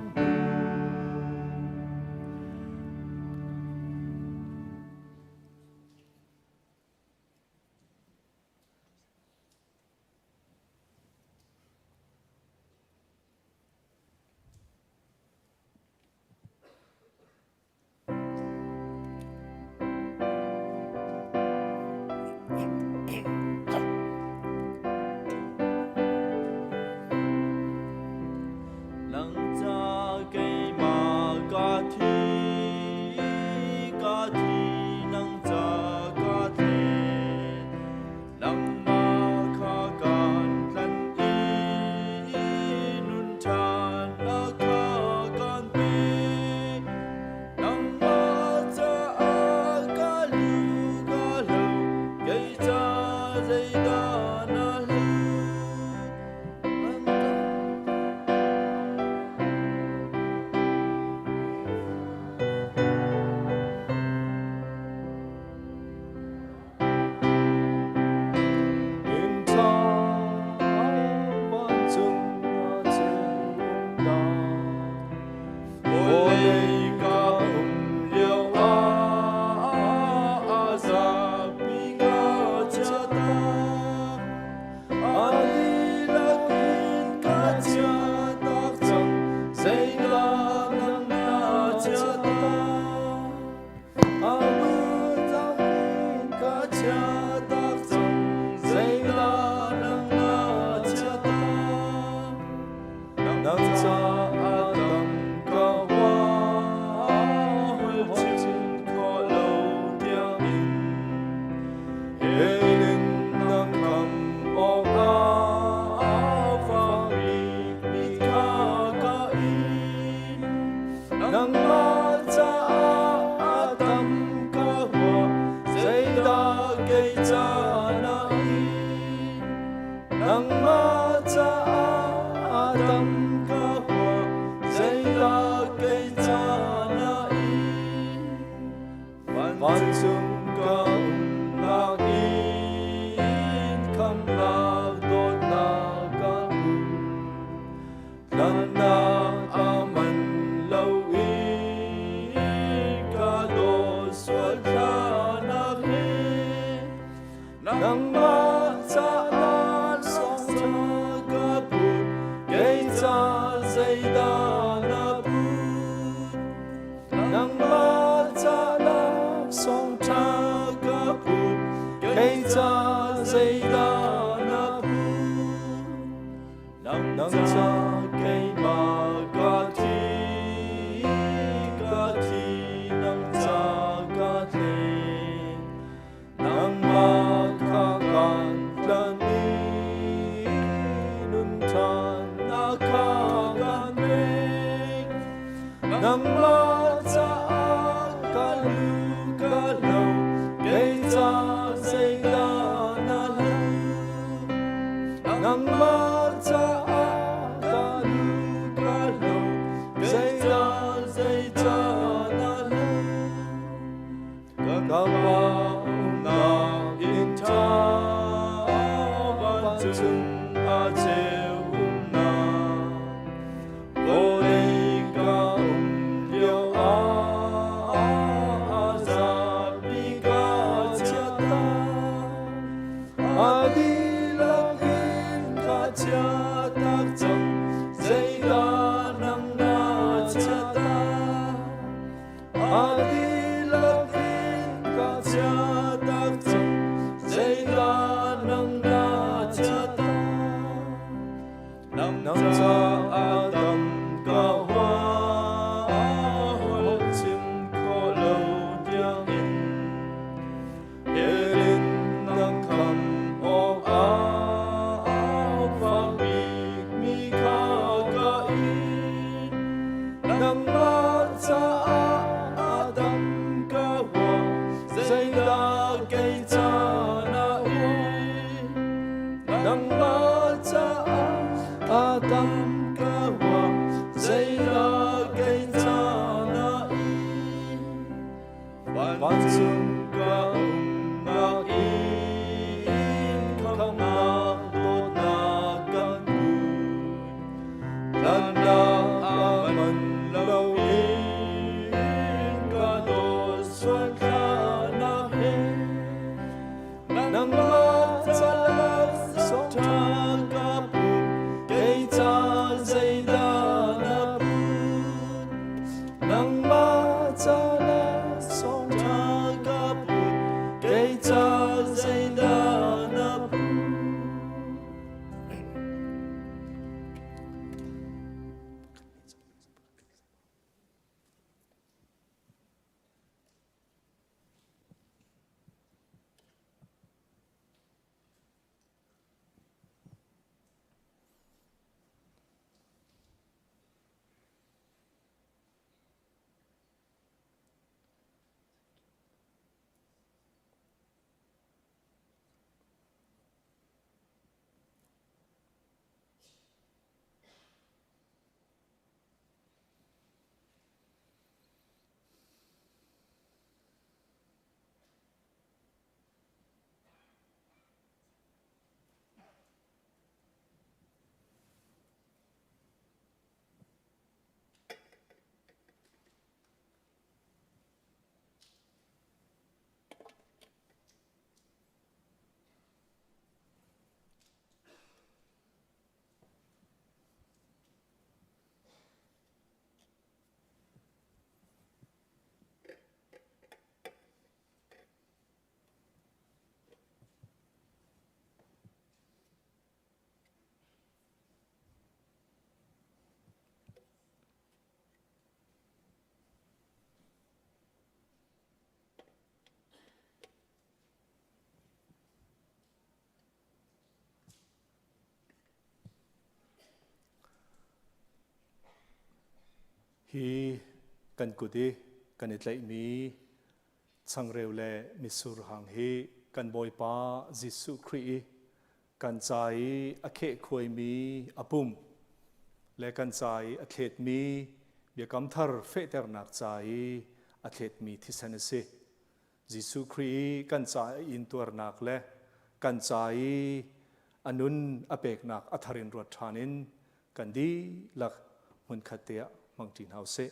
Nang ca keimah ka thi, ka thi nang ca ka thlet. Nangmah kha kan tlanh i nun ṭhan na kha kan pek. Nangmah caah ka lu ka hlo, kei ca zeidah na hlut? Innṭha vancung a ceu Vawlei ka um lio ah a zapi ka chiahtak. A dihlak in ka chiahtak cang, zeidah nang na chiahtak? A dihlak in ka chiahtak cang, zeidah nang na chiahtak? Nang caah tam ka huah, holh chin khawh lo tiangin. Helin nang kham awkah fakmi mit kha ka in. Nangmah caah a tam ka huah, zeidah kei ca na in? Nangmah caah a tam ka huah, zeidah kei ca na in? Vancung ka umnak in khamnak dawtnak ka hmu. Tlanhnak a man lo i ka dawt sual thlanak he nangmah caah sawng ka put, kei ca zeidah na put? Nangmah caah sawng ṭha ka put, kei ca zeidah na put? Nang ca keimah ka thi, ka thi nang ca ka tle. Nangmah kha kan tlan i nun ṭhan na kha kan pek. Nangmah caah ka lu ka lo, kei ca zeidah na hlu? Nangmah caah ka lu ka lo, zeidah zeicah na hlu? Ka pa umnak inn ṭha vancung a ceu umnak, vawlei ka um lio ah a zapi ka chiahtak. A dihlak in ka chia tak cang, zeidah nang na chia ta? A dihlak in ka chia tak cang, zeidah nang na chia ta? Nang caah dam ka huah, chim khawh lo tiangin. Helin nang kham awk ah fak bikmi kha ka in. Nangmah caah dam ka huah, zeidah kei ca na in? Nangmah caah dam ka huah, zeidah kei ca na in? Vancung ka umnak in khamnak dawtnak kan put. Tlannak a man loin ka dawt sual thlanak he. Nangmah ca laksawng ṭha ka put, kei ca zeidah na put? Nangmah ca laksawng ṭha ka put, kei ca zeidah na put? Hi kan kut i kan i tlaihmi changreu le mitsur hang hi kan Bawipa Jesuh Khrih i kan ca i a khehkhuaimi a pum le kan ca i a thletmi biakam thar fehternak ca i a thletmi thisen a si. Jesuh Khrih i kan ca i intuarnak le kan ca i a nun a peknak a thar in ruat ṭhan in kan dihlak hmunkhat te ah hmangṭi hna usih.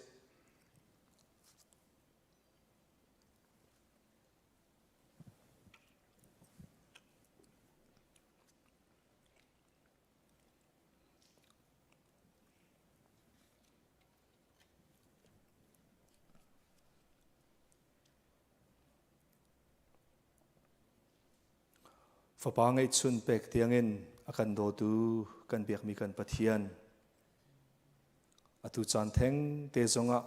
Fapa ngeihchun pek tiangin a kan dawtu kan biakmi kan Pathian. Atu caan theng te zongah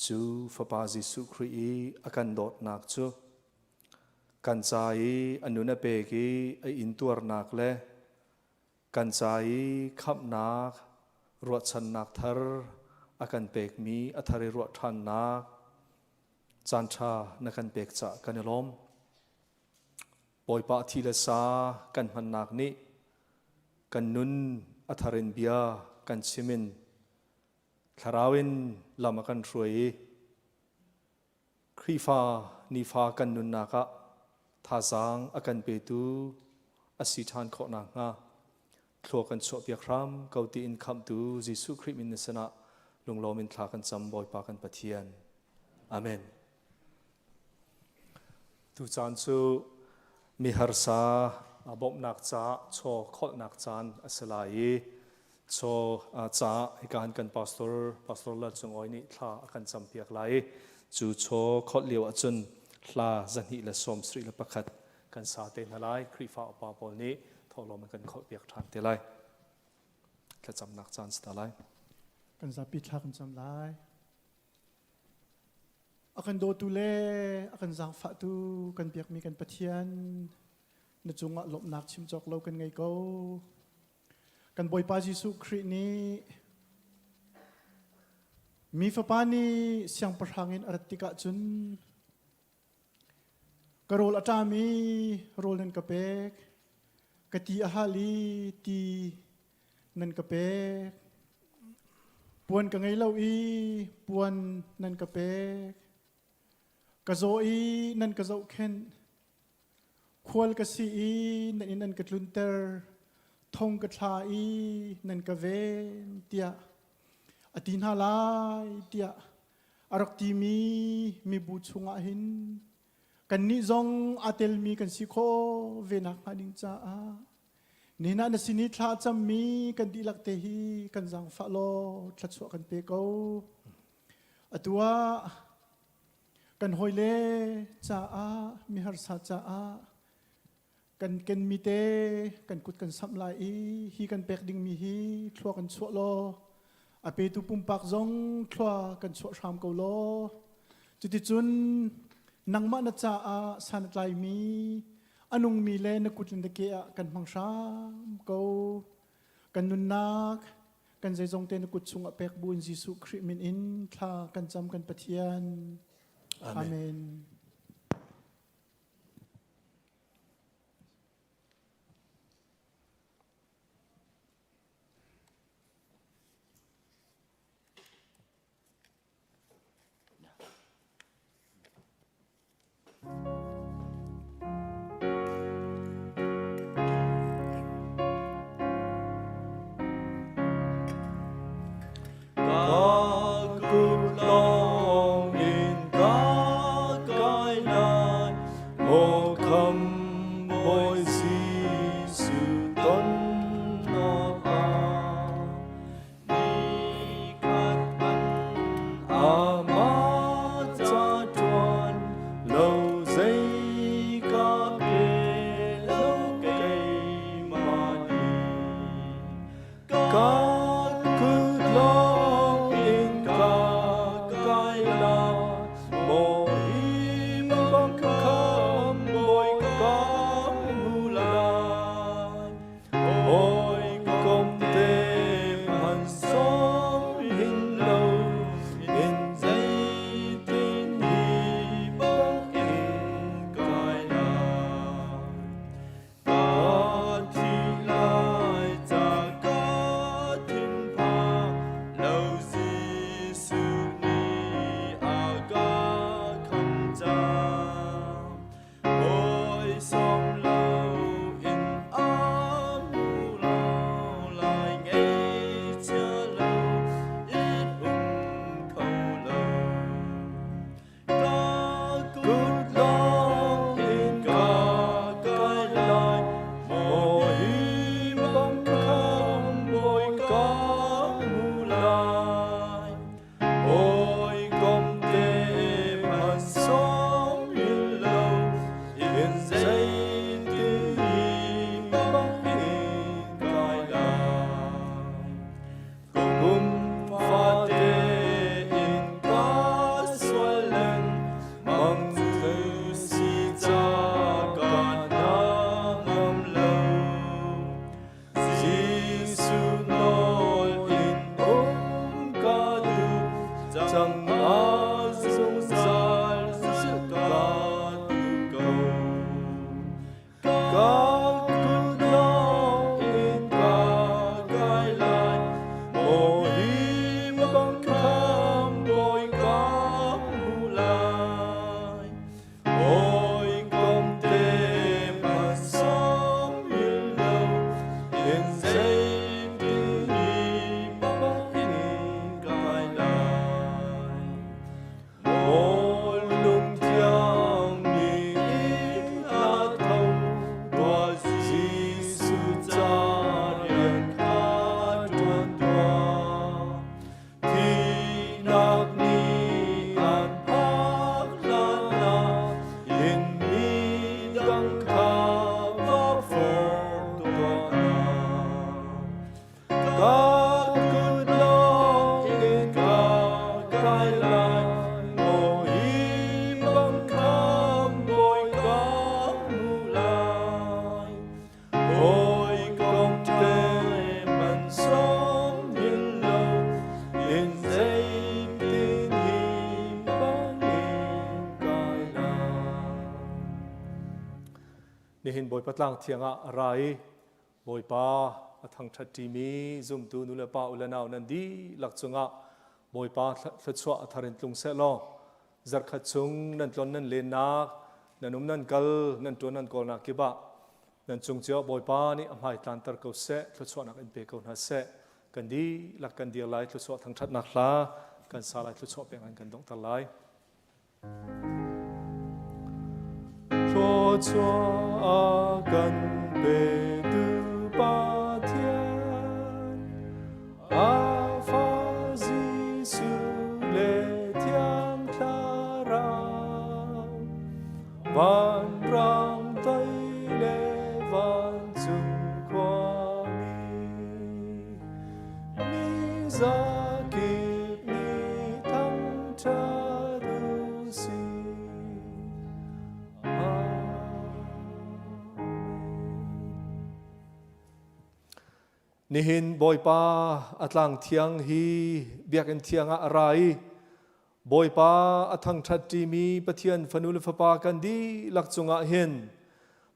cu Fapa Jesuh Khrih i a kan dawtnak cu kan ca i a nun a pek i a intuarnak le kan ca i khamhnak ruahchannak thar a kan pekmi a thar i ruah ṭhannak caanṭha na kan pek cah kan i lawm. Bawipa thi le sa kan hmannak nih kan nun a thar in bia kan chim in thlarau in lam a kan hruai i Khrihfa nifa kan nunnak ah thazaang a kan petu a si ṭhan khawh nakhnga thlua kan chuahpiak hram ko tiin khamhtu Jesuh Khrih min na sinah lunglawm in thla kan cam Bawipa kan Pathian. Amen. Tucaan cu mi harsa bawmhnak caah chaw kholhnak caan a si lai i chaw caah hika han kan pastor Pastor Lal Cung Awi nih thla a kan campiak lai i cu chaw kholh lio ahcun hla 271 kan sa te hna lai. Khrihfa upa pawl nih thawhlawm an kan kholhpiak ṭhan te lai. Thlacamnak caan si ta lai. Kan zapi thla kan cam lai. A kan dawtu le a kan zaangfahtu kan biakmi kan Pathian na cungah lawmhnak chim cawk lo kan ngei ko. Kan Bawipa Jesuh Khrih nih mi fapa nih siangpahrang in a rat tikah cun ka rawl a ṭam i rawl nan ka pek, ka ti a hal i ti nan ka pek, puan ka ngei lo i puan nan ka pek, ka zaw i nan ka zohkhenh, khual ka si i nan inn nan ka tlunter, thong ka thla i nan ka ven tiah a ti hna lai tiah a rak timi mibu chungah hin kannih zong aa telmi kan si khawh ve nakhnga ding caah nihin ah na sin i thla a cammi kan dihlak te hi kan zaangfah law thluachuah kan pe ko. Atu ah kan hawile caah miharsa caah kan kenmi te kan kut kan samh lai i hi kan pek dingmi hi thlua kan chuah law a petu pumpak zong thlua kan chuah hram ko law cuticun nangmah na caah san a tlaimi a nungmi le na kut le na ke ah kan hmang hram ko. Kan nunnak kan zeizong te na kut chungah pek buin Jesuh Khrih min in thla kan cam kan Pathian. Amen. Amen. Ka kut lawng in ka kai lai, maw kham Bawi Jesuh tonnak ah. Nikhat an amah ca ṭuan lo zei ka pe lo keimah nih. Ka kut lawng in ka kai la, maw hi bang kham bawi ka hmu lai. Hawikom te hmanh sawm hin lo in zeitin hi bang in kai lai. Ka thi lai ca ka Sawm lo in zeitin hi bangin kai lai. Nihin Bawipa tlang thiang ah a ra i Bawipa a thangṭhat ṭimi zumtu nu le pa u le nau nan dihlak cungah Bawipa thluachuah a thar in tlung seh law zarkhat chung nan tlon nan lennak nan um nan kal nan ṭuan nan kawlnak kip ah nan cung cio Bawipa nih a hmai tlanter ko seh, thluachuahnak in pe ko hna seh. Kan dihlak kan dir lai, thluachuah thangṭhatnak hla kan sa lai, thluachuah pek an kan donghter lai. Thluachuah kan petu Pathian, a fa Jesuh le Thiang Thlarau, vanrang toi le vancung khuami, mi zakip nih thangṭhat u sih. Nihin Bawipa a tlang thiang hi biakinn thiang ah a ra i Bawipa a thangṭhat ṭimi Pathian fanu le fapa kan dihlak cungah hin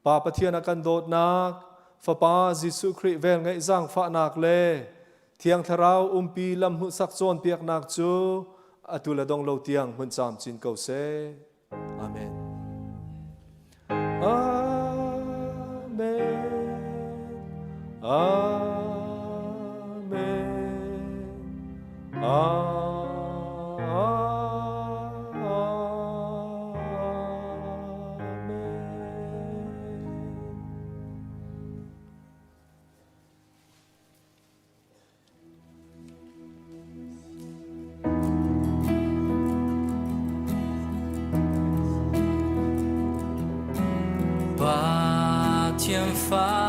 Pa Pathian a kan dawtnak, Fapa Jesuh Khrih velngeih zaangfahnak le Thiang Thlarau umpi lam hmuhsak cawnpiaknak cu atu le dong lo tiang hmun camcin ko seh. Amen. Amen. Amen. Amen. Pathian fa.